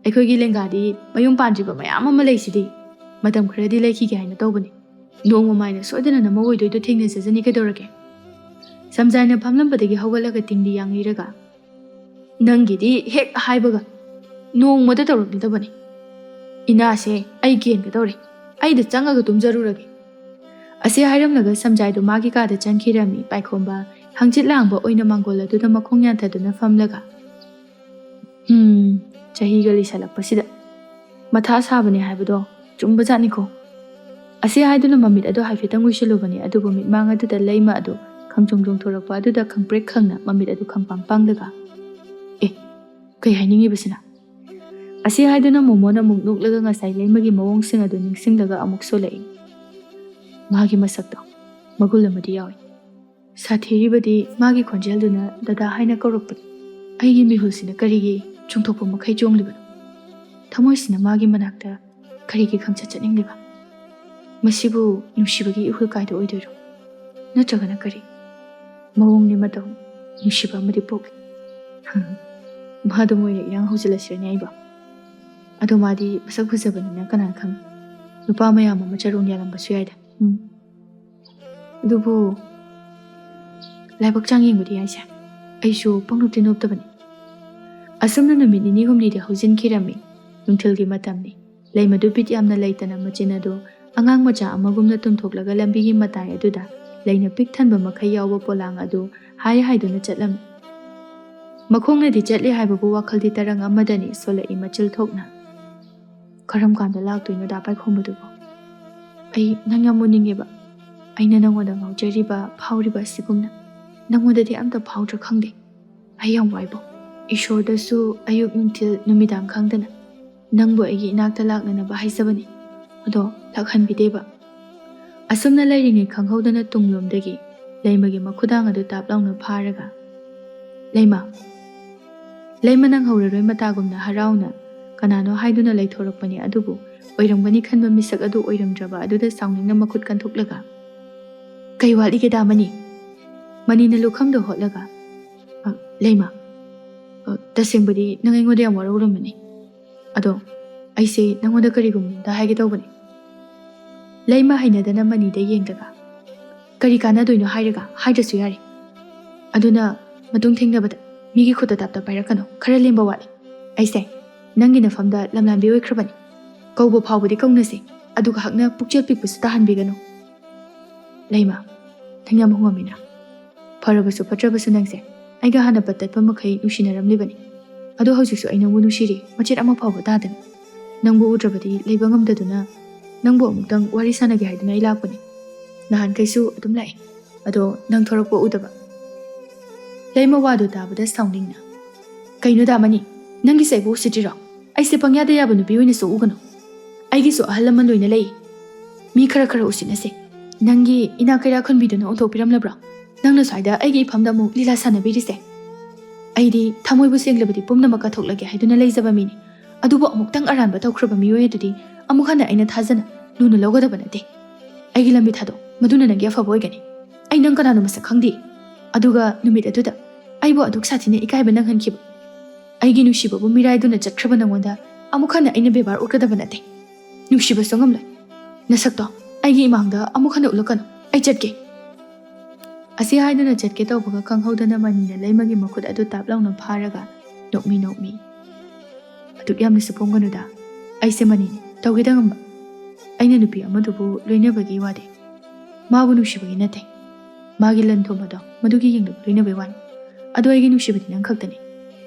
ꯑꯩꯈꯣꯏꯒꯤ ꯂꯦꯡꯒꯥꯗꯤ ꯃꯌꯨꯝ ꯄꯥꯟꯗ꯭ꯔꯤꯕ ꯃꯌꯥꯝ ꯑꯃ ꯂꯩꯁꯤꯗꯤ꯫ ꯃꯇꯝ ꯈꯔꯗꯤ ꯂꯩꯈꯤꯒꯦ ꯍꯥꯏꯅ ꯇꯧꯕꯅꯤ꯫ ꯅꯣꯡꯃ ꯃꯥꯏꯅ ꯁꯣꯏꯗꯅ ꯅꯃꯧ ꯑꯣꯏꯗꯣꯏꯗꯣ ꯊꯦꯡꯅꯖꯖꯅꯤ ꯀꯩꯗꯧꯔꯒꯦ?" ꯁꯝꯖꯥꯏꯅ ꯐꯝꯂꯝꯕꯗꯒꯤ ꯍꯧꯒꯠꯂꯒ ꯇꯤꯡꯗꯤ ꯌꯥꯡꯂꯤꯔꯒ, "ꯅꯪꯒꯤꯗꯤ ꯍꯦꯛ ꯍꯥꯏꯕꯒ ꯅꯣꯡꯃꯗ ꯇꯧꯔꯛꯅꯗꯕꯅꯤ꯫ ꯏꯅꯥꯁꯦ ꯑꯩ ꯀꯦꯟꯒꯗꯧꯔꯦ꯫ ꯑꯩꯗ ꯆꯪꯉꯒ ꯇꯨꯝꯖꯔꯨꯔꯒꯦ꯫" ꯑꯁꯤ ꯍꯥꯏꯔꯝꯂꯒ ꯁꯝꯖꯥꯏꯗꯨ ꯃꯥꯒꯤ ꯀꯥꯗ ꯆꯪꯈꯤꯔꯝꯃꯤ꯫ ꯄꯥꯏꯈꯣꯝꯕ ꯍꯪꯆꯤꯠ ꯂꯥꯡꯕ ꯑꯣꯏꯅ ꯃꯥꯡꯒꯣꯜ ꯑꯗꯨꯗ ꯃꯈꯣꯡ ꯌꯥꯟꯊꯗꯨꯅ ꯐꯝꯂꯒ, "ꯍꯝ, ꯆꯍꯤꯒ ꯂꯤꯁꯜꯂꯛꯄꯁꯤꯗ ꯃꯊꯥ ꯁꯥꯕꯅꯦ ꯍꯥꯏꯕꯗꯣ ꯆꯨꯝꯕꯖꯥꯠꯅꯤꯀꯣ꯫ ꯑꯁꯤ ꯍꯥꯏꯗꯨꯅ ꯃꯃꯤꯠ ꯑꯗꯨ ꯍꯥꯏꯐꯦꯠꯇꯪ ꯎꯏꯁꯤꯜꯂꯨꯕꯅꯤ, ꯑꯗꯨꯕꯨ ꯃꯤꯠꯃꯥꯡ ꯑꯗꯨꯗ ꯂꯩꯃ ꯑꯗꯨ ꯈꯪꯆꯣꯡ ꯆꯣꯡꯊꯣꯔꯛꯄ ꯑꯗꯨꯗ ꯈꯪꯄ꯭ꯔꯦꯛ ꯈꯪꯅ ꯃꯃꯤꯠ ꯑꯗꯨ ꯈꯪꯄꯥꯡ ꯄꯥꯡꯂꯒ, "ꯑꯦ, ꯀꯩ ꯍꯥꯏꯅꯤꯡꯉꯤꯕꯁꯤꯅ?" ꯑꯁꯤ ꯍꯥꯏꯗꯨꯅ ꯃꯣꯃꯣꯟ ꯑꯃꯨꯛ ꯅꯣꯛꯂꯒ ꯉꯁꯥꯏ ꯂꯩꯃꯒꯤ ꯃꯑꯣꯡꯁꯤꯡ ꯑꯗꯨ ꯅꯤꯡꯁꯤꯡꯂꯒ ꯑꯃꯨꯛ ꯁꯣꯜꯂꯛꯏ꯫ ꯃꯥꯒꯤ ꯃꯁꯛꯇꯣ ꯃꯒꯨꯟ ꯑꯃꯗꯤ ꯌꯥꯎꯏ꯫ ꯁꯥꯊꯤꯔꯤꯕꯗꯤ ꯃꯥꯒꯤ ꯈꯣꯟꯖꯦꯜꯗꯨꯅ ꯗꯗꯥ ꯍꯥꯏꯅ ꯀꯧꯔꯛꯄꯅꯤ꯫ ꯑꯩꯒꯤ ꯃꯤꯍꯨꯜꯁꯤꯅ ꯀꯔꯤꯒꯤ ꯆꯣꯡꯊꯣꯛꯄ ꯃꯈꯩ ꯆꯣꯡꯂꯤꯕꯅꯣ? ꯊꯃꯣꯏꯁꯤꯅ ꯃꯥꯒꯤ ꯃꯅꯥꯛꯇ ꯀꯔꯤꯒꯤ ꯈꯪꯆꯠ ꯆꯠꯅꯤꯡꯂꯤꯕ? ꯃꯁꯤꯕꯨ ꯅꯨꯡꯁꯤꯕꯒꯤ ꯏꯍꯨꯜ ꯀꯥꯏꯗ ꯑꯣꯏꯗꯣꯏꯔꯣ? ꯅꯠꯇ꯭ꯔꯒꯅ ꯀꯔꯤ? ꯃꯑꯣꯡꯅꯤ ꯃꯇꯧ ꯅꯨꯡꯁꯤꯕ ꯑꯃꯗꯤ ꯄꯣꯛꯂꯤ꯫ ꯃꯥꯗꯣ ꯃꯣꯏꯅ ꯏꯔꯥꯡ ꯍꯧꯖꯤꯜꯂꯁꯤꯔꯅꯦ ꯑꯩꯕꯣ? ꯑꯗꯣ ꯃꯥꯗꯤ ꯃꯁꯛ ꯐꯖꯕꯅꯤꯅ ꯀꯅꯥ ꯈꯪ, ꯅꯨꯄꯥ ꯃꯌꯥꯝ ꯑꯃ ꯆꯔꯣꯡ ꯌꯥꯜꯂꯝꯕꯁꯨ ꯌꯥꯏꯗ꯫ ꯎꯝ꯫ ꯑꯗꯨꯕꯨ ꯂꯥꯏꯕꯛ ꯆꯥꯡ ꯌꯦꯡꯕꯗꯤ ꯍꯥꯏꯁꯦ, ꯑꯩꯁꯨ ꯄꯪꯅꯣꯞꯇꯤ ꯅꯣꯞꯇꯕꯅꯤ꯫ ꯑꯁꯨꯝꯅ ꯅꯨꯃꯤꯠ ꯅꯤꯅꯤ ꯍꯨꯝꯅꯤꯗꯤ ꯍꯧꯖꯤꯟꯈꯤꯔꯝꯃꯤ꯫ ꯅꯨꯡꯊꯤꯜꯒꯤ ꯃꯇꯝꯅꯤ꯫ ꯂꯩꯃꯗꯨ ꯕꯤꯠ ꯌꯥꯝꯅ ꯂꯩꯇꯅ ꯃꯆꯤꯟ ꯑꯗꯨ ꯑꯉꯥꯡ ꯃꯆꯥ ꯑꯃꯒꯨꯝꯅ ꯇꯨꯝꯊꯣꯛꯂꯒ ꯂꯝꯕꯤꯒꯤ ꯃꯇꯥꯏ ꯑꯗꯨꯗ ꯂꯩꯅ ꯄꯤꯛ ꯊꯟꯕ ꯃꯈꯩ ꯌꯥꯎꯕ ꯄꯣꯂꯥꯡ ꯑꯗꯨ ꯍꯥꯏ ꯍꯥꯏꯗꯨꯅ ꯆꯠꯂꯝꯃꯤ꯫ ꯃꯈꯣꯡꯅꯗꯤ ꯆꯠꯂꯤ ꯍꯥꯏꯕꯕꯨ ꯋꯥꯈꯜꯗꯤ ꯇꯔꯪ ꯑꯃꯗꯅꯤ ꯁꯣꯜꯂꯛꯏ ꯃꯆꯤꯜ ꯊꯣꯛꯅ꯫ "ꯀꯔꯝ ꯀꯥꯟꯗ ꯂꯥꯛꯇꯣꯏꯅꯣ ꯗꯥ ꯄꯥꯏꯈꯣꯝꯕꯗꯨꯕꯣ? ꯑꯩ ꯅꯪ ꯌꯥꯝ ꯎꯅꯤꯡꯉꯦꯕ꯫ ꯑꯩꯅ ꯅꯪꯉꯣꯟꯗ ꯉꯥꯎꯖꯔꯤꯕ, ꯐꯥꯎꯔꯤꯕ ꯑꯁꯤꯒꯨꯝꯅ ꯅꯪꯉꯣꯟꯗꯗꯤ ꯑꯝꯇ ꯐꯥꯎꯗ꯭ꯔꯥ ꯈꯪꯗꯦ꯫ ꯑꯩ ꯌꯥꯝ ꯋꯥꯏꯕꯣ꯫ ꯏꯁꯣꯔꯗꯁꯨ ꯑꯌꯨꯛ ꯅꯨꯡꯊꯤꯜ ꯅꯨꯃꯤꯗꯥꯡ ꯈꯪꯗꯅ ꯅꯪꯕꯨ ꯑꯩꯒꯤ ꯏꯅꯥꯛꯇ ꯂꯥꯛꯅꯅꯕ ꯍꯥꯏꯖꯕꯅꯤ꯫ ꯑꯗꯣ ꯂꯥꯛꯍꯟꯕꯤꯗꯦꯕ꯫" ꯑꯁꯨꯝꯅ ꯂꯩꯔꯤꯉꯩ ꯈꯪꯍꯧꯗꯅ ꯇꯨꯡꯂꯣꯝꯗꯒꯤ ꯂꯩꯃꯒꯤ ꯃꯈꯨꯗꯥꯡ ꯑꯗꯨ ꯇꯥꯞ ꯂꯥꯎꯅ ꯐꯥꯔꯒ, "ꯂꯩꯃ!" ꯂꯩꯃ ꯅꯪꯍꯧꯔꯔꯣꯏ ꯃꯇꯥꯒꯨꯝꯅ ꯍꯔꯥꯎꯅ ꯀꯅꯥꯅꯣ ꯍꯥꯏꯗꯨꯅ ꯂꯩꯊꯣꯔꯛꯄꯅꯤ, ꯑꯗꯨꯕꯨ ꯑꯣꯏꯔꯝꯒꯅꯤ ꯈꯟꯕ ꯃꯤꯁꯛ ꯑꯗꯨ ꯑꯣꯏꯔꯝꯗ꯭ꯔꯕ ꯑꯗꯨꯗ ꯁꯥꯎꯅꯤꯡꯅ ꯃꯈꯨꯠ ꯀꯟꯊꯣꯛꯂꯒ, "ꯀꯩ ꯋꯥꯠꯂꯤꯒꯦꯗ ꯃꯅꯤ?" ꯃꯅꯤꯅ ꯂꯨꯈꯝꯗꯣ ꯍꯣꯠꯂꯒ, "ꯑ, ꯂꯩꯃ, ꯑ, ꯇꯁꯦꯡꯕꯗꯤ ꯅꯪ ꯑꯩꯉꯣꯟꯗ ꯌꯥꯝ ꯋꯥꯔꯧꯔꯝꯃꯅꯤ꯫ ꯑꯗꯣ ꯑꯩꯁꯦ ꯅꯪꯉꯣꯟꯗ ꯀꯔꯤꯒꯨꯝꯕ ꯑꯝꯇ ꯍꯥꯏꯒꯦ ꯇꯧꯕꯅꯤ꯫" ꯂꯩꯃ ꯍꯩꯅꯗꯅ ꯃꯅꯤꯗ ꯌꯦꯡꯂꯒ, "ꯀꯔꯤ ꯀꯥꯟꯅꯗꯣꯏꯅꯣ ꯍꯥꯏꯔꯒ? ꯍꯥꯏꯗ꯭ꯔꯁꯨ ꯌꯥꯔꯦ꯫ ꯑꯗꯨꯅ ꯃꯇꯨꯡ ꯊꯦꯡꯅꯕꯗ ꯃꯤꯒꯤ ꯈꯨꯠꯇ ꯇꯥꯞꯇ ꯄꯥꯏꯔꯛꯀꯅꯨ꯫ ꯈꯔ ꯂꯦꯝꯕ ꯋꯥꯠꯂꯤ꯫ ꯑꯩꯁꯦ ꯅꯪꯒꯤ ꯅꯐꯝꯗ ꯂꯝꯂꯥꯟꯕꯤ ꯑꯣꯏꯈ꯭ꯔꯕꯅꯤ꯫ ꯀꯧꯕ ꯐꯥꯎꯕꯗꯤ ꯀꯧꯅꯁꯦ, ꯑꯗꯨꯒ ꯍꯛꯅ ꯄꯨꯛꯆꯦꯜ ꯄꯤꯛꯄꯁꯨ ꯇꯥꯍꯟꯕꯤꯒꯅꯨ꯫" "ꯂꯩꯃ, ꯅꯪ ꯌꯥꯝ ꯍꯣꯡꯉꯝꯃꯤꯅ꯫ ꯐꯔꯕꯁꯨ ꯐꯠꯇ꯭ꯔꯕꯁꯨ ꯅꯪꯁꯦ ꯑꯩꯒ ꯍꯥꯟꯅ ꯄꯠ ꯇꯠꯄ ꯃꯈꯩ ꯅꯨꯡꯁꯤꯅꯔꯝꯂꯤꯕꯅꯤ꯫ ꯑꯗꯣ ꯍꯧꯖꯤꯛꯁꯨ ꯑꯩ ꯅꯪꯕꯨ ꯅꯨꯡꯁꯤꯔꯤ, ꯃꯆꯦꯠ ꯑꯃ ꯐꯥꯎꯕ ꯇꯥꯗꯅ꯫ ꯅꯪꯕꯨ ꯎꯗ꯭ꯔꯕꯗꯤ ꯂꯩꯕ ꯉꯝꯗꯗꯨꯅ ꯅꯪꯕꯨ ꯑꯃꯨꯛꯇꯪ ꯋꯥꯔꯤ ꯁꯥꯟꯅꯒꯦ ꯍꯥꯏꯗꯨꯅ ꯑꯩ ꯂꯥꯛꯄꯅꯤ꯫ ꯅꯍꯥꯟꯈꯩꯁꯨ ꯑꯗꯨꯝ ꯂꯥꯛꯏ, ꯑꯗꯣ ꯅꯪ ꯊꯣꯔꯛꯄ ꯎꯗꯕ꯫ ꯂꯩꯃ ꯋꯥꯗꯨ ꯇꯥꯕꯗ ꯁꯥꯎꯅꯤꯡꯅ, "ꯀꯩꯅꯣ ꯗꯥꯃꯅꯤ, ꯅꯪꯒꯤꯁꯦ ꯑꯩꯕꯨ ꯎꯁꯤꯠꯇ꯭ꯔꯤꯔꯣ? ꯑꯩꯁꯦ ꯄꯪꯌꯥꯗ ꯌꯥꯕ ꯅꯨꯄꯤ ꯑꯣꯏꯅꯁꯨ ꯎꯒꯅꯨ꯫ ꯑꯩꯒꯤꯁꯨ ꯑꯍꯜ ꯂꯃꯟ ꯂꯣꯏꯅ ꯂꯩ꯫ ꯃꯤ ꯈꯔ ꯈꯔ ꯎꯁꯤꯠꯅꯁꯦ꯫ ꯅꯪꯒꯤ ꯏꯅꯥꯛ ꯀꯩꯔꯥꯛ ꯈꯨꯟꯕꯤꯗꯨꯅ ꯑꯣꯟꯊꯣꯛꯄꯤꯔꯝꯂꯕ꯭ꯔꯣ? ꯅꯪꯅ ꯁ꯭ꯋꯥꯏꯗ ꯑꯩꯒꯤ ꯏꯐꯝꯗ ꯑꯃꯨꯛ ꯂꯤꯂꯥ ꯁꯥꯟꯅꯕꯤꯔꯤꯁꯦ? ꯑꯩꯗꯤ ꯊꯃꯣꯏꯕꯨ ꯁꯦꯡꯂꯕꯗꯤ ꯄꯨꯝꯅꯃꯛ ꯀꯠꯊꯣꯛꯂꯒꯦ ꯍꯥꯏꯗꯨꯅ ꯂꯩꯖꯕ ꯃꯤꯅꯤ꯫ ꯑꯗꯨꯕꯨ ꯑꯃꯨꯛꯇꯪ ꯑꯔꯥꯟꯕ ꯇꯧꯈ꯭ꯔꯕ ꯃꯤꯑꯣꯏ ꯑꯗꯨꯗꯤ ꯑꯃꯨꯛ ꯍꯟꯅ ꯑꯩꯅ ꯊꯥꯖꯅ ꯂꯨꯅ ꯂꯧꯒꯗꯕ ꯅꯠꯇꯦ꯫ ꯑꯩꯒꯤ ꯂꯝꯕꯤ ꯊꯥꯗꯣꯛ, ꯃꯗꯨꯅ ꯅꯪꯒꯤ ꯑꯐꯕ ꯑꯣꯏꯒꯅꯤ꯫ ꯑꯩ ꯅꯪ ꯀꯅꯥꯅꯣ ꯃꯁꯛ ꯈꯪꯗꯦ꯫ ꯑꯗꯨꯒ ꯅꯨꯃꯤꯠ ꯑꯗꯨꯗ ꯑꯩꯕꯨ ꯑꯗꯨꯛ ꯁꯥꯊꯤꯅ ꯏꯀꯥꯏꯕ ꯅꯪꯍꯟꯈꯤꯕ, ꯑꯩꯒꯤ ꯅꯨꯡꯁꯤꯕꯕꯨ ꯃꯤꯔꯥꯏꯗꯨꯅ ꯆꯠꯈ꯭ꯔꯕ ꯅꯉꯣꯟꯗ ꯑꯃꯨꯛ ꯍꯟꯅ ꯑꯩꯅ ꯕꯦꯕꯥꯔ ꯎꯠꯀꯗꯕ ꯅꯠꯇꯦ꯫ ꯅꯨꯡꯁꯤꯕꯁꯨ ꯉꯝꯂꯣꯏ꯫ ꯅꯁꯛꯇꯣ ꯑꯩꯒꯤ ꯏꯃꯥꯡꯗ ꯑꯃꯨꯛ ꯍꯟꯅ ꯎꯠꯂꯛꯀꯅꯨ꯫ ꯑꯩ ꯆꯠꯀꯦ꯫" ꯑꯁꯤ ꯍꯥꯏꯗꯨꯅ ꯆꯠꯀꯦ ꯇꯧꯕꯒ ꯈꯪꯍꯧꯗꯅ ꯃꯅꯤꯅ ꯂꯩꯃꯒꯤ ꯃꯈꯨꯠ ꯑꯗꯨ ꯇꯥꯞ ꯂꯥꯎꯅ ꯐꯥꯔꯒ ꯅꯣꯛꯃꯤ ꯅꯣꯛꯃꯤ, "ꯑꯗꯨꯛ ꯌꯥꯝꯅꯁꯨ ꯄꯣꯡꯒꯅꯨꯗ꯫ ꯑꯩꯁꯦ ꯃꯅꯤꯅꯤ, ꯇꯧꯒꯦ ꯇꯧꯉꯝꯕ꯫ ꯑꯩꯅ ꯅꯨꯄꯤ ꯑꯃꯗꯨꯕꯨ ꯂꯣꯏꯅꯕꯒꯤ ꯋꯥꯗꯤ, ꯃꯥꯕꯨ ꯅꯨꯡꯁꯤꯕꯒꯤ ꯅꯠꯇꯦ꯫ ꯃꯥꯒꯤ ꯂꯟ ꯊꯨꯝ ꯑꯗꯣ ꯃꯗꯨꯒꯤ ꯌꯦꯡꯂꯒ ꯂꯣꯏꯅꯕꯩ ꯋꯥꯅꯤ꯫ ꯑꯗꯣ ꯑꯩꯒꯤ ꯅꯨꯡꯁꯤꯕꯗꯤ ꯅꯪ ꯈꯛꯇꯅꯤ꯫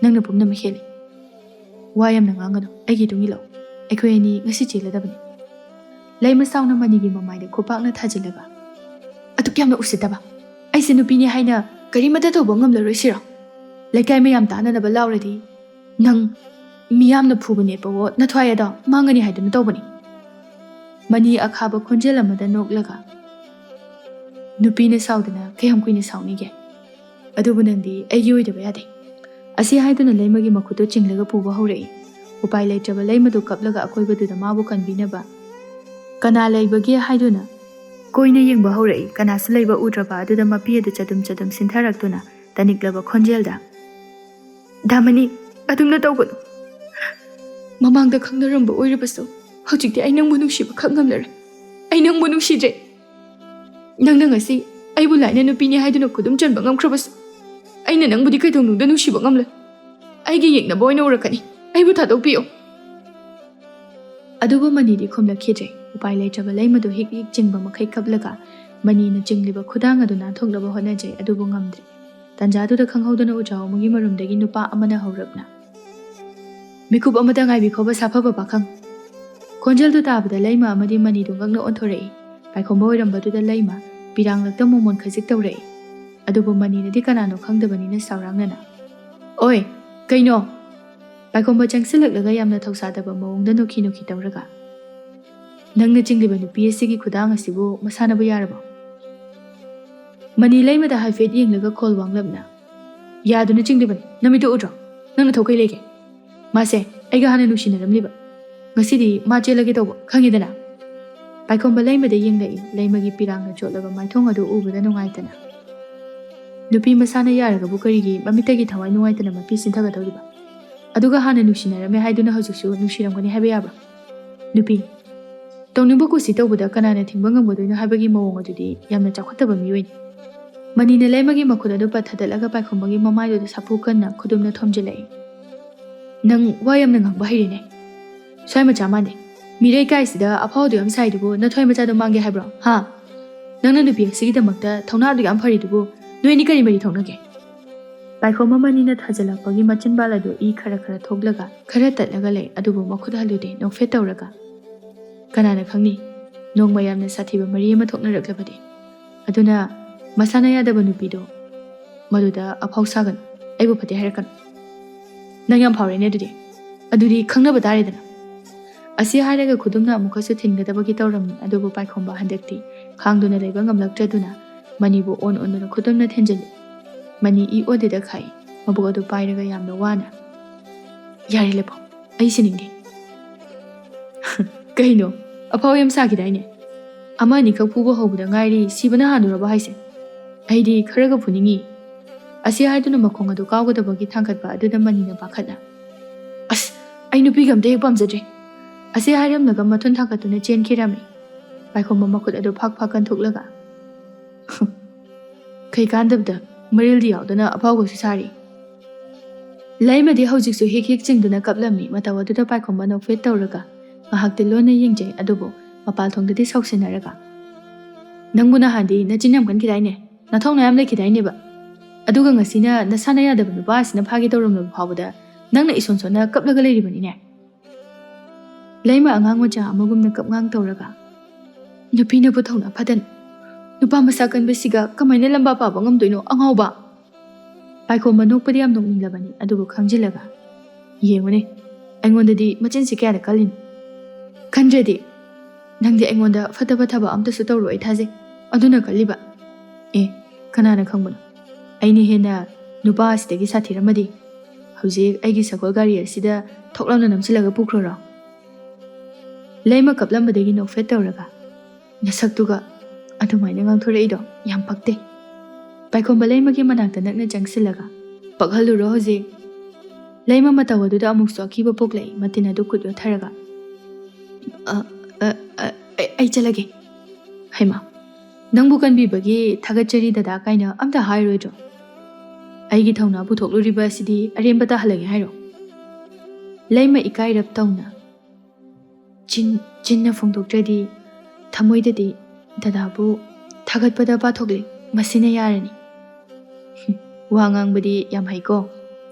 ꯅꯪꯅ ꯄꯨꯝꯅꯃꯛ ꯍꯦꯜꯂꯤ꯫ ꯋꯥ ꯌꯥꯝꯅ ꯉꯥꯡꯒꯅꯨ, ꯑꯩꯒꯤ ꯏꯇꯨꯡ ꯏꯜꯂꯛꯎ꯫ ꯑꯩꯈꯣꯏ ꯑꯅꯤ ꯉꯁꯤ ꯆꯦꯜꯂꯗꯕꯅꯤ꯫" ꯂꯩꯃ ꯁꯥꯎꯅ ꯃꯅꯤꯒꯤ ꯃꯃꯥꯏꯗ ꯈꯨꯄꯥꯛꯅ ꯊꯥꯖꯤꯜꯂꯒ, "ꯑꯗꯨꯛ ꯌꯥꯝꯅ ꯎꯁꯤꯠꯇꯕ! ꯑꯩꯁꯦ ꯅꯨꯄꯤꯅꯤ ꯍꯥꯏꯅ ꯀꯔꯤꯃꯠꯇ ꯇꯧꯕ ꯉꯝꯂꯔꯣꯏ ꯁꯤꯔꯣ? ꯂꯩꯀꯥꯏ ꯃꯌꯥꯝ ꯇꯥꯅꯅꯕ ꯂꯥꯎꯔꯗꯤ ꯅꯪ ꯃꯤꯌꯥꯝꯅ ꯐꯨꯕ ꯅꯦꯠꯄꯋꯣ ꯅꯊ꯭ꯋꯥꯏ ꯑꯗꯣ ꯃꯥꯡꯒꯅꯤ ꯍꯥꯏꯗꯨꯅ ꯇꯧꯕꯅꯤ꯫" ꯃꯅꯤ ꯑꯈꯥꯕ ꯈꯣꯟꯖꯦꯜ ꯑꯃꯗ ꯅꯣꯛꯂꯒ, "ꯅꯨꯄꯤꯅ ꯁꯥꯎꯗꯅ ꯀꯌꯥꯝ ꯀꯨꯏꯅ ꯁꯥꯎꯅꯤꯒꯦ? ꯑꯗꯨꯕꯨ ꯅꯪꯗꯤ ꯑꯩꯒꯤ ꯑꯣꯏꯗꯕ ꯌꯥꯗꯦ꯫" ꯑꯁꯤ ꯍꯥꯏꯗꯨꯅ ꯂꯩꯃꯒꯤ ꯃꯈꯨꯠꯇꯨ ꯆꯤꯡꯂꯒ ꯄꯨꯕ ꯍꯧꯔꯛꯏ꯫ ꯎꯄꯥꯏ ꯂꯩꯇ꯭ꯔꯕ ꯂꯩꯃꯗꯨ ꯀꯞꯂꯒ ꯑꯀꯣꯏꯕꯗꯨꯗ ꯃꯥꯕꯨ ꯀꯟꯕꯤꯅꯕ ꯀꯅꯥ ꯂꯩꯕꯒꯦ ꯍꯥꯏꯗꯨꯅ ꯀꯣꯏꯅ ꯌꯦꯡꯕ ꯍꯧꯔꯛꯏ꯫ ꯀꯅꯥꯁꯨ ꯂꯩꯕ ꯎꯗ꯭ꯔꯕ ꯑꯗꯨꯗ ꯃꯄꯤ ꯑꯗꯨ ꯆꯗꯨꯝ ꯆꯗꯨꯝ ꯁꯤꯟꯊꯔꯛꯇꯨꯅ ꯇꯅꯤꯛꯂꯕ ꯈꯣꯟꯖꯦꯜꯗ, "ꯗꯥꯃꯅꯤ, ꯑꯗꯨꯝꯅ ꯇꯧꯒꯅꯨ꯫ ꯃꯃꯥꯡꯗ ꯈꯪꯅꯔꯝꯕ ꯑꯣꯏꯔꯕꯁꯨ ꯍꯧꯖꯤꯛꯇꯤ ꯑꯩ ꯅꯪꯕꯨ ꯅꯨꯡꯁꯤꯕ ꯈꯛ ꯉꯝꯂꯔꯣꯏ꯫ ꯑꯩ ꯅꯪꯕꯨ ꯅꯨꯡꯁꯤꯗ꯭ꯔꯦ꯫ ꯅꯪꯅ ꯉꯁꯤ ꯑꯩꯕꯨ ꯂꯥꯏꯅ ꯅꯨꯄꯤꯅꯤ ꯍꯥꯏꯗꯨꯅ ꯈꯨꯗꯨꯝ ꯆꯟꯕ ꯉꯝꯈ꯭ꯔꯕꯁꯨ ꯑꯩꯅ ꯅꯪꯕꯨꯗꯤ ꯀꯩꯗꯧꯅꯨꯡꯗ ꯅꯨꯡꯁꯤꯕ ꯉꯝꯂꯣꯏ꯫ ꯑꯩꯒꯤ ꯌꯦꯛꯅꯕ ꯑꯣꯏꯅ ꯎꯔꯛꯀꯅꯤ꯫ ꯑꯩꯕꯨ ꯊꯥꯗꯣꯛꯄꯤꯌꯨ꯫" ꯑꯗꯨꯕꯨ ꯃꯅꯤꯗꯤ ꯈꯨꯝꯂꯛꯈꯤꯗ꯭ꯔꯦ꯫ ꯎꯄꯥꯏ ꯂꯩꯇ꯭ꯔꯕ ꯂꯩꯃꯗꯨ ꯍꯤꯛ ꯍꯤꯛ ꯆꯤꯡꯕ ꯃꯈꯩ ꯀꯞꯂꯒ ꯃꯅꯤꯅ ꯆꯤꯡꯂꯤꯕ ꯈꯨꯗꯥꯡ ꯑꯗꯨ ꯅꯥꯟꯊꯣꯛꯅꯕ ꯍꯣꯠꯅꯖꯩ, ꯑꯗꯨꯕꯨ ꯉꯝꯗ꯭ꯔꯦ꯫ ꯇꯟꯖꯥꯗꯨꯗ ꯈꯪꯍꯧꯗꯅ ꯎꯖꯥꯎ ꯑꯃꯒꯤ ꯃꯔꯨꯝꯗꯒꯤ ꯅꯨꯄꯥ ꯑꯃꯅ ꯍꯧꯔꯞꯅ, "ꯃꯤꯀꯨꯞ ꯑꯃꯇ ꯉꯥꯏꯕꯤꯈꯣꯕ, ꯁꯥꯐꯕ ꯄꯥꯈꯪ!" ꯈꯣꯟꯖꯦꯜꯗꯨ ꯇꯥꯕꯗ ꯂꯩꯃ ꯑꯃꯗꯤ ꯃꯅꯤꯗꯨ ꯉꯛꯅ ꯑꯣꯟꯊꯣꯔꯛꯏ꯫ ꯄꯥꯏꯈꯣꯝꯕ ꯑꯣꯏꯔꯝꯕꯗꯨꯗ ꯂꯩꯃ ꯄꯤꯔꯥꯡꯂꯛꯇ ꯃꯣꯃꯣꯟ ꯈꯖꯤꯛ ꯇꯧꯔꯛꯏ꯫ ꯑꯗꯨꯕꯨ ꯃꯅꯤꯅꯗꯤ ꯀꯅꯥꯅꯣ ꯈꯪꯗꯕꯅꯤꯅ ꯁꯥꯎꯔꯥꯡꯅꯅ, "ꯑꯣꯏ, ꯀꯩꯅꯣ?" ꯄꯥꯏꯈꯣꯝꯕ ꯆꯪꯁꯤꯜꯂꯛꯂꯒ ꯌꯥꯝꯅ ꯊꯧꯁꯥꯗꯕ ꯃꯑꯣꯡꯗ ꯅꯣꯛꯈꯤ ꯅꯣꯛꯈꯤ ꯇꯧꯔꯒ, "ꯅꯪꯅ ꯆꯤꯡꯂꯤꯕ ꯅꯨꯄꯤ ꯑꯁꯤꯒꯤ ꯈꯨꯗꯥꯡ ꯑꯁꯤꯕꯨ ꯃꯁꯥꯟꯅꯕ ꯌꯥꯔꯕꯣ?" ꯃꯅꯤ ꯂꯩꯃꯗ ꯍꯥꯏꯐꯦꯠ ꯌꯦꯡꯂꯒ ꯈꯣꯜ ꯋꯥꯡꯂꯞꯅ, "ꯌꯥꯗꯨꯅ ꯆꯤꯡꯂꯤꯕꯅꯤ, ꯅꯃꯤꯠꯇꯨ ꯎꯗ꯭ꯔꯣ? ꯅꯪ ꯅꯊꯧ ꯀꯩ ꯂꯩꯒꯦ? ꯃꯥꯁꯦ ꯑꯩꯒ ꯍꯥꯟꯅ ꯅꯨꯡꯁꯤꯅꯔꯝꯂꯤꯕ, ꯉꯁꯤꯗꯤ ꯃꯥ ꯆꯦꯜꯂꯒꯦ ꯇꯧꯕ, ꯈꯪꯉꯤꯗꯅ?" ꯄꯥꯏꯈꯣꯝꯕ ꯂꯩꯃꯗ ꯌꯦꯡꯂꯛꯏ꯫ ꯂꯩꯃꯒꯤ ꯄꯤꯔꯥꯡꯅ ꯆꯣꯠꯂꯕ ꯃꯥꯏꯊꯣꯡ ꯑꯗꯨ ꯎꯕꯗ ꯅꯨꯡꯉꯥꯏꯇꯅ, "ꯅꯨꯄꯤ ꯃꯁꯥꯅ ꯌꯥꯔꯒꯕꯨ ꯀꯔꯤꯒꯤ ꯃꯃꯤꯠꯇꯒꯤ ꯊꯋꯥꯏ ꯅꯨꯡꯉꯥꯏꯇꯅ ꯃꯄꯤ ꯆꯤꯟꯊꯒꯗꯧꯔꯤꯕ? ꯑꯗꯨꯒ ꯍꯥꯟꯅ ꯅꯨꯡꯁꯤꯅꯔꯝꯃꯦ ꯍꯥꯏꯗꯨꯅ ꯍꯧꯖꯤꯛꯁꯨ ꯅꯨꯡꯁꯤꯔꯝꯒꯅꯤ ꯍꯥꯏꯕ ꯌꯥꯕ꯭ꯔꯥ? ꯅꯨꯄꯤ, ꯇꯧꯅꯤꯡꯕ ꯀꯨꯁꯤ ꯇꯧꯕꯗ ꯀꯅꯥꯅ ꯊꯤꯡꯕ ꯉꯝꯒꯗꯣꯏꯅꯣ ꯍꯥꯏꯕꯒꯤ ꯃꯑꯣꯡ ꯑꯗꯨꯗꯤ ꯌꯥꯝꯅ ꯆꯥꯎꯈꯠꯇꯕ ꯃꯤꯑꯣꯏꯅꯤ꯫" ꯃꯅꯤꯅ ꯂꯩꯃꯒꯤ ꯃꯈꯨꯠ ꯑꯗꯨ ꯄꯠꯊꯗꯠꯂꯒ ꯄꯥꯏꯈꯣꯝꯕꯒꯤ ꯃꯃꯥꯏꯗꯨꯗ ꯁꯥꯐꯨ ꯀꯟꯅ ꯈꯨꯗꯨꯝꯅ ꯊꯣꯝꯖꯤꯜꯂꯛꯏ꯫ "ꯅꯪ ꯋꯥ ꯌꯥꯝꯅ ꯉꯥꯡꯕ ꯍꯩꯔꯦꯅꯦ, ꯁ꯭ꯋꯥꯏ ꯃꯆꯥ ꯃꯥꯟꯗꯦ꯫ ꯃꯤꯔꯩ ꯀꯥꯏꯁꯤꯗ ꯑꯐꯥꯎꯗꯨ ꯌꯥꯝ ꯁꯥꯏꯗꯨꯕꯨ ꯅꯊ꯭ꯋꯥꯏ ꯃꯆꯥꯗꯣ ꯃꯥꯡꯒꯦ ꯍꯥꯏꯕ꯭ꯔꯣ, ꯍꯥ? ꯅꯪꯅ ꯅꯨꯄꯤ ꯑꯁꯤꯒꯤꯗꯃꯛꯇ ꯊꯧꯅꯥꯗꯨ ꯌꯥꯝ ꯐꯔꯤꯗꯨꯕꯨ ꯅꯣꯏ ꯑꯅꯤ ꯀꯔꯤ ꯃꯔꯤ ꯊꯣꯛꯅꯒꯦ?" ꯄꯥꯏꯈꯣꯝꯕ ꯃꯅꯤꯅ ꯊꯥꯖꯤꯜꯂꯛꯄꯒꯤ ꯃꯆꯤꯟꯕꯥꯜ ꯑꯗꯨ ꯏ ꯈꯔ ꯈꯔ ꯊꯣꯛꯂꯒ ꯈꯔ ꯇꯠꯂꯒ ꯂꯩ, ꯑꯗꯨꯕꯨ ꯃꯈꯨꯠ ꯍꯜꯂꯨꯗꯦ, ꯅꯣꯛꯐꯦꯠ ꯇꯧꯔꯒ꯫ "ꯀꯅꯥꯅ ꯈꯪꯅꯤ, ꯅꯣꯡꯃ ꯌꯥꯝꯅ ꯁꯥꯊꯤꯕ ꯃꯔꯤ ꯑꯃ ꯊꯣꯛꯅꯔꯛꯂꯕꯗꯤ꯫ ꯑꯗꯨꯅ ꯃꯁꯥꯅ ꯌꯥꯗꯕ ꯅꯨꯄꯤꯗꯣ ꯃꯗꯨꯗ ꯑꯐꯥꯎ ꯁꯥꯒꯅꯨ, ꯑꯩꯕꯨ ꯐꯠꯇꯦ ꯍꯥꯏꯔꯛꯀꯅꯨ꯫ ꯅꯪ ꯌꯥꯝ ꯐꯥꯎꯔꯦꯅꯦ ꯑꯗꯨꯗꯤ꯫ ꯑꯗꯨꯗꯤ ꯈꯪꯅꯕ ꯇꯥꯔꯦꯗꯅ꯫" ꯑꯁꯤ ꯍꯥꯏꯔꯒ ꯈꯨꯗꯨꯝꯅ ꯑꯃꯨꯛꯀꯁꯨ ꯊꯤꯟꯒꯗꯕꯒꯤ ꯇꯧꯔꯝꯃꯤ, ꯑꯗꯨꯕꯨ ꯄꯥꯏꯈꯣꯝꯕ ꯍꯟꯗꯛꯇꯤ ꯈꯥꯡꯗꯨꯅ ꯂꯩꯕ ꯉꯝꯂꯛꯇ꯭ꯔꯗꯨꯅ ꯃꯅꯤꯕꯨ ꯑꯣꯟ ꯑꯣꯟꯗꯨꯅ ꯈꯨꯗꯨꯝꯅ ꯊꯤꯟꯖꯤꯜꯂꯤ꯫ ꯃꯅꯤ ꯏ ꯑꯣꯗꯦꯗ ꯈꯥꯏ, ꯃꯕꯨꯛ ꯑꯗꯨ ꯄꯥꯏꯔꯒ ꯌꯥꯝꯅ ꯋꯥꯅ, "ꯌꯥꯔꯦ ꯂꯦꯞꯄꯣ, ꯑꯩ ꯁꯤꯅꯤꯡꯗꯦ꯫" "ꯀꯩꯅꯣ, ꯑꯐꯥꯎ ꯌꯥꯝ ꯁꯥꯈꯤꯗꯥꯏꯅꯦ? ꯑꯃ ꯑꯅꯤꯈꯛ ꯐꯨꯕ ꯍꯧꯕꯗ ꯉꯥꯏꯔꯤ, ꯁꯤꯕꯅ ꯍꯥꯟꯗꯣꯔꯕ ꯍꯥꯏꯁꯦ? ꯑꯩꯗꯤ ꯈꯔꯒ ꯐꯨꯅꯤꯡꯉꯤ꯫" ꯑꯁꯤ ꯍꯥꯏꯗꯨꯅ ꯃꯈꯣꯡ ꯑꯗꯨ ꯀꯥꯎꯒꯗꯕꯒꯤ ꯊꯥꯡꯒꯠꯄ ꯑꯗꯨꯗ ꯃꯅꯤꯅ ꯄꯥꯈꯠꯅ, "ꯑꯁ, ꯑꯩ ꯅꯨꯄꯤꯒ ꯑꯝꯇ ꯍꯦꯛ ꯄꯥꯝꯖꯗ꯭ꯔꯦ꯫" ꯑꯁꯤ ꯍꯥꯏꯔꯝꯂꯒ ꯃꯊꯨꯟ ꯊꯥꯡꯒꯠꯇꯨꯅ ꯆꯦꯟꯈꯤꯔꯝꯃꯤ꯫ ꯄꯥꯏꯈꯣꯝꯕ ꯃꯈꯨꯠ ꯑꯗꯨ ꯐꯥꯛ ꯐꯥꯛ ꯀꯟꯊꯣꯛꯂꯒ, "ꯀꯩ ꯀꯥꯟꯗꯕꯗ ꯃꯔꯤꯜꯗꯤ ꯌꯥꯎꯗꯅ ꯑꯐꯥꯎꯕꯁꯨ ꯁꯥꯔꯤ꯫" ꯂꯩꯃꯗꯤ ꯍꯧꯖꯤꯛꯁꯨ ꯍꯤꯛ ꯍꯤꯛ ꯆꯤꯡꯗꯨꯅ ꯀꯞꯂꯝꯃꯤ꯫ ꯃꯇꯧ ꯑꯗꯨꯗ ꯄꯥꯏꯈꯣꯝꯕ ꯅꯣꯛꯐꯦꯠ ꯇꯧꯔꯒ ꯉꯥꯏꯍꯥꯛꯇꯤ ꯂꯣꯟꯅ ꯌꯦꯡꯖꯩ, ꯑꯗꯨꯕꯨ ꯃꯄꯥꯜ ꯊꯣꯡꯗꯗꯤ ꯁꯥꯎꯁꯤꯟꯅꯔꯒ, ꯅꯪꯕꯨ ꯅꯍꯥꯟꯗꯤ ꯅꯆꯤꯟ ꯌꯥꯝ ꯀꯟꯈꯤꯗꯥꯏꯅꯦ? ꯅꯊꯧꯅ ꯌꯥꯝ ꯂꯩꯈꯤꯗꯥꯏꯅꯦꯕ? ꯑꯗꯨꯒ ꯉꯁꯤꯅ ꯅꯁꯥꯅ ꯌꯥꯗꯕ ꯅꯨꯄꯥ ꯑꯁꯤꯅ ꯐꯥꯒꯦ ꯇꯧꯔꯝꯂꯕ ꯐꯥꯎꯕꯗ ꯅꯪꯅ ꯏꯁꯣꯟ ꯁꯣꯟꯅ ꯀꯞꯂꯒ ꯂꯩꯔꯤꯕꯅꯤꯅꯦ꯫ ꯂꯩꯃ ꯑꯉꯥꯡ ꯃꯆꯥ ꯑꯃꯒꯨꯝꯅ ꯀꯞꯉꯥꯡ ꯇꯧꯔꯒ, "ꯅꯨꯄꯤꯅꯕꯨ ꯊꯧꯅꯥ ꯐꯗꯅ, ꯅꯨꯄꯥ ꯃꯁꯥ ꯀꯟꯕꯁꯤꯒ ꯀꯃꯥꯏꯅ ꯂꯝꯕꯥ ꯄꯥꯕ ꯉꯝꯗꯣꯏꯅꯣ, ꯑꯉꯥꯎꯕ?" ꯄꯥꯏꯈꯣꯝꯕ ꯅꯣꯛꯄꯗꯤ ꯌꯥꯝ ꯅꯣꯛꯅꯤꯡꯂꯕꯅꯤ, ꯑꯗꯨꯕꯨ ꯈꯪꯖꯤꯜꯂꯒ, "ꯌꯦꯡꯉꯨꯅꯦ, ꯑꯩꯉꯣꯟꯗꯗꯤ ꯃꯆꯤꯟꯁꯤ ꯀꯌꯥꯗ ꯀꯜꯂꯤꯅꯣ? ꯀꯟꯗ꯭ꯔꯗꯤ ꯅꯪꯗꯤ ꯑꯩꯉꯣꯟꯗ ꯐꯠꯇꯕ ꯊꯕꯛ ꯑꯝꯇꯁꯨ ꯇꯧꯔꯣꯏ, ꯑꯩ ꯊꯥꯖꯩ꯫ ꯑꯗꯨꯅ ꯀꯜꯂꯤꯕ꯫ ꯑꯦ, ꯀꯅꯥꯅ ꯈꯪꯕꯅꯣ? ꯑꯩꯅ ꯍꯦꯟꯅ ꯅꯨꯄꯥ ꯑꯁꯤꯗꯒꯤ ꯁꯥꯊꯤꯔꯝꯃꯗꯤ ꯍꯧꯖꯤꯛ ꯑꯩꯒꯤ ꯁꯒꯣꯜ ꯒꯥꯔꯤ ꯑꯁꯤꯗ ꯊꯣꯛ ꯂꯥꯎꯅ ꯅꯝꯁꯤꯜꯂꯒ ꯄꯨꯈ꯭ꯔꯣꯔꯣ?" ꯂꯩꯃ ꯀꯞꯂꯝꯕꯗꯒꯤ ꯅꯣꯛꯐꯦꯠ ꯇꯧꯔꯒ, "ꯅꯁꯛꯇꯨꯒ ꯑꯗꯨꯃꯥꯏꯅ ꯉꯥꯡꯊꯣꯔꯛꯏꯗꯣ ꯌꯥꯝ ꯄꯛꯇꯦ꯫" ꯄꯥꯏꯈꯣꯝꯕ ꯂꯩꯃꯒꯤ ꯃꯅꯥꯛꯇ ꯅꯛꯅ ꯆꯪꯁꯤꯜꯂꯒ, "ꯄꯛꯍꯜꯂꯨꯔꯣ ꯍꯧꯖꯤꯛ?" ꯂꯩꯃ ꯃꯇꯧ ꯑꯗꯨꯗ ꯑꯃꯨꯛꯁꯨ ꯑꯀꯤꯕ ꯄꯣꯛꯂꯛꯏ, ꯃꯇꯤꯟ ꯑꯗꯨ ꯀꯨꯠ ꯌꯣꯠꯊꯔꯒ, "ꯑ, ꯑ, ꯑ, ꯑꯩ, ꯑꯩ ꯆꯠꯂꯒꯦ꯫" "ꯍꯩꯃꯥ, ꯅꯪꯕꯨ ꯀꯟꯕꯤꯕꯒꯤ ꯊꯥꯒꯠꯆꯔꯤ ꯗꯗꯥ ꯀꯥꯏꯅ ꯑꯝꯇ ꯍꯥꯏꯔꯣꯏꯗ꯭ꯔꯣ? ꯑꯩꯒꯤ ꯊꯧꯅꯥ ꯄꯨꯊꯣꯛꯂꯨꯔꯤꯕ ꯑꯁꯤꯗꯤ ꯑꯔꯦꯝꯕ ꯇꯥꯍꯜꯂꯒꯦ ꯍꯥꯏꯔꯣ?" ꯂꯩꯃ ꯏꯀꯥꯏꯔꯞ ꯇꯧꯅ, "ꯆꯤꯟ, ꯆꯤꯟꯅ ꯐꯣꯡꯗꯣꯛꯇ꯭ꯔꯗꯤ ꯊꯃꯣꯏꯗꯗꯤ ꯗꯗꯥꯕꯨ ꯊꯥꯒꯠꯄꯗ ꯄꯥꯊꯣꯛꯂꯤ, ꯃꯁꯤꯅ ꯌꯥꯔꯅꯤ꯫" ꯋꯥ ꯉꯥꯡꯕꯗꯤ ꯌꯥꯝ ꯍꯩꯀꯣ꯫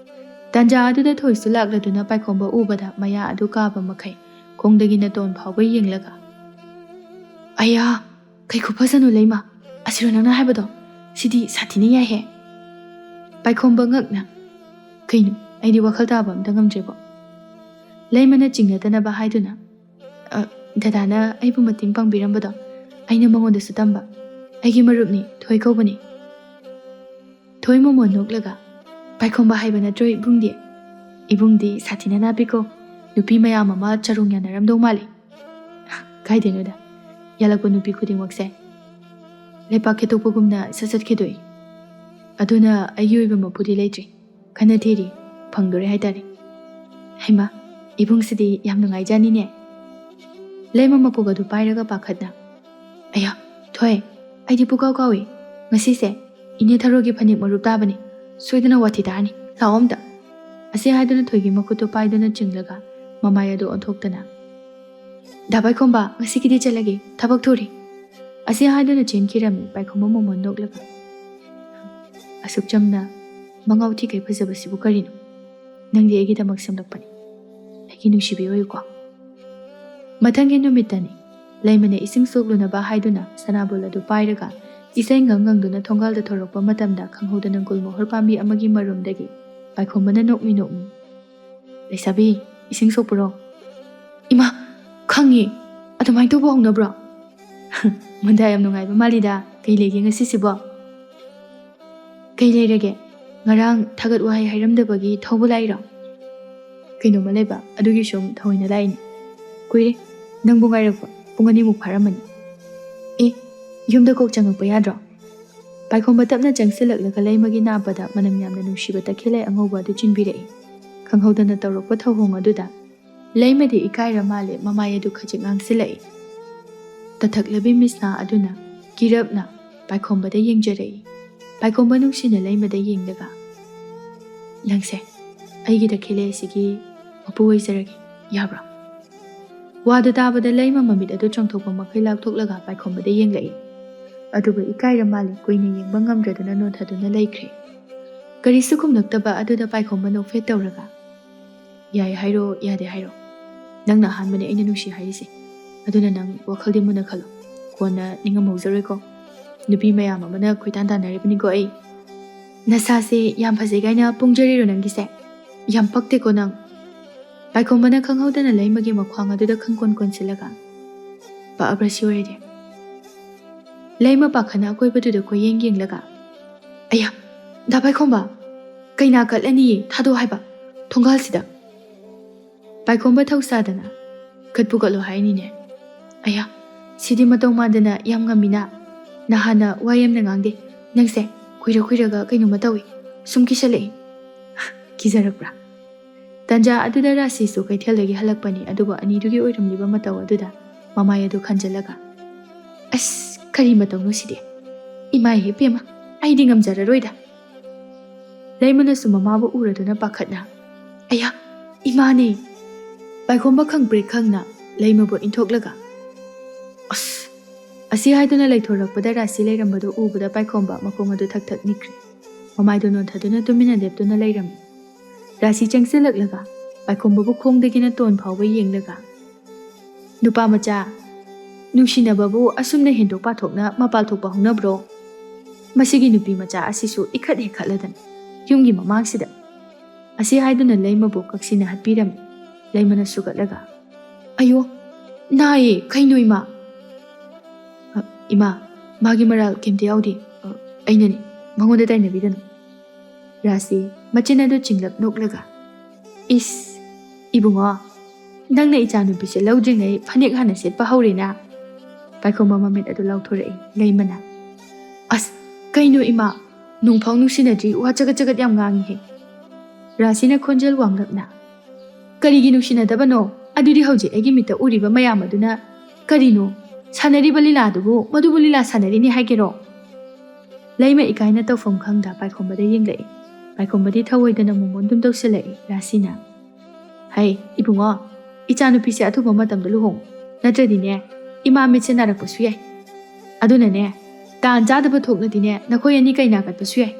ꯇꯥꯟꯖꯥ ꯑꯗꯨꯗ ꯊꯣꯏꯁꯨ ꯂꯥꯛꯂꯗꯨꯅ ꯄꯥꯏꯈꯣꯝꯕ ꯎꯕꯗ ꯃꯌꯥ ꯑꯗꯨ ꯀꯥꯕ ꯃꯈꯩ ꯈꯣꯡꯗꯒꯤ ꯅꯇꯣꯟ ꯐꯥꯎꯕ ꯌꯦꯡꯂꯒ, "ꯑꯌꯥ, ꯀꯩ ꯈꯨꯐꯖꯅꯣ ꯂꯩꯃ, ꯑꯁꯤꯔꯣ ꯅꯪꯅ ꯍꯥꯏꯕꯗꯣ? ꯁꯤꯗꯤ ꯁꯥꯊꯤꯅ ꯌꯥꯏꯍꯦ!" ꯄꯥꯏꯈꯣꯝꯕ ꯉꯛꯅ, "ꯀꯩꯅꯣ, ꯑꯩꯗꯤ ꯋꯥꯈꯜ ꯇꯥꯕ ꯑꯝꯇ ꯉꯝꯗ꯭ꯔꯦꯕꯣ꯫" ꯂꯩꯃꯅ ꯆꯤꯡꯅꯗꯅꯕ ꯍꯥꯏꯗꯨꯅ, "ꯑ, ꯗꯗꯥꯅ ꯑꯩꯕꯨ ꯃꯇꯦꯡ ꯄꯥꯡꯕꯤꯔꯝꯕꯗꯣ ꯑꯩꯅ ꯃꯉꯣꯟꯗꯁꯨ ꯇꯝꯕ꯫ ꯑꯩꯒꯤ ꯃꯔꯨꯞꯅꯤ, ꯊꯣꯏ ꯀꯧꯕꯅꯤ꯫" ꯊꯣꯏ ꯃꯣꯃꯣꯟ ꯅꯣꯛꯂꯒ, "ꯄꯥꯏꯈꯣꯝꯕ ꯍꯥꯏꯕ ꯅꯠꯇ꯭ꯔꯣ ꯏꯕꯨꯡꯗꯤ? ꯏꯕꯨꯡꯗꯤ ꯁꯥꯊꯤꯅ ꯅꯥꯞꯄꯤꯀꯣ꯫ ꯅꯨꯄꯤ ꯃꯌꯥꯝ ꯑꯃ ꯆꯔꯣꯡ ꯌꯥꯅꯔꯝꯗꯧ ꯃꯥꯜꯂꯤ꯫" "ꯀꯥꯏꯗꯩꯅꯣꯗ, ꯌꯥꯜꯂꯛꯄ ꯅꯨꯄꯤ ꯈꯨꯗꯤꯡꯃꯛꯁꯦ ꯂꯩꯄꯥꯛ ꯈꯦꯠꯇꯣꯛꯄꯒꯨꯝꯅ ꯁꯠ ꯆꯠꯈꯤꯗꯣꯏ꯫ ꯑꯗꯨꯅ ꯑꯩꯒꯤ ꯑꯣꯏꯕ ꯃꯄꯨꯗꯤ ꯂꯩꯇ꯭ꯔꯤ꯫ ꯈꯟꯅ ꯊꯤꯔꯤ, ꯐꯪꯗꯣꯔꯦ ꯍꯥꯏꯇꯥꯔꯦ꯫" "ꯍꯩꯃꯥ, ꯏꯕꯨꯡꯁꯤꯗꯤ ꯌꯥꯝ ꯅꯨꯡꯉꯥꯏꯖꯥꯅꯤꯅꯦ꯫" ꯂꯩꯃ ꯃꯀꯣꯛ ꯑꯗꯨ ꯄꯥꯏꯔꯒ ꯄꯥꯈꯠꯅ, "ꯑꯌꯥ, ꯊꯣꯏ, ꯑꯩꯗꯤ ꯄꯨꯀꯥꯎ ꯀꯥꯎꯏ꯫ ꯉꯁꯤꯁꯦ ꯏꯅꯦ ꯊꯔꯣꯒꯤ ꯐꯅꯦꯛ ꯃꯔꯨꯞ ꯇꯥꯕꯅꯤ꯫ ꯁꯣꯏꯗꯅ ꯋꯥꯊꯤ ꯇꯥꯔꯅꯤ꯫ ꯂꯥꯛꯑꯣ ꯑꯝꯇ꯫" ꯑꯁꯤ ꯍꯥꯏꯗꯨꯅ ꯊꯣꯏꯒꯤ ꯃꯈꯨꯠꯇꯨ ꯄꯥꯏꯗꯨꯅ ꯆꯤꯡꯂꯒ ꯃꯃꯥꯏ ꯑꯗꯨ ꯑꯣꯟꯊꯣꯛꯇꯅ, "ꯗꯥ ꯄꯥꯏꯈꯣꯝꯕ, ꯉꯁꯤꯒꯤꯗꯤ ꯆꯠꯂꯒꯦ, ꯊꯕꯛ ꯊꯨꯔꯦ꯫" ꯑꯁꯤ ꯍꯥꯏꯗꯨꯅ ꯆꯦꯟꯈꯤꯔꯝꯃꯤ ꯄꯥꯏꯈꯣꯝꯕ ꯃꯣꯃꯣꯟ ꯅꯣꯛꯂꯒ꯫ "ꯑꯁꯨꯛ ꯆꯝꯅ ꯃꯉꯥꯎ ꯊꯤꯈꯩ ꯐꯖꯕꯁꯤꯕꯨ ꯀꯔꯤꯅꯣ? ꯅꯪꯗꯤ ꯑꯩꯒꯤꯗꯃꯛ ꯁꯦꯝꯂꯛꯄꯅꯤ, ꯑꯩꯒꯤ ꯅꯨꯡꯁꯤꯕꯤ ꯑꯣꯏꯌꯨꯀꯣ"꯫ ꯃꯊꯪꯒꯤ ꯅꯨꯃꯤꯠꯇꯅꯤ꯫ ꯂꯩꯃꯅ ꯏꯁꯤꯡ ꯁꯣꯛꯂꯨꯅꯕ ꯍꯥꯏꯗꯨꯅ ꯁꯅꯥꯕꯨꯜ ꯑꯗꯨ ꯄꯥꯏꯔꯒ ꯏꯁꯩ ꯉꯪ ꯉꯪꯗꯨꯅ ꯊꯣꯡꯒꯥꯜꯗ ꯊꯣꯔꯛꯄ ꯃꯇꯝꯗ, ꯈꯪꯍꯧꯗꯅ ꯒꯨꯜꯃꯣꯍꯣꯔ ꯄꯥꯝꯕꯤ ꯑꯃꯒꯤ ꯃꯔꯨꯝꯗꯒꯤ ꯄꯥꯏꯈꯣꯝꯕꯅ ꯅꯣꯛꯃꯤ ꯅꯣꯛꯃꯤ, "ꯂꯩꯁꯥꯕꯤ, ꯏꯁꯤꯡ ꯁꯣꯛꯄ꯭ꯔꯣ?" "ꯏꯃꯥ, ꯈꯪꯉꯤ꯫ ꯑꯗꯨꯃꯥꯏꯅ ꯇꯧꯕ ꯍꯧꯅꯕ꯭ꯔꯣ?" "ꯃꯨꯟꯗꯥ ꯌꯥꯝ ꯅꯨꯡꯉꯥꯏꯕ ꯃꯥꯜꯂꯤꯗ꯫ ꯀꯩ ꯂꯩꯒꯦ ꯉꯁꯤꯁꯤꯕꯣ?" "ꯀꯩ ꯂꯩꯔꯒꯦ? ꯉꯔꯥꯡ ꯊꯥꯒꯠ ꯋꯥꯍꯩ ꯍꯥꯏꯔꯝꯗꯕꯒꯤ ꯊꯧꯕ ꯂꯥꯛꯏꯔꯣ?" "ꯀꯩꯅꯣꯝꯃ ꯂꯩꯕ, ꯑꯗꯨꯒꯤ ꯁꯨꯝ ꯊꯑꯣꯏꯅ ꯂꯥꯛꯏꯅꯦ꯫ ꯀꯨꯏꯔꯦ ꯅꯪꯕꯨ ꯉꯥꯏꯔꯛꯄ, ꯄꯨꯡ ꯑꯅꯤꯃꯨꯛ ꯐꯥꯔꯝꯃꯅꯤ꯫ ꯑꯦ, ꯌꯨꯝꯗ ꯀꯣꯛ ꯆꯪꯉꯛꯄ ꯌꯥꯗ꯭ꯔꯣ?" ꯄꯥꯏꯈꯣꯝꯕ ꯇꯞꯅ ꯆꯪꯁꯤꯜꯂꯛꯂꯒ ꯂꯩꯃꯒꯤ ꯅꯥꯞꯄꯗ ꯃꯅꯝ ꯌꯥꯝꯅ ꯅꯨꯡꯁꯤꯕ ꯇꯈꯦꯜꯂꯩ ꯑꯉꯧꯕ ꯑꯗꯨ ꯆꯤꯟꯕꯤꯔꯛꯏ꯫ ꯈꯪꯍꯧꯗꯅ ꯇꯧꯔꯛꯄ ꯊꯧꯑꯣꯡ ꯑꯗꯨꯗ ꯂꯩꯃꯗꯤ ꯏꯀꯥꯏꯔ ꯃꯥꯜꯂꯦ, ꯃꯃꯥꯏ ꯑꯗꯨ ꯈꯖꯤꯛ ꯉꯥꯡꯁꯤꯜꯂꯛꯏ꯫ ꯇꯊꯛꯂꯕꯤ ꯃꯤꯁꯅꯥ ꯑꯗꯨꯅ ꯀꯤꯔꯞꯅ ꯄꯥꯏꯈꯣꯝꯕꯗ ꯌꯦꯡꯖꯔꯛꯏ꯫ ꯄꯥꯏꯈꯣꯝꯕ ꯅꯨꯡꯁꯤꯅ ꯂꯩꯃꯗ ꯌꯦꯡꯂꯒ, "ꯅꯪꯁꯦ ꯑꯩꯒꯤ ꯇꯈꯦꯜꯂꯩ ꯑꯁꯤꯒꯤ ꯃꯄꯨ ꯑꯣꯏꯖꯔꯒꯦ, ꯌꯥꯕ꯭ꯔꯣ?" ꯋꯥꯗꯨ ꯇꯥꯕꯗ ꯂꯩꯃ ꯃꯃꯤꯠ ꯑꯗꯨ ꯆꯣꯡꯊꯣꯛꯄ ꯃꯈꯩ ꯂꯥꯎꯊꯣꯛꯂꯒ ꯄꯥꯏꯈꯣꯝꯕꯗ ꯌꯦꯡꯂꯛꯏ꯫ ꯑꯗꯨꯕꯨ ꯏꯀꯥꯏꯔ ꯃꯥꯜꯂꯦ, ꯀꯨꯏꯅ ꯌꯦꯡꯕ ꯉꯝꯗ꯭ꯔꯗꯨꯅ ꯅꯣꯟꯊꯗꯨꯅ ꯂꯩꯈ꯭ꯔꯦ꯫ ꯀꯔꯤꯁꯨ ꯈꯨꯝꯂꯛꯇꯕ ꯑꯗꯨꯗ ꯄꯥꯏꯈꯣꯝꯕ ꯅꯣꯛꯐꯦꯠ ꯇꯧꯔꯒ, "ꯌꯥꯏ ꯍꯥꯏꯔꯣ, ꯌꯥꯗꯦ ꯍꯥꯏꯔꯣ, ꯅꯪꯅ ꯑꯍꯥꯟꯕꯅꯦ ꯑꯩꯅ ꯅꯨꯡꯁꯤ ꯍꯥꯏꯔꯤꯁꯦ꯫ ꯑꯗꯨꯅ ꯅꯪ ꯋꯥꯈꯜꯗꯤ ꯃꯨꯟꯅ ꯈꯜꯂꯣ꯫ ꯀꯣꯟꯅ ꯅꯤꯡꯉꯝꯍꯧꯖꯔꯣꯏꯀꯣ꯫ ꯅꯨꯄꯤ ꯃꯌꯥꯝ ꯑꯃꯅ ꯈꯣꯏꯇꯥꯟ ꯇꯥꯟꯅꯔꯤꯕꯅꯤꯀꯣ ꯑꯩ꯫ ꯅꯁꯥꯁꯦ ꯌꯥꯝ ꯐꯖꯩ ꯀꯥꯏꯅ ꯄꯣꯡꯖꯔꯤꯔꯣ ꯅꯪꯒꯤꯁꯦ? ꯌꯥꯝ ꯄꯛꯇꯦꯀꯣ ꯅꯪ"꯫ ꯄꯥꯏꯈꯣꯝꯕꯅ ꯈꯪꯍꯧꯗꯅ ꯂꯩꯃꯒꯤ ꯃꯈ꯭ꯋꯥꯡ ꯑꯗꯨꯗ ꯈꯪꯀꯣꯟ ꯀꯣꯟꯁꯤꯜꯂꯒ, "ꯄꯛꯑꯕ꯭ꯔꯥ ꯁꯤ ꯑꯣꯏꯔꯗꯤ?" ꯂꯩꯃ ꯄꯥꯈꯠꯅ ꯑꯀꯣꯏꯕꯗꯨꯗ ꯀꯣꯏꯌꯦꯡ ꯌꯦꯡꯂꯒ, "ꯑꯌꯥ, ꯗꯥ ꯄꯥꯏꯈꯣꯝꯕ, ꯀꯩꯅꯥ ꯀꯠꯂꯅꯤꯌꯦ, ꯊꯥꯗꯣꯛ ꯍꯥꯏꯕ, ꯊꯣꯡꯒꯥꯜꯁꯤꯗ"꯫ ꯄꯥꯏꯈꯣꯝꯕ ꯊꯧꯁꯥꯗꯅ, "ꯀꯠꯄꯨ ꯀꯠꯂꯣ ꯍꯥꯏꯅꯤꯅꯦ꯫ ꯑꯌꯥ, ꯁꯤꯗꯤ ꯃꯇꯧ ꯃꯥꯟꯗꯅ ꯌꯥꯝ ꯉꯝꯃꯤꯅ꯫ ꯅꯍꯥꯟꯅ ꯋꯥ ꯌꯥꯝꯅ ꯉꯥꯡꯗꯦ꯫ ꯅꯪꯁꯦ ꯀꯨꯏꯔ ꯀꯨꯏꯔꯒ ꯀꯩꯅꯣꯝꯃ ꯇꯧꯏ꯫ ꯁꯨꯝ ꯀꯤꯁꯜꯂꯛꯏ"꯫ ꯀꯤꯖꯔꯛꯄ꯭ꯔꯥ? ꯇꯟꯖꯥ ꯑꯗꯨꯗ ꯔꯥꯁꯤꯁꯨ ꯀꯩꯊꯦꯜꯗꯒꯤ ꯍꯜꯂꯛꯄꯅꯤ, ꯑꯗꯨꯕꯨ ꯑꯅꯤꯗꯨꯒꯤ ꯑꯣꯏꯔꯝꯂꯤꯕ ꯃꯇꯧ ꯑꯗꯨꯗ ꯃꯃꯥꯏ ꯑꯗꯨ ꯈꯟꯖꯜꯂꯒ, "ꯑꯁ, ꯀꯔꯤ ꯃꯇꯧꯅꯣ ꯁꯤꯗꯤ? ꯏꯃꯥꯏ ꯏꯄꯦꯝꯃ, ꯑꯩꯗꯤ ꯉꯝꯖꯔꯔꯣꯏꯗ"꯫ ꯂꯩꯃꯅꯁꯨ ꯃꯃꯥꯕꯨ ꯎꯔꯗꯨꯅ ꯄꯥꯈꯠꯅ, "ꯑꯌꯥ, ꯏꯃꯥꯅꯦ!" ꯄꯥꯏꯈꯣꯝꯕ ꯈꯪꯄ꯭ꯔꯦꯛ ꯈꯪꯅ ꯂꯩꯃꯕꯨ ꯏꯟꯊꯣꯛꯂꯒ, "ꯑꯁ!" ꯑꯁꯤ ꯍꯥꯏꯗꯨꯅ ꯂꯩꯊꯣꯔꯛꯄꯗ ꯔꯥꯁꯤ ꯂꯩꯔꯝꯕꯗꯨ ꯎꯕꯗ ꯄꯥꯏꯈꯣꯝꯕ ꯃꯈꯣꯡ ꯑꯗꯨ ꯊꯛ ꯊꯛ ꯅꯤꯛꯈ꯭ꯔꯦ꯫ ꯃꯃꯥꯏꯗꯨ ꯅꯣꯟꯊꯗꯨꯅ ꯇꯨꯃꯤꯟꯅ ꯂꯦꯞꯇꯨꯅ ꯂꯩꯔꯝꯃꯤ꯫ ꯔꯥꯁꯤ ꯆꯪꯁꯤꯜꯂꯛꯂꯒ ꯄꯥꯏꯈꯣꯝꯕꯕꯨ ꯈꯣꯡꯗꯒꯤꯅ ꯇꯣꯟ ꯐꯥꯎꯕ ꯌꯦꯡꯂꯒ, "ꯅꯨꯄꯥ ꯃꯆꯥ, ꯅꯨꯡꯁꯤꯅꯕꯕꯨ ꯑꯁꯨꯝꯅ ꯍꯦꯟꯗꯣꯛ ꯄꯥꯊꯣꯛꯅ ꯃꯄꯥꯜ ꯊꯣꯛꯄ ꯍꯧꯅꯕ꯭ꯔꯣ? ꯃꯁꯤꯒꯤ ꯅꯨꯄꯤ ꯃꯆꯥ ꯑꯁꯤꯁꯨ ꯏꯈꯠ ꯍꯦꯛ ꯈꯠꯂꯗꯅ ꯌꯨꯝꯒꯤ ꯃꯃꯥꯡꯁꯤꯗ!" ꯑꯁꯤ ꯍꯥꯏꯗꯨꯅ ꯂꯩꯃꯕꯨ ꯀꯛꯁꯤꯟꯅ ꯍꯠꯄꯤꯔꯝꯃꯤ꯫ ꯂꯩꯃꯅ ꯁꯨꯒꯠꯂꯒ, "ꯑꯌꯣ, ꯅꯥꯏꯌꯦ, ꯀꯩꯅꯣ ꯏꯃꯥ?" "ꯑ, ꯏꯃꯥ, ꯃꯥꯒꯤ ꯃꯔꯥꯜ ꯀꯩꯝꯇ ꯌꯥꯎꯗꯦ꯫ ꯑ, ꯑꯩꯅꯅꯤ, ꯃꯉꯣꯟꯗ ꯇꯥꯏꯅꯕꯤꯒꯅꯨ꯫" ꯔꯥꯁꯤ ꯃꯆꯤꯟ ꯑꯗꯨ ꯆꯤꯡꯂꯞ ꯅꯣꯛꯂꯒ, "ꯏꯁ, ꯏꯕꯨꯡꯉꯣ, ꯅꯪꯅ ꯏꯆꯥꯅꯨꯄꯤꯁꯦ ꯂꯧꯗ꯭ꯔꯤꯉꯩ ꯐꯅꯦꯛ ꯍꯥꯟꯅ ꯁꯦꯠꯄ ꯍꯧꯔꯦꯅ?" ꯄꯥꯏꯈꯣꯝꯕ ꯃꯃꯤꯠ ꯑꯗꯨ ꯂꯥꯎꯊꯣꯔꯛꯏ꯫ ꯂꯩꯃꯅ, "ꯑꯁ, ꯀꯩꯅꯣ ꯏꯃꯥ, ꯅꯣꯡꯐꯥꯎ ꯅꯨꯡꯁꯤꯅꯗ꯭ꯔꯤ ꯋꯥ ꯆꯒꯠ ꯆꯒꯠ ꯌꯥꯝ ꯉꯥꯡꯉꯤꯍꯦ꯫" ꯔꯥꯁꯤꯅ ꯈꯣꯟꯖꯦꯜ ꯋꯥꯡꯂꯞꯅ, "ꯀꯔꯤꯒꯤ ꯅꯨꯡꯁꯤꯅꯗꯕꯅꯣ? ꯑꯗꯨꯗꯤ ꯍꯧꯖꯤꯛ ꯑꯩꯒꯤ ꯃꯤꯠꯇ ꯎꯔꯤꯕ ꯃꯌꯥꯝ ꯑꯗꯨꯅ ꯀꯔꯤꯅꯣ? ꯁꯥꯟꯅꯔꯤꯕ ꯂꯤꯂꯥꯗꯨꯕꯨ ꯃꯗꯨꯕꯨ ꯂꯤꯂꯥ ꯁꯥꯟꯅꯔꯤꯅꯤ ꯍꯥꯏꯒꯦꯔꯣ?" ꯂꯩꯃ ꯏꯀꯥꯏꯅ ꯇꯧꯐꯝ ꯈꯪꯗ ꯄꯥꯏꯈꯣꯝꯕꯗ ꯌꯦꯡꯂꯛꯏ꯫ ꯄꯥꯏꯈꯣꯝꯕꯗꯤ ꯊꯧꯑꯣꯏꯗꯅ ꯃꯣꯃꯣꯟꯗꯨꯝ ꯇꯧꯁꯤꯜꯂꯛꯏ꯫ ꯔꯥꯁꯤꯅ, "ꯍꯩ, ꯏꯕꯨꯡꯉꯣ, ꯏꯆꯥꯅꯨꯄꯤꯁꯦ ꯑꯊꯨꯕ ꯃꯇꯝꯗ ꯂꯨꯍꯣꯡꯉꯨ꯫ ꯅꯠꯇ꯭ꯔꯗꯤꯅꯦ, ꯏꯃꯥ ꯃꯤꯠꯁꯦ ꯅꯥꯔꯛꯄꯁꯨ ꯌꯥꯏ꯫ ꯑꯗꯨꯅꯅꯦ, ꯇꯥꯟ ꯆꯥꯗꯕ ꯊꯣꯛꯂꯗꯤꯅꯦ, ꯅꯈꯣꯏ ꯑꯅꯤ ꯀꯩ ꯅꯥꯒꯠꯄꯁꯨ ꯌꯥꯏ꯫"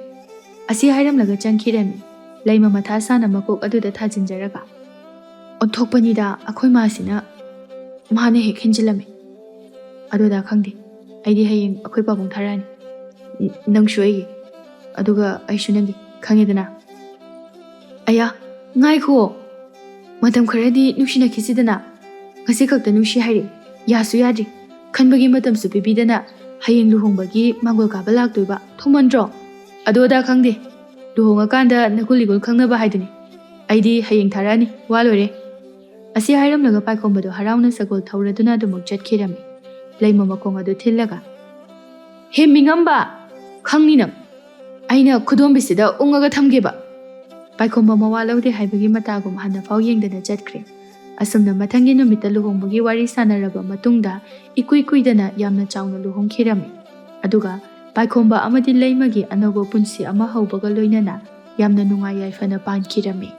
ꯑꯁꯤ ꯍꯥꯏꯔꯝꯂꯒ ꯆꯪꯈꯤꯔꯝꯃꯤ꯫ ꯂꯩꯃ ꯃꯊꯥ ꯁꯥꯅ ꯃꯀꯣꯛ ꯑꯗꯨꯗ ꯊꯥꯖꯤꯟꯖꯔꯒ, "ꯑꯣꯟꯊꯣꯛꯄꯅꯤꯗ, ꯑꯩꯈꯣꯏ ꯃꯥꯁꯤꯅ ꯃꯥꯅ ꯍꯦꯛ ꯍꯦꯟꯖꯤꯜꯂꯝꯃꯤ꯫ ꯑꯗꯨꯗ ꯈꯪꯗꯦ, ꯑꯩꯗꯤ ꯍꯌꯦꯡ ꯑꯩꯈꯣꯏ ꯄꯥꯕꯨꯡ ꯊꯥꯔꯛꯑꯅꯤ꯫ ꯅ-, ꯅꯪꯁꯨ ꯑꯩꯒꯤ, ꯑꯗꯨꯒ ꯑꯩꯁꯨ ꯅꯪꯒꯤ, ꯈꯪꯉꯦꯗꯅ?" "ꯑꯌꯥ, ꯉꯥꯏꯈꯣ, ꯃꯇꯝ ꯈꯔꯗꯤ ꯅꯨꯡꯁꯤꯅꯈꯤꯁꯤꯗꯅ꯫ ꯉꯁꯤ ꯈꯛꯇ ꯅꯨꯡꯁꯤ ꯍꯥꯏꯔꯦ, ꯌꯥꯁꯨ ꯌꯥꯗ꯭ꯔꯤ꯫ ꯈꯟꯕꯒꯤ ꯃꯇꯝꯁꯨ ꯄꯤꯕꯤꯗꯅ ꯍꯌꯦꯡ ꯂꯨꯍꯣꯡꯕꯒꯤ ꯃꯥꯡꯒꯣꯜ ꯀꯥꯕ ꯂꯥꯛꯇꯣꯏꯕ, ꯊꯨꯃꯟꯗ꯭ꯔꯣ?" "ꯑꯗꯨ ꯑꯗꯥ ꯈꯪꯗꯦ, ꯂꯨꯍꯣꯡꯉꯀꯥꯟꯗ ꯅꯒꯨꯟ ꯏꯒꯨꯟ ꯈꯪꯅꯕ ꯍꯥꯏꯗꯨꯅꯤ꯫ ꯑꯩꯗꯤ ꯍꯌꯦꯡ ꯊꯥꯔꯛꯑꯅꯤ, ꯋꯥ ꯂꯣꯏꯔꯦ꯫" ꯑꯁꯤ ꯍꯥꯏꯔꯝꯂꯒ ꯄꯥꯏꯈꯣꯝꯕꯗꯨ ꯍꯔꯥꯎꯅ ꯁꯒꯣꯜ ꯊꯧꯔꯗꯨꯅ ꯑꯗꯨꯃꯛ ꯆꯠꯈꯤꯔꯝꯃꯤ꯫ ꯂꯩꯃ ꯃꯈꯣꯡ ꯑꯗꯨ ꯊꯤꯜꯂꯒ, "ꯍꯦ ꯃꯤꯉꯝꯕ, ꯈꯪꯅꯤ ꯅꯪ꯫ ꯑꯩꯅ ꯈꯨꯗꯣꯝꯕꯤꯁꯤꯗ ꯎꯪꯉꯒ ꯊꯝꯒꯦꯕ꯫" ꯄꯥꯏꯈꯣꯝꯕ ꯃꯋꯥ ꯂꯧꯗꯦ ꯍꯥꯏꯕꯒꯤ ꯃꯇꯥꯒꯨꯝ ꯍꯟꯅꯐꯥꯎ ꯌꯦꯡꯗꯅ ꯆꯠꯈ꯭ꯔꯦ꯫ ꯑꯁꯨꯝꯅ ꯃꯊꯪꯒꯤ ꯅꯨꯃꯤꯠꯇ ꯂꯨꯍꯣꯡꯕꯒꯤ ꯋꯥꯔꯤ ꯁꯥꯟꯅꯔꯕ ꯃꯇꯨꯡꯗ ꯏꯀꯨꯏ ꯀꯨꯏꯗꯅ ꯌꯥꯝꯅ ꯆꯥꯎꯅ ꯂꯨꯍꯣꯡꯈꯤꯔꯝꯃꯤ꯫ ꯑꯗꯨꯒ ꯄꯥꯏꯈꯣꯝꯕ ꯑꯃꯗꯤ ꯂꯩꯃꯒꯤ ꯑꯅꯧꯕ ꯄꯨꯟꯁꯤ ꯑꯃ ꯍꯧꯕꯒ ꯂꯣꯏꯅꯅ ꯌꯥꯝꯅ ꯅꯨꯡꯉꯥꯏ ꯌꯥꯏꯐꯅ ꯄꯥꯟꯈꯤꯔꯝꯃꯤ꯫